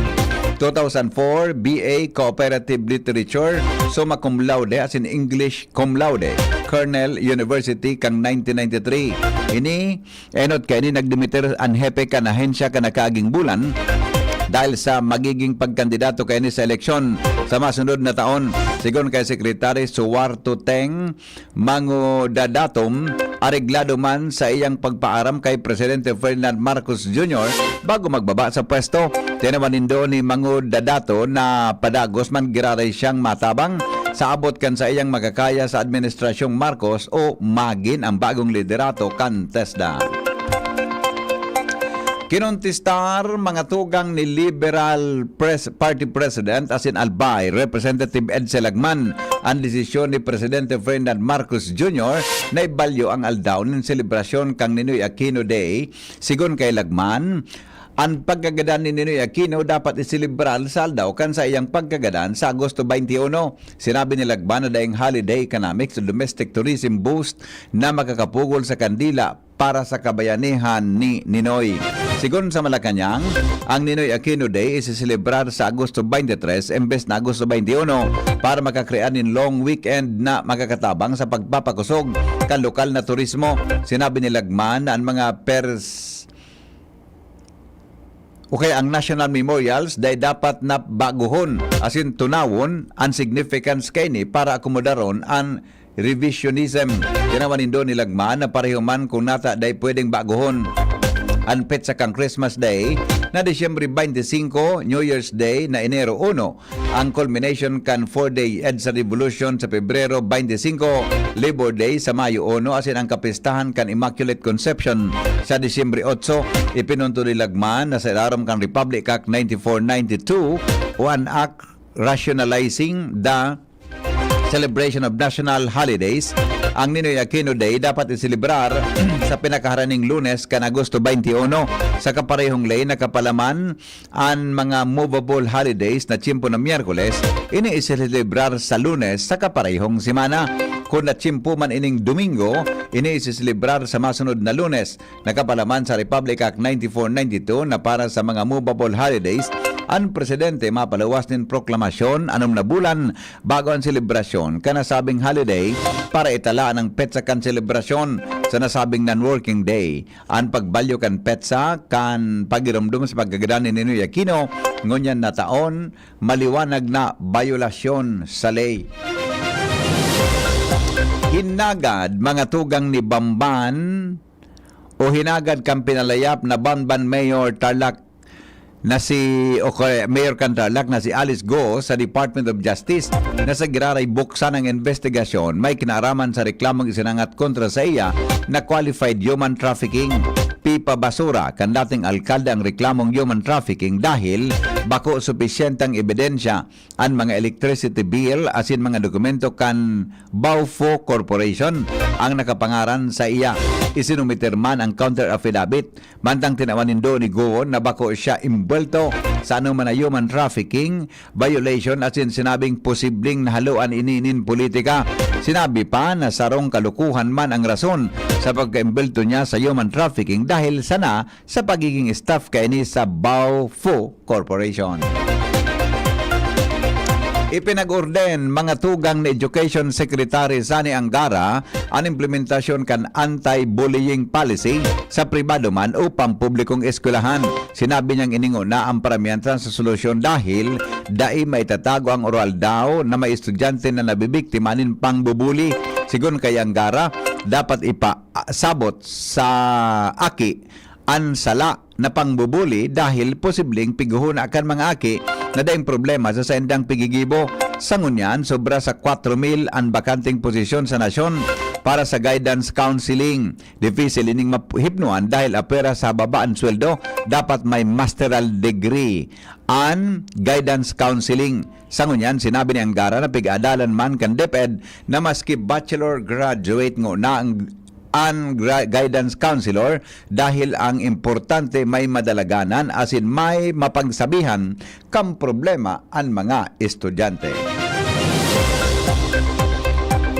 Two thousand four, B A Cooperative Literature, summa cum laude, as in English cum laude, Cornell University kan nineteen ninety-three. Ini enot kaini nagdimiter an hepe kan ahensya kan nakaaging bulan dahil sa magiging pagkandidato kaini sa eleksyon sa masunod na taon. Sigon kay Secretary Suwarto Teng Mangodadatom, areglado man saiyang pagpaaram kay Presidente Ferdinand Marcos Junior bago magbaba sa pwesto. Tinawan nindo ni Mangodadato na padagos man giraray siyang matabang sa abot kan saiyang makakaya sa Administrasyong Marcos o magin ang bagong liderato kan TESDA. Kinontestar mga tugang ni Liberal Pres-, Party President asin Albay Representative Edsel Lagman an desisyon ni Presidente Ferdinand Marcos Junior na ibalyo ang aldaw nin selebrasyon kan Ninoy Aquino Day. Sigon kay Lagman, an pagkagadan ni Ninoy Aquino dapat iselebrar sa aldaw kan saiyang pagkagadan sa Agosto twenty-one. Sinabi ni Lagman na daing holiday economics o domestic tourism boost na makakapugol sa kandila para sa kabayanihan ni Ninoy. Sigon sa Malacañang, ang Ninoy Aquino Day isiselebrar sa Agosto twenty-three embes na Agosto twenty-one para makakrear nin long weekend na makakatabang sa pagpapakosog kan lokal na turismo. Sinabi ni Lagman na ang mga pers-, o kaya ang national memorials dai dapat na baguhon asin tunawon an significance kaini para akomodaron an revisionism. Tinawan nindo ni Lagman na pareho man kung nata dai pwedeng baguhon an petsa kan Christmas Day na Disyembre twenty-five, New Year's Day na Enero uno, ang culmination kan four-day EDSA Revolution sa Pebrero twenty-five, Labor Day sa Mayo uno, asin ang kapistahan kan Immaculate Conception sa Disyembre otso. Ipinunto ni Lagman na sa ilarom kan Republic Act ninety-four ninety-two o an Act Rationalizing the Celebration of National Holidays, ang Ninoy Aquino Day dapat iselebrar sa pinakaharaning Lunes kan Agosto twenty-one, sa kaparehong ley na kapalaman an mga movable holidays na tiyempo na Miyerkules, ini iselebrar sa Lunes sa kaparehong semana. Kun natiyempo man ining Domingo, ini iseselebrar sa masunod na Lunes. Nakapalaman sa Republic Act ninety-four ninety-two na para sa mga movable holidays, an presidente mapaluwas nin proklamasyon anom na bulan bago an selebrasyon kan nasabing holiday para italaan ang petsa kan selebrasyon sa nasabing non-working day. An pagbalyo kan petsa kan pagiromdom sa pagkagadan ni Ninoy Aquino ngunyan na taon, maliwanag na bayolasyon sa ley. Hinagad, mga tugang ni Bamban, o hinagad kan pinalayap na Bamban Mayor Tarlac na si, o kaya Mayor kan Tarlac na si Alice Go sa Department of Justice na sa giraray buksan ang investigasyon may kinaaraman sa reklamong isinangat kontra sa iya na qualified human trafficking. Pipa Basura kan dating alkalde ang reklamong human trafficking dahil bako supisyenteng ebidensya an mga electricity bill asin mga dokumento kan Baufo Corporation ang nakapangaran sa iya. Isinumiter man ang counter affidavit. Mantang tinawan nindo ni Go na bako siya imbwelto sa anoman na human trafficking violation asin sinabing posibleng nahaloan ini nin politika. Sinabi pa na sarong kalokohan man ang rason sa pagkaimbwelto niya sa human trafficking dahil sana sa pagiging staff kaini sa Baufo Corporation. Ipinag-orden, mga tugang ni Education Secretary Sani Angara, an implementasyon kan anti-bullying policy sa pribado man o pampublikong eskwelahan. Sinabi niyang iningo na ang paramihan sa solusyon dahil dai maitatago ang oral daw na may estudyante na nabibiktima nin pangbubuli. Sigon kay Angara, dapat ipasabot sa aki an sala na pangbubuli dahil posibleng pighuhona kan mga aki na daing problema sa saindang pigigibo. Sa ngunyan, sobra sa kwatro mil an bakanteng posisyon sa nasyon para sa guidance counseling. Dipisil ining map-, hipnoan dahil apwera sa baba an sweldo, dapat may masteral degree an guidance counseling. Sa ngunyan, sinabi ni Angara na pig-aadalan man kan DepEd na maski bachelor graduate ngona ang, an gra-, guidance counselor dahil ang importante may madalaganan asin may mapagsabihan kan problema an mga estudyante.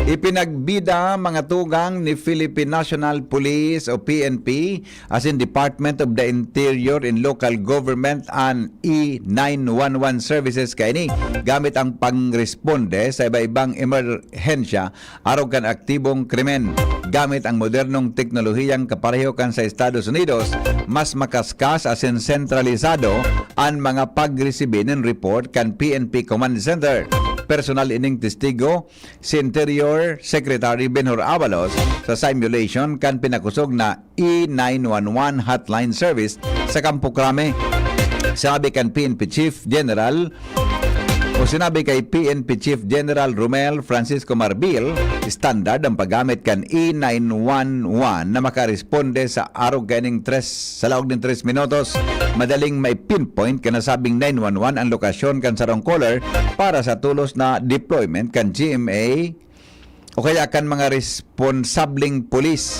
Ipinagbida, mga tugang, ni Philippine National Police o P N P asin Department of the Interior and Local Government an E nine one one services kaini gamit ang pangresponde sa iba-ibang emerhensya arog kan aktibong krimen. Gamit ang modernong teknolohiyang kapareho kan sa Estados Unidos, mas makaskas asin sentralisado an mga pagresibi nin report kan P N P Command Center. Personal ining testigo, si Interior Secretary Benhur Abalos, sa simulation kan pinakosog na E nine one one hotline service sa Campo Crame. Sabi kan P N P Chief General, o sinabi kay P N P Chief General Romel Francisco Marbil, standard ang paggamit kan E nine one one na makaresponde sa arog kaining tres, sa laog nin tres minutos. Madaling may pinpoint kan nasabing nine one one ang lokasyon kan sarong caller para sa tulos na deployment kan G M A o kaya kan mga responsableng pulis,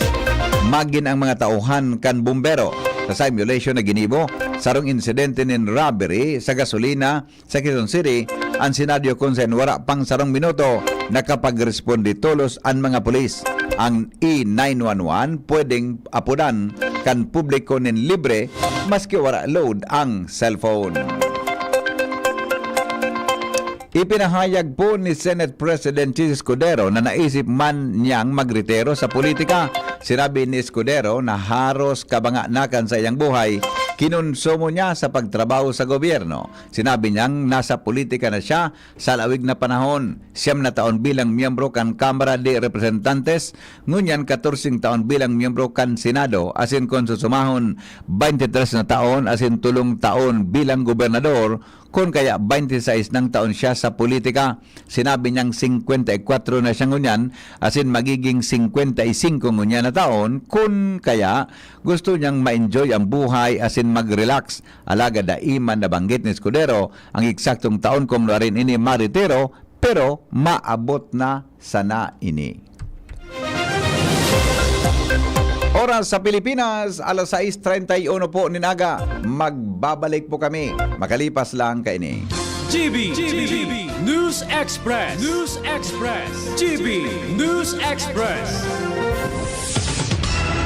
magin ang mga tauhan kan bumbero. Sa simulation na ginibo, sarong insidente nin robbery sa gasolina sa Quezon City, an senaryo kun saen wara pang sarong minuto nakapagresponde tolos an mga pulis. Ang E nine one one pwedeng apodan kan publiko nin libre maski wala load ang cellphone. Ipinahayag po ni Senate President Chiz Escudero na naisip man niyang magretiro sa politika. Sinabi ni Escudero na haros kabanganakan sa iyang buhay, kinonsumo niya sa pagtrabaho sa gobyerno. Sinabi niyang nasa politika na siya sa lawig na panahon, siyam na taon bilang miyembro kan Kamara de Representantes, ngunyan katorseng taon bilang miyembro kan Senado, asin kun susumahon, baynte tres na taon asin tolong taon bilang gobernador, kun kaya baynte sais nang taon siya sa politika. Sinabi niyang singkwenta y kwatro na siya ngunyan, asin magiging singkwenta y singko ngunyan na taon, kun kaya gusto niyang ma-enjoy ang buhay asin mag-relax. Alagad dai man nabanggit ni Escudero ang eksaktong taon kung nuarin ini maretiro, pero maabot na sana ini. Oras sa Pilipinas, alas sais treinta y uno po nin aga. Magbabalik po kami makalipas lang kaini. G B, G B, News Express, News Express, G B News Express.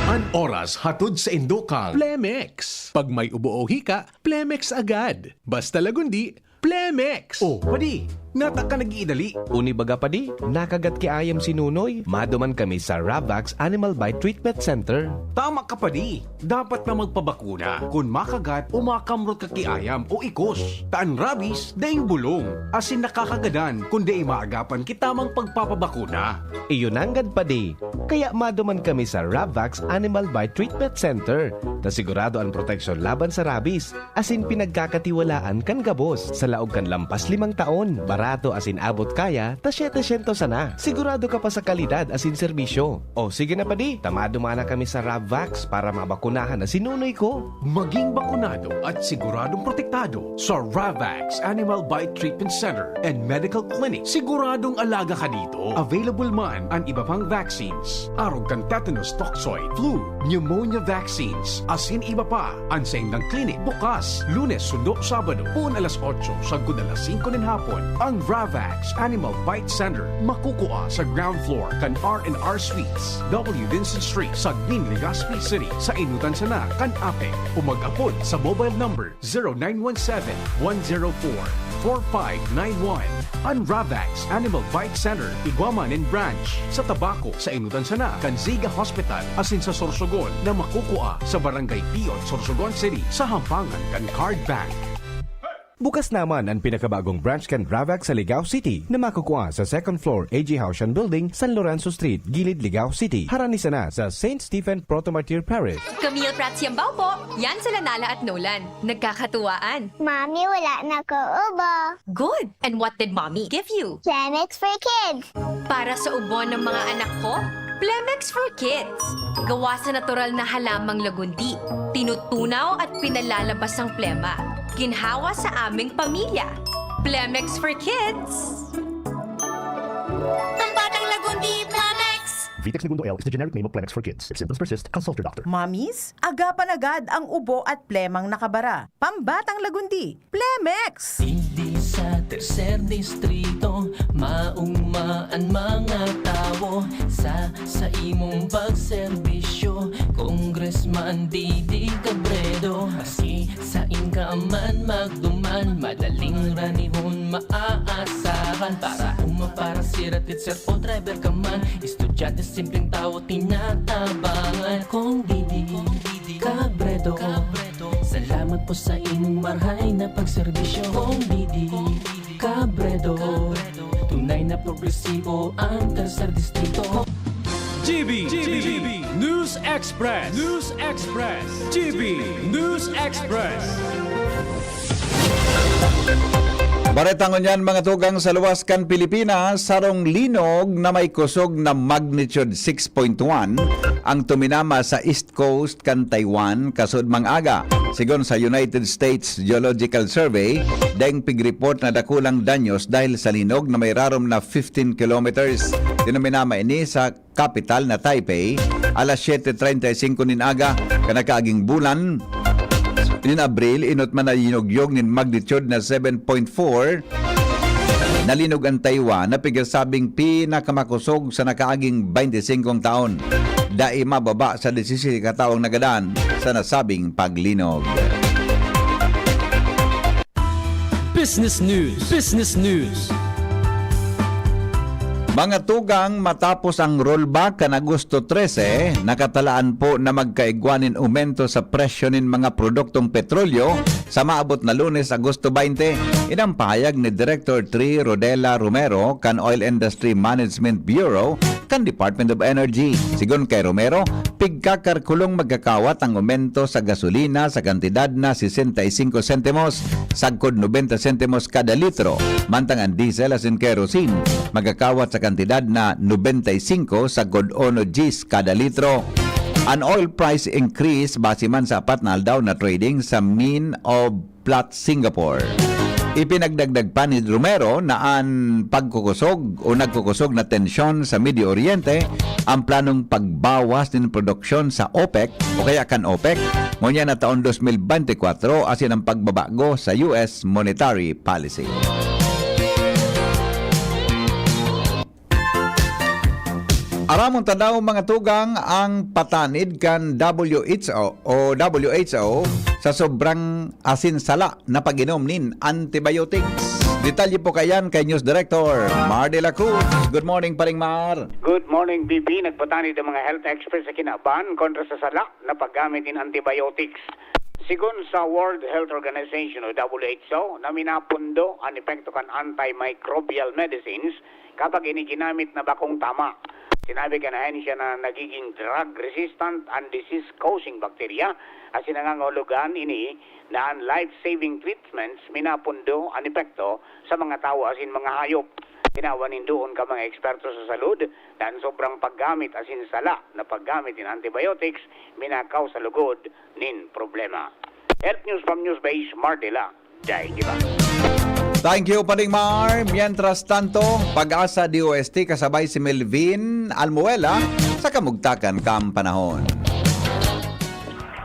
An oras hatod saindo kan Plemex. Pag may ubo o hika, Plemex agad. Basta Lagundi, Plemex! Oh, padi, nata ka nag-iidali? Uni baga, padi, nakagat ki ayam si Nunoy. Maduman kami sa Ravax Animal Bite Treatment Center. Tama ka, padi. Dapat na magpabakuna kun makagat o makamrot ka ki ayam o ikos. Ta an rabies, daing bulong, asin nakakagadan kun dai maagapan ki tamang pagpapabakuna. Iyo nanggad, padi. Kaya maduman kami sa Ravax Animal Bite Treatment Center, ta sigurado an proteksyon laban sa rabies. Asin pinagkakatiwalaan kan gabos. Sa laog kan lampas limang taon, barato asin abot kaya ta siyete syentos sana. Sigurado ka pa sa kalidad asin serbisyo. O sige na, padi, ta maduman na kami sa Rabvax para mabakunahan na si Nunoy ko. Maging bakunado at siguradong protektado sa Ravax Animal Bite Treatment Center and Medical Clinic. Siguradong alaga ka dito. Available man an iba pang vaccines, arog kan tetanus toxoid, flu, pneumonia vaccines, asin iba pa. An saindang klinik bukas Lunes sundo Sabado, poon alas otso sagkod alas singko nin hapon. Ang Ravax Animal Bite Center makukua sa ground floor kan R and R Suites, W Vincent Street, Sagmin, Legazpi City, sa enotan sana kan APEC, o mag-apod sa mobile number zero nine one seven, one zero four, four five nine one. An Ravax Animal Bite Center, igwa man nin branch sa Tabaco, sa enotan sana kan Ziga Hospital, asin sa Sorsogon na makukua sa Barangay Pion, Sorsogon City, sa hampangan kan Card Bank. Bukas naman an pinakabagong branch kan Ravax sa Ligao City na makukua sa second floor A G Haushan Building, San Lorenzo Street, Gilid, Ligao City, harani sana sa Saint Stephen Proto-Martyr Parish. Camille Prats Yambao po. Yan sila Nala at Nolan. Nagkakatuwaan. Mami, wala na ko ubo. Good! And what did Mommy give you? Plemex for Kids. Para sa ubo ng mga anak ko, Plemex for Kids. Gawa sa natural na halamang lagundi. Tinutunaw at pinalalabas ang plema. Ginhawa sa aming pamilya. Plemex for Kids. Ang batang lagundi, Plemex! Vitex Negundo L is the generic name of Plemex for Kids. If symptoms persist, consult your doctor. Mommies, agapan agad ang ubo at plemang nakabara. Pambatang lagundi, Plemex! Digdi sa Tercer Distrito, maogma an mga tawo. Sa saimong pagserbisyo, Congressman Didi Cabredo. Maski sain ka man magduman, madaling ranihon maaasahan. Para uma, para sira, teacher o driver ka man, estudyante, simpleng tawo, tinatabangan. Kong Didi Cabredo. Salamat po sa imong marhay na pagserbisyo. Kong Didi Cabredo. Tunay na progresibo ang Tercer Distrito. G B, G B, News Express, News Express, G B News Express. Bareta ngunyan, mga tugang, sa luwas kan Pilipinas, sarong linog na may kusog na magnitude six point one ang tuminama sa east coast kan Taiwan kasudmang aga. Sigon sa United States Geological Survey, daing pig-report na dakulang danyos dahil sa linog na may rarom na fifteen kilometers. Tinuminama ini sa kapital na Taipei, alas siyete treinta y cinco nin aga, kan nakaaging bulan nin Abril, inot man na yinugyog nin magnitude na seven point four na linog ang Taiwan, na pigasabing pinakamakosog sa nakaaging baynte singkong taon. Dai mababa sa disisisi ka tawo ang nagadan sa nasabing paglinog. Business News. Business News. Mga tugang, matapos ang rollback kan Agosto trese, nakatalaan po na magkaigwa nin umento sa presyo nin mga produktong petrolyo sa maabot na Lunes, Agosto baynte. Inang pahayag ni Director three Rodela Romero kan Oil Industry Management Bureau kan Department of Energy. Sigon kay Romero, pigkakarkulong magkakawat ang umento sa gasolina sa kantidad na sesenta y cinco sentimos sagkod nobenta sentimos kada litro, mantang an diesel asin kerosene magkakawat sa kantidad na nobenta y cinco sagkod ono diyes kada litro. An oil price increase base man sa apat na aldaw na trading sa Min of Platts Singapore. Ipinagdagdag pa ni Romero na an pagkukusog o nagkukusog na tensyon sa Medio Oriente ang planong pagbawas nin produksyon sa OPEC o kaya kan OPEC ngunyan na taon dos mil bente kwatro asin ang pagbabago sa U S monetary policy. Aramon ta daw, mga tugang, ang patanid kan W H O o W H O sa sobrang asin sala na pag-inom nin antibiotics. Detalye po kayan kay News Director Mar de la Cruz. Good morning, Paring Mar. Good morning, B B. Nagpatanid ang mga health experts sa kinaban kontra sa sala na paggamit nin antibiotics. Sigon sa World Health Organization o W H O, na minapundo an epekto kan antimicrobial medicines kapag ini ginamit na bakong tama. Sinabi kan ahensya na nagiging drug-resistant an disease-causing bacteria, asin nangangahulugan ini na an life-saving treatments minapundo an epekto sa mga tawo asin mga hayop. Tinawan nin duon ka mga eksperto sa salud na an sobrang paggamit asin sala na paggamit nin antibiotics minakaw sa lugod nin problema. Health News from Newsbase, Mardela, Daig Iba. Thank you, Paring Mar. Mientras tanto, Pag-asa D O S T kasabay si Melvin Almuela sa kamugtakan kan panahon.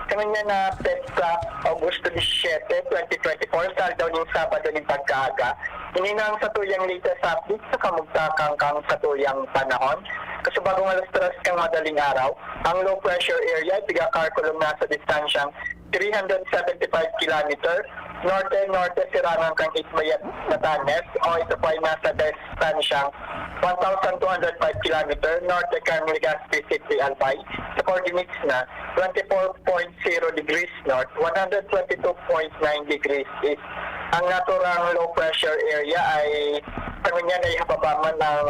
Kanunyan na petsa, Agosto disisiyete, twenty twenty-four, sa aldaw nin Sabado nin pagkaaga, ini na ang satuyang latest update sa kamugtakan kan satuyang panahon. Kasubagong alas tres kan madaling araw, ang low pressure area ay pigakarkulong na sa distansyang three hundred seventy-five kilometer norte-norte sirangan kan Isbayat, Batanes, o ito po ay nasa distansyang one thousand two hundred five kilometer norte kan Legazpi City, Albay, sa coordinates na twenty-four point zero degrees north, one hundred twenty-two point nine degrees east. Ang naturang low pressure area ay kanunyan ay hababa man ang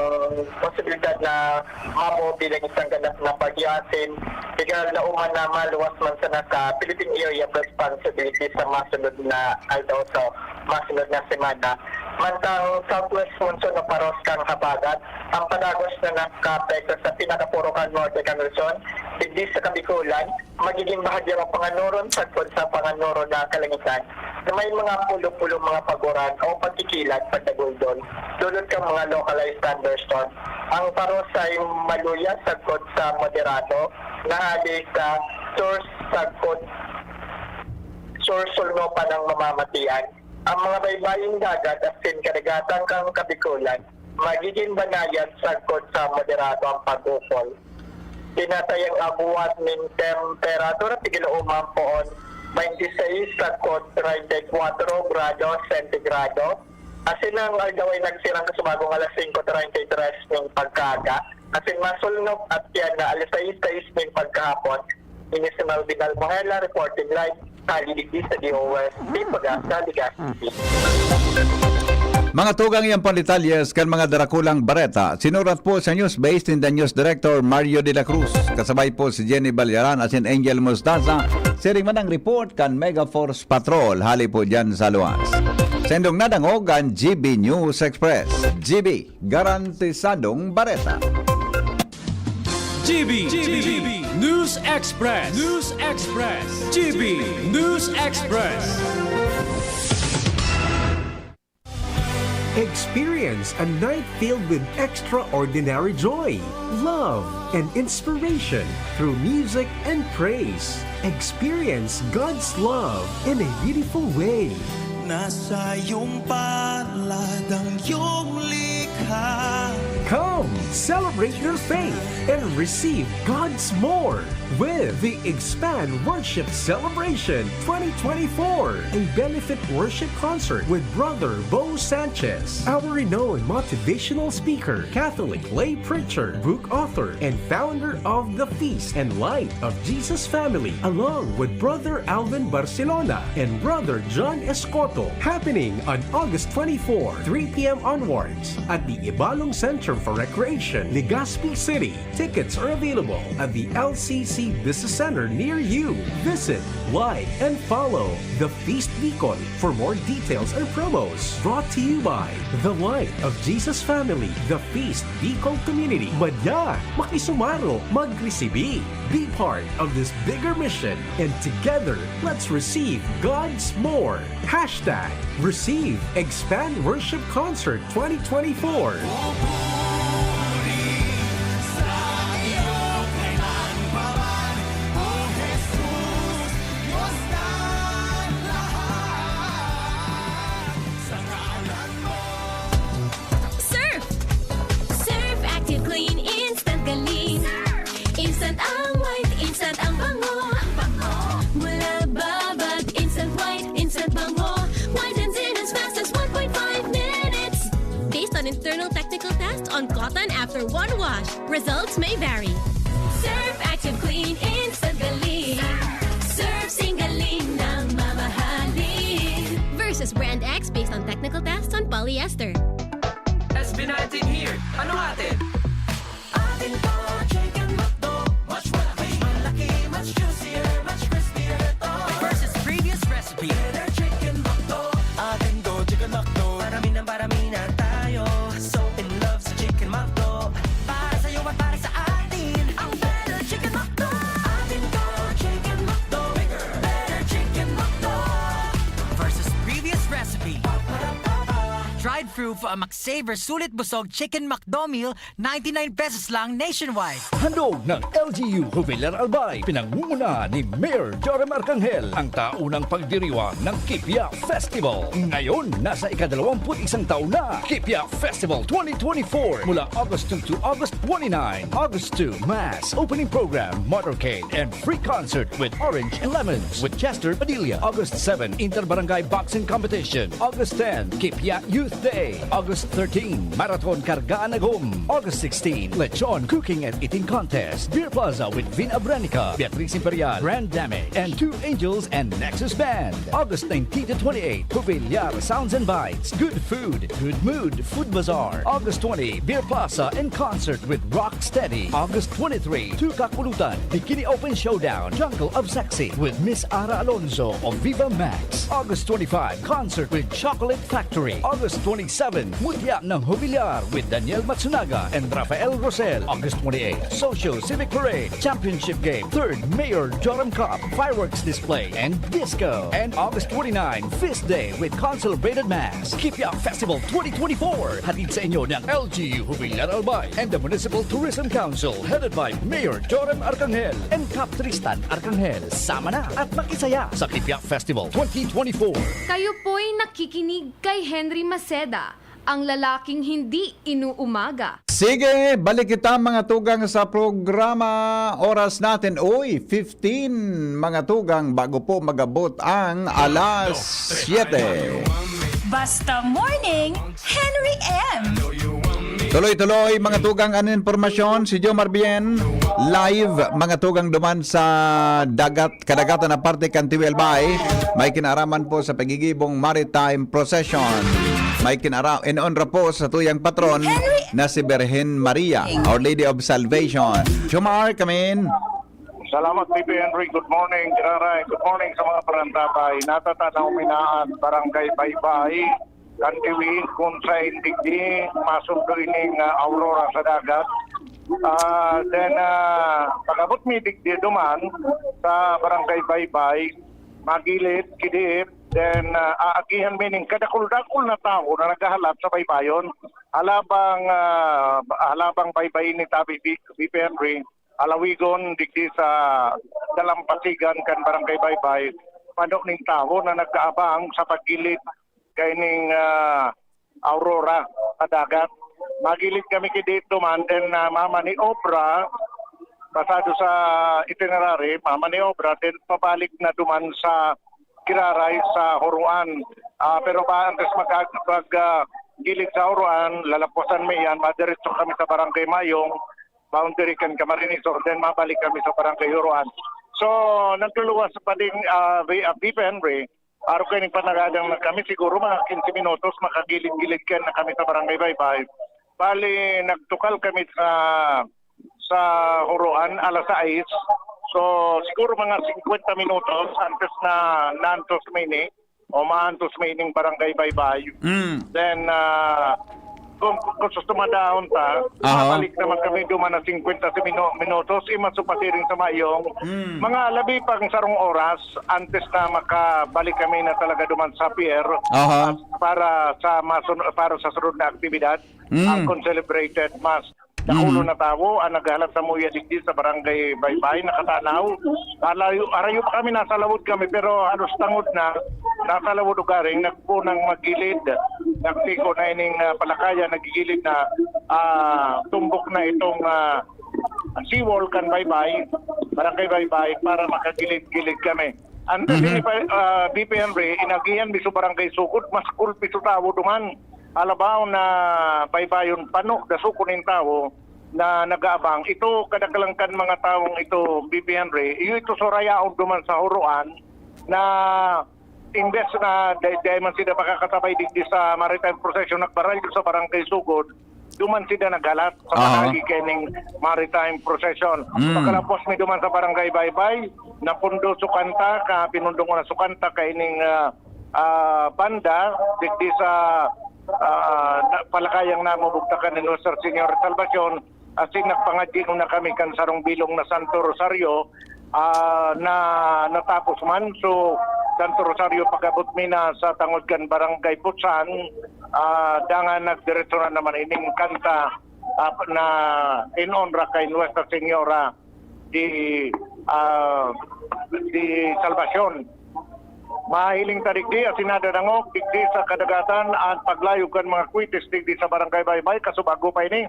posibilidad na mabuo bilang isang ganap na bagyo asin pigarlauman na maluwas man sana sa Philippine Area of Responsibility sa masunod na aldaw sa masunod na semana. Mantang southwest monsoon o paros kan habagat, ang padagos na nakaapekto sa pinakapurukan norte kan Luzon, digdi sa Kabikulan, magiging bahagya mapanganuron sagkod sa panganuron na kalangitan na may mga pulo-pulo mga paguran o pagkikilat pagdaguldol, dulot kan mga localized thunderstorm. Ang paros ay maluya sagkod sa moderado na hali sa sur sagkod sur-sulnopan ng mamamatian. Ang mga baybaying dagat asin kadagatan kan Kabikulan magigin banayad sagkod sa moderado ang pag-ukol. Tinatayang agwat nin temperatura tigilooman poon, twenty-six sagkod treinta y cuatro grado sentigrado. Asin ang aldaw ay nagsirang kasubagong alas singko treinta y tres ning pagkaaga. Asin masulnop at yan na alas sais sais ning pagkahapon. Ini si Melvin Almohela, reporting live, hali digdi sa D O S, Pagasa, Legazpi. Mga tugang, yan po detalye kan mga darakulang bareta. Sinurat po sa Newsbase ni The News Director Mario de la Cruz. Kasabay po si Jenny Balyaran asin Angel Mostaza. Siring man ang report kan Mega Force Patrol hali po dyan sa luwas. Sendong nadangog ang G B News Express. G B, garantisadong bareta. G B, G B, News Express, News Express, G B News Express. Experience a night filled with extraordinary joy, love, and inspiration through music and praise. Experience God's love in a beautiful way. Nasa iyong palad ang iyong likha. Come, celebrate your faith and receive God's more with the Expand Worship Celebration twenty twenty-four, a benefit worship concert with Brother Bo Sanchez, our renowned motivational speaker, Catholic lay preacher, book author, and founder of the Feast and Light of Jesus Family, along with Brother Alvin Barcelona and Brother John Escoto, happening on August twenty-four, three p m onwards at the Ibalong Center for Recreation, Legazpi City. Tickets are available at the L C C Business Center near you. Visit, like, and follow The Feast Bicol for more details and promos. Brought to you by The Light of Jesus Family, The Feast Bicol Community. Madya, makisumaro, magresibi. Be part of this bigger mission, and together, let's receive God's more. Hashtag Receive Expand Worship Concert twenty twenty-four. Surf! Surf Active Clean Instant Galing. Instant ang white, instant ang bango. Mula babad, instant white, instant bango. Whitens in as fast as one point five minutes. Based on internal technical test on cotton after one wash, results may vary. Surf Active Clean Instant Galing. Surf Sing Galing ng mamahalin. Versus Brand X based on technical tests on polyester. S B nineteen here. Ano atin? Atin to, Chicken McDo. Mas malaki, malaki, mas juicier, mas crispier to. Versus previous recipe. Better Chicken McDo. Atin to, Chicken McDo. Parami ng parami na tayo. So in love sa Chicken McDo. Para sa'yo at para sa atin. Ang Better Chicken McDo. Atin to, Chicken McDo. Bigger, better Chicken McDo. Versus previous recipe. Drive-thru for a McSaver Sulit Busog Chicken McDo Meal, ninety-nine pesos lang nationwide. Handog ng L G U Jubilar Albay, pinangungunahan ni Mayor Joram Arcangel, ang taunang pagdiriwang ng Kipia Festival. Ngayon, nasa ikadalawamput isang taon na, Kipia Festival twenty twenty-four, mula August two to August twenty-nine. August two, Mass, opening program, motorcade, and free concert with Orange and Lemons with Chester Padilla. August seven, Inter-Barangay Boxing Competition. August ten, Kipia Youth Day. August thirteen, Marathon Kargaan Agom. August sixteen, Lechon Cooking and Eating Contest. Beer Plaza with Vin Abranica, Beatriz Imperial, Grand Dame, and Two Angels and Nexus Band. August nineteen to twenty-eight, Jubilar Sounds and Bites. Good food, good mood, Food Bazaar. August twenty, Beer Plaza in concert with Rocksteady. August twenty-three, Two Kakulutan, Bikini Open Showdown, Jungle of Sexy with Miss Ara Alonso of Viva Max. August twenty-five, concert with Chocolate Factory. August twenty-seven, Mutya ng Jubilar with Daniel Matsunaga and Rafael Rosel. August twenty-eight, Social Civic Parade, Championship Game, third Mayor Joram Cup, fireworks display, and disco. And August twenty-nine, Feast Day with Consolidated Mass. Kipia Festival twenty twenty-four, hatid sa inyo ng L G U Jubilar Albay and the Municipal Tourism Council, headed by Mayor Joram Arcangel and Cap Tristan Arcangel. Sama na at makisaya sa Kipia Festival twenty twenty-four. Kayo po'y nakikinig kay Henry Maceda, ang lalaking hindi inuumaga. Sige, balik kita, mga tugang, sa programa. Oras natin, uy, fifteen, mga tugang, bago po magabot ang alas siyete. Basta Morning, Henry M. Tuloy-tuloy, mga tugang, an impormasyon, si Jomar Bien, live, mga tugang, duman sa dagat, kadagatan na parte kan Tiwel Bay. May kinaaraman po sa pagigibong maritime procession. May kinara in honor po sa tuyang patron na si Birhen Maria, Our Lady of Salvation. Jomar, come in. Salamat, P P Henry. Good morning, Kiraray. Good morning sa mga parantabay. Natata na uminaan, Barangay Baybay, Kantiwi, kung sa indigdi, masundo ining ah, aurora sa dagat. Ah, then, ah, pag-abot mi digdi duman sa Barangay Baybay, magilid, kidip, then ah, aagihan mi ning kadakul-dakul na tawo na naghahalat sa baybayon. Halabang, ah, halabang baybay ni Tabi P P Henry, alawigon digdi sa dalampasigan kan Barangay Baybay, pano ning tawo na nagkaabang sa pagilid kaining ah, aurora sa dagat. magilid kami ki dito man, then, ah, mamaniobra, basado sa itinerary, mamaniobra, then pabalik na duman sa Kiraray, sa Huruan. Ah, pero ba, antes mag-, mag-, ah, gilid sa Huruan, lalapusan mi yan, madiretso kami sa Barangay Mayong, boundary kan Camarines Sur, then mabalik kami sa Barangay Huruan. So, nagluluwas pa din, ah, V-, ah, V P Henry, arog kaini, panagadang na kami, siguro mga quince minutos, makagilid-gilid kan na kami sa Barangay Baybay. Bali, nagtukal kami sa, sa Huruan, alas sais. So, siguro mga singkwenta minutos antes na naantos mi ini, o maantos mi ining Barangay Baybay. Mm. Then, ah, kung, kung susumadahon ta, Aha. mabalik naman kami duman na singkwenta si minu-, minutos, imaso pa siring sa Mayong. Mm. Mga labi pang sarong oras antes na makabalik kami na talaga duman sa pier Aha. para sa masun-, para sa sunod na aktibidad, Mm. ang concelebrated mass. Dakulo Mhm. na tawo ang naghalat sa muya digdi sa Barangay Baybay, nakatanaw. Alayo, arayo pa kami, nasa lawod kami, pero halos tangod na, nasa lawod ugaring, nagpunang magilid. Nagtiko na ining, ah, palakaya, nagigilid na, ah, tumbok na itong, ah, seawall kan Baybay, Barangay Baybay, para makagilid-gilid kami. Antes Mhm. ini pa, ah, B P Henry, inagihan mi sa Barangay Sugod, mas kulpi sa tawo duman. Alabaw na baybayon, pano, dasokon nin tawo na nag-aabang. Ito, kadaklan kan mga tawong ito, B P Henry, iyo ito surayaon duman sa Huroan na imbes na dai, dai man sila makakasabay digdi sa maritime procession, nagbaralyo sa Barangay Sugod, duman sila naghalat sa Aha. panagi kaining maritime procession. Mm. Pagkalapos mi duman sa Barangay Baybay, napundo su kanta, ka, pinundong na su kanta kaining, ah, ah, banda, digdi sa, ah, na, palakayang namumugtakan ni Nuestra Señora Salvacion, asin nagpangadyi na kami kan sarong bilong na Santo Rosario, ah, na natapos man. So, Santo Rosario, pag-abot mi na sa tangod kan Barangay Putsan, ah, dangan nagdiretso na naman ining kanta, ah, na in honra kay Nuestra Señora de, ah, de Salvacion. Mahiling ta digdi, asin nadadangog digdi sa kadagatan an paglayog kan mga kwitis digdi sa Barangay Baybay. Kaso bago pa ini,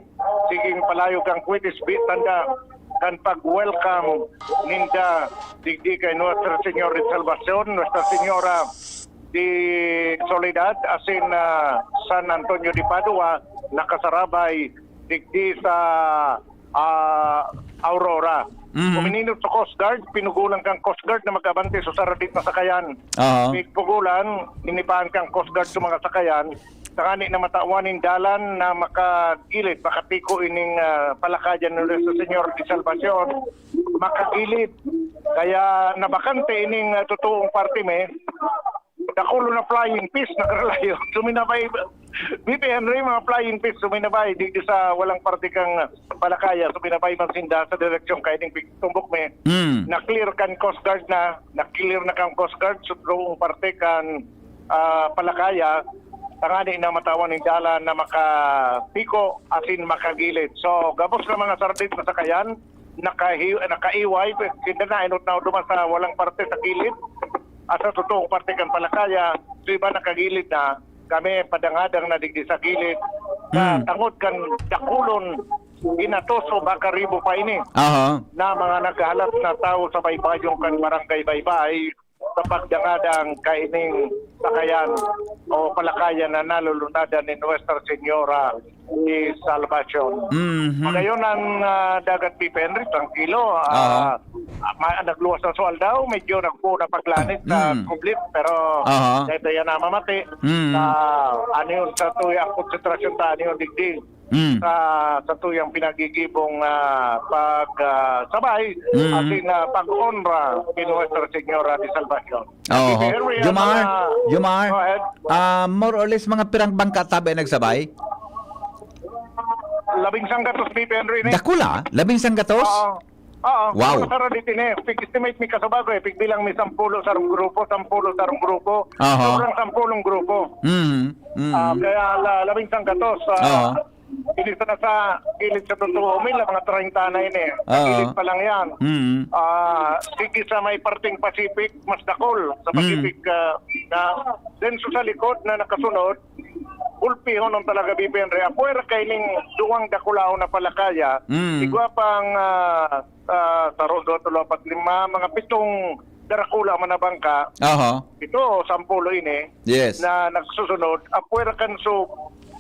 siging palayog kan kwitis, bi-, tanda kan pag-welcome ninda digdi kay Nuestra Señora de Salvacion, Nuestra Señora de Soledad, asin, ah, San Antonio de Padua, nakasarabay digdi sa, ah, Aurora. Mhm. Umininot sa Coast Guard, pinugulan kan Coast Guard na mag-abante sa saradit na sakayan. Oo. Pigpugulan, inibahan kan Coast Guard sa mga sakayan, tangani na matawan nin dalan na makagilid, makatiko ining, ah, palakayan ni Nuestra Señora de Salvacion, makagilid. Kaya nabakante ining, ah, totoong parte, me. Dakulo na flying fish, nakaralayo. Suminabay, B P Henry, mga flying fish, suminabay. Digdi sa walang parte kang palakaya, suminabay man sinda sa direksyon kaining pigtumbok, me. Hmm. Na-clear kan Coast Guard na, na-clear na kan Coast Guard, sa totoong parte kan, ah, palakaya, tangani na matawan nin dalan na makatiko asin makagilid. So, gabos na mga saradit na sakayan, nakahi-, nakaiway, sinda na, inot na duman sa walang parte sa kilid. Asa totoong parte kan palakaya, so iba nakagilid na, kami padangadang na digdi sa kilid. Sa Hmm. tangod kan dakulon, ginatos o baka ribo pa ini Aha. na mga naghahalat na tawo sa baybayong kan Barangay Baybay sa pagdangadang kaining sakayan o palakayan na nalulunadan ni Nuestra Señora de Salvacion. Mhm. Magayon ang, ah, dagat, P P Henry, trangkilo. Ah, Aha. ah, ma-, nagluwas na su aldaw, medyo nagpo na paglanit sa Mm. kublit, pero Aha. dahil yan na mamati, Mm. sa ano yun, sa tuya ang konsentrasyon ta, ano yun, digdi. Mm. Sa, sa tuyang pinagigibong, ah, pag, ah, sabay, Mm. asin, ah, pag-onra kay Nuestra Señora de Salvacion. Oho. P P Henry, ang Jomar, mga Jomar, Go ahead. ah, more or less, mga pirang bangka tabi nagsabay? Labing sanggatos, P P Henry, ni. Dakula, labing sanggatos? Oo. Oo. Wow. Pero sa Radit ini, pig-estimate mi kasubago, eh. Pigbilang mi sampulo sarong grupo, sampulo sarong grupo. Aha. Sobrang sampulong grupo. Mm, mm. Ah, kaya la-, labing sanggatos, ah, Oo. ini sana sa kilid sa totoo, may lang mga treinta na ini. Sa Oo. kilid pa lang yan. Mm. Ah, sige sa may parteng Pacific, mas dakol sa Mm. Pacific, ah, na, then sa, sa likod na nakasunod, gulpihon talaga, B P Henry. Apuwera kaining duwang dakulaon na palakaya, Mm. igwa pang, ah, ah, saro, duwa, tatlo, apat, lima, mga pitong darakula man na bangka. Aha. Ito, sampulo ini Yes. na nagsusunod. Apuwera kan so,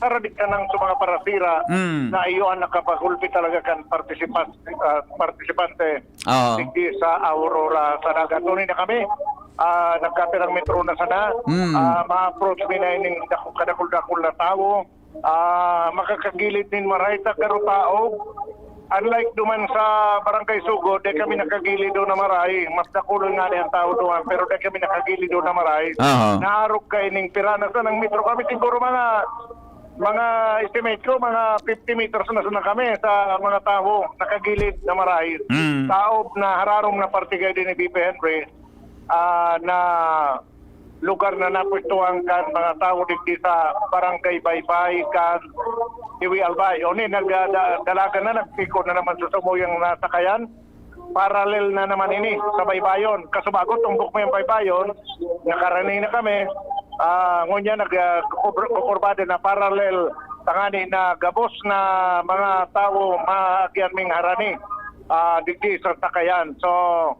saradig ka nang sa mga parasira Mm. na iyo ang nakapagulpi talaga kan partisipat-, ah, partisipante Oo. digdi sa Aurora sa dagat. Tunay na kami, ah, nagkapirang metro na sana. Mm. Ah, ma-approach mi na ining dak-, kadakul-dakul na tawo. Ah, makakagilid nin maray ta karo taob. Unlike duman sa Barangay Sugod, di kami nakagilid do na maray. Mas dakul nga ni ang tao duman, pero di kami nakagilid do na maray. Aha. Naarog kaining pira na sanang metro kami. Siguro mga, mga estimate ko, mga fifty meters na sana kami sa mga tao nakagilid na maray. Mm. Taob na hararom na parte kayo din ni B P Henry, ah, na lugar na napwestuhan kan mga tawo digdi sa Barangay Baybay kan Tiwi Albay. Oni, nag, ah, da-, dalagan na, nagpiko na naman sa sumuyang nasakayan. Parallel na naman ini sa baybayon. Kasubago, tumbok mo yung baybayon, nakarani na kami. Ah, ngunyan, nag, ah, kukur-, kukurbada na parallel, tangani na gabos na mga tawo maagyan ming harani, ah, digdi sa sakayan. So,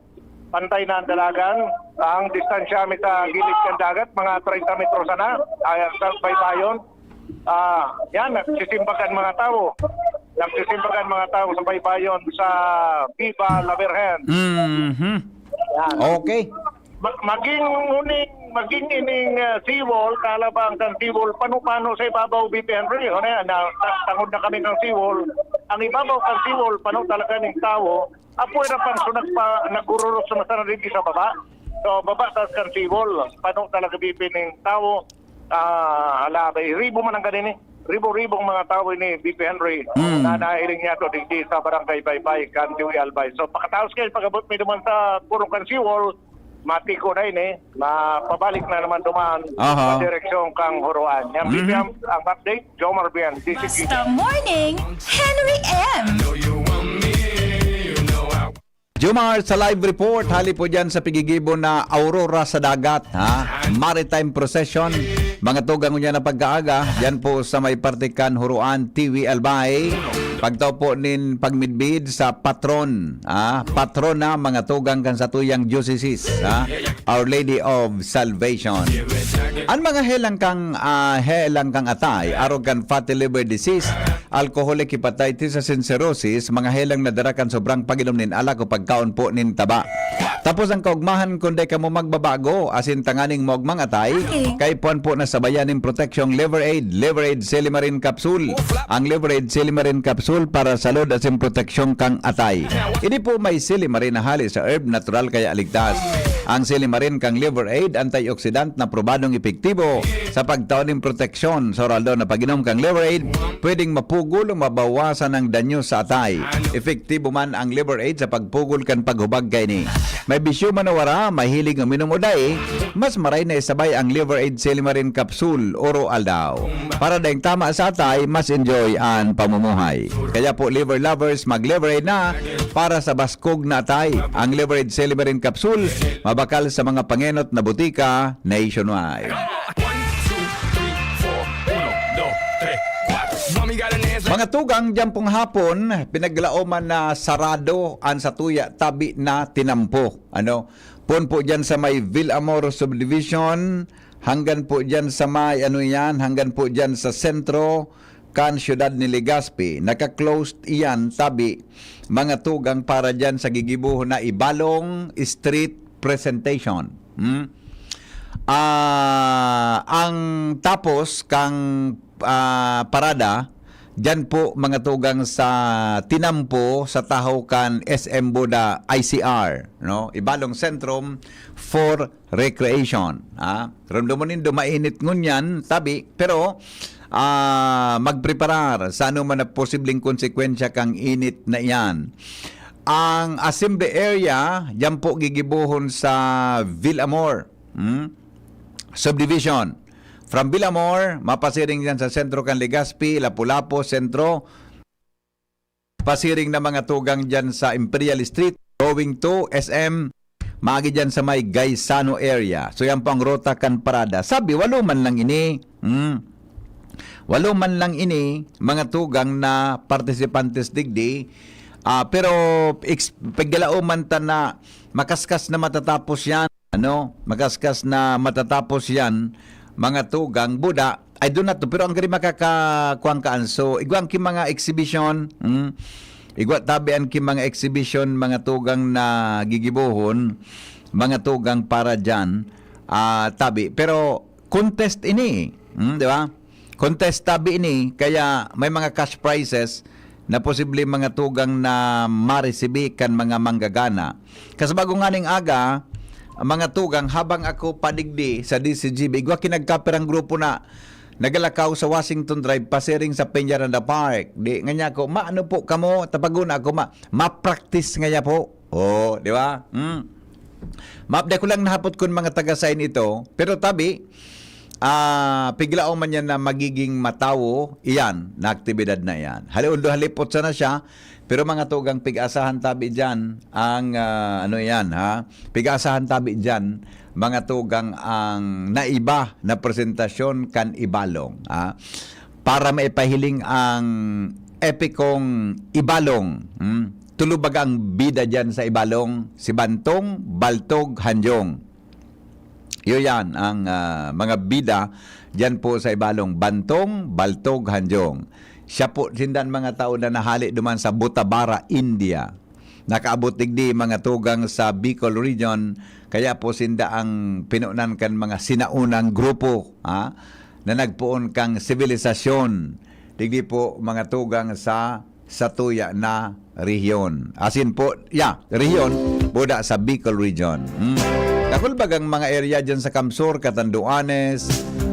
pantay na ang dalagan. Ang distansya mi sa gilid kan dagat, mga treinta metro sana, ay, sa baybayon. Ah, yan, nagsisimbagan mga tao. Nagsisimbagan mga tao sa baybayon sa Viva la Virgen. Mhm. Yan. Okay. Ma-, maging uning, maging ining, ah, seawall, kalabang kan seawall, pano-pano sa ibabaw, B P Henry. Ano yan, na, ta-, tangod na kami ng seawall. Ang ibabaw kan seawall, pano talaga ning tao. Apoy na pang so nagpa-, nagururot sa masana digdi sa baba. So, baba sa kan seawall, pano talaga, B P, ning tao. Ah, hala, bay, ribo man ang ganini. Ribo-ribong mga tao ini, B P Henry, Mm. na nahiling niya to digdi sa Barangay Baybay, kan Tiwi Albay. So, pakataos kayo, pag-abot mi duman sa purong kan seawall, matiko na ini, mapabalik na naman duman Aha. sa direksyon kang Huruan. Yan, Mhm. B P M, ang update, Jomar Bian, D C T V. Basta Morning, Henry M. Jomar, sa live report, hali po dyan sa pigigibo na Aurora sa Dagat, ha? Maritime Procession, mga tugang niya na pagkaaga, dyan po sa may parte kan Huruan, Tiwi, Albay. Pagtao po nin pagmidbid sa patron, ha? Patron na mga tugang kan satuyang diocese, ha? Our Lady of Salvation. An mga helang kang, ah, helang kang atay, arog kan fatty liver disease, alcoholic hepatitis asin cirrhosis, mga helang na dara kan sobrang pag-inom nin alak o pagkaon po nin taba. Tapos ang kaugmahan, kun dai kamo magbabago, asin tanganing maogmang atay, Okay. kaipuhan po na sabayan nin proteksyong Liver Aid, Liver Aid Silimarin Capsule. Ang Liver Aid Silimarin Capsule para sa lod asin proteksyon kang atay. Ini po may silimarin na hali sa herb, natural kaya ligtas. Ang silimarin kang Liver Aid, antioxidant na probadong epektibo sa pagtao nin proteksyon. Sa oral daw na pag-inom kang Liver Aid, pwedeng mapugol o mabawasan ang danyo sa atay. Epektibo man ang Liver Aid sa pagpugol kan paghubag kaini. May bisyo man o wara, mahilig uminom o dai, mas maray na isabay ang Liver Aid Silimarin Capsule oro aldaw. Para daing tama sa atay, mas enjoy an pamumuhay. Kaya po, liver lovers, mag-Liver Aid na para sa baskog na atay. Ang Liver Aid Silimarin Capsule, mabakal sa mga pangenot na butika nationwide. Mga tugang, dyan pong hapon, pinaglaoman na sarado an satuya tabi na tinampo. Ano? Pon po dyan sa may Villamor Subdivision, hanggan po dyan sa may, ano yan, hanggan po dyan sa sentro kan siyudad ni Legazpi. Naka-closed iyan, tabi, mga tugang, para dyan sa gigibohon na Ibalong Street Presentation. Hmm? Ah, ang tapos kang, ah, parada, dyan po, mga tugang, sa tinampo sa tahaw kan S M Buda I C R, no? Ibalong Centrum for Recreation. Ah, ramdamon nindo, mainit ngunyan, tabi, pero, ah, magpreparar sa anoman na posibleng konsekwensya kang init na iyan. Ang assembly area, dyan po gigibohon sa Villamor, hmm? Subdivision. From Villamor, mapasiring dyan sa sentro kan Legazpi, Lapu-Lapu, sentro. Pasiring na, mga tugang, dyan sa Imperial Street, going to S M, maagi dyan sa may Gaisano area. So, yan po ang ruta kan parada. Sabi, walo man lang ini. Hmm. Walo man lang ini, mga tugang na partisipantes digdi, ah, pero ex-, pagdalaoman ta na makaskas na matatapos yan, ano? Makaskas na matatapos yan, mga tugang, buda, I do not know, pero ang gari makakakuwang kaan. So, igwang ki mga exhibition, mm, igwa tabi an ki mga exhibition, mga tugang na gigibohon, mga tugang para dyan, ah, tabi. Pero contest ini, mm, di ba? Contest tabi ini, kaya may mga cash prizes na posible mga tugang na maresibi kan mga manggagana. Kasabago nganing aga, mga tugang, habang ako padigdi sa D C G B, igwa ki nagkapirang grupo na nagalakaw sa Washington Drive, pasiring sa Peñaranda Park. Di nga niya ako, "Ma, ano po kamo?" Tapagon ako, "Ma, ma-practice nga niya po." Oh, di ba? Hmm. Maapde ko lang nahapot kun mga taga-sign ito, pero tabi, ah, piglaon man yan na magiging matawo, iyan, na aktibidad na iyan. Hali-, although halipot sana siya, pero mga tugang pig-asahan tabi dyan, ang, ah, ano yan, ha? Pig-asahan tabi dyan, mga tugang ang naiba na presentasyon kan Ibalong, ha? Para maipahiling ang epikong Ibalong, hmm? Tulo baga ang bida dyan sa Ibalong, si Bantong, Baltog, Hanjong. Yun yan, ang, ah, mga bida dyan po sa Ibalong. Bantong, Baltog, Hanjong. Siya po, sinda ang mga tao na nahali duman sa Butabara, India. Nakaabot digdi mga tugang sa Bicol Region, kaya po sinda ang pinunan kan mga sinaunang grupo, ha, na nagpoon kang sibilisasyon. Digdi po mga tugang sa satuya na rehiyon. Asin po, yeah, rehiyon, buda sa Bicol Region. Hmm. Dakul bagang mga area dyan sa Kamsur, Catanduanes,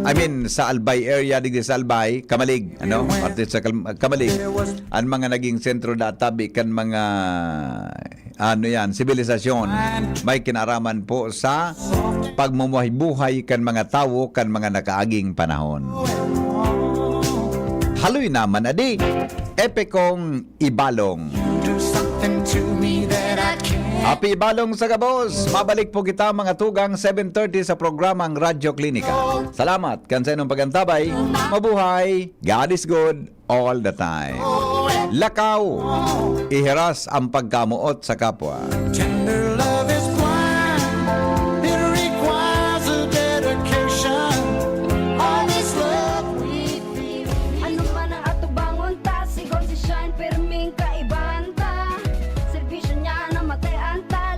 I mean, sa Albay area, digdi sa Albay, Camalig, ano? Parte sa Kal-, Camalig, ang mga naging sentro na tabi kan mga, ano yan, sibilisasyon. May kinaraman po sa pagmumuhay-buhay kan mga tawo kan mga nakaaging panahon. Haloy naman, adi, epikong Ibalong. Happy Ibalong sa gabos! Mabalik po kita mga tugang seven thirty sa programang Radyo Klinika. Salamat kan sa inyong pagantabay. Mabuhay! God is good all the time. Lakaw! Ihiras ang pagkamoot sa kapwa.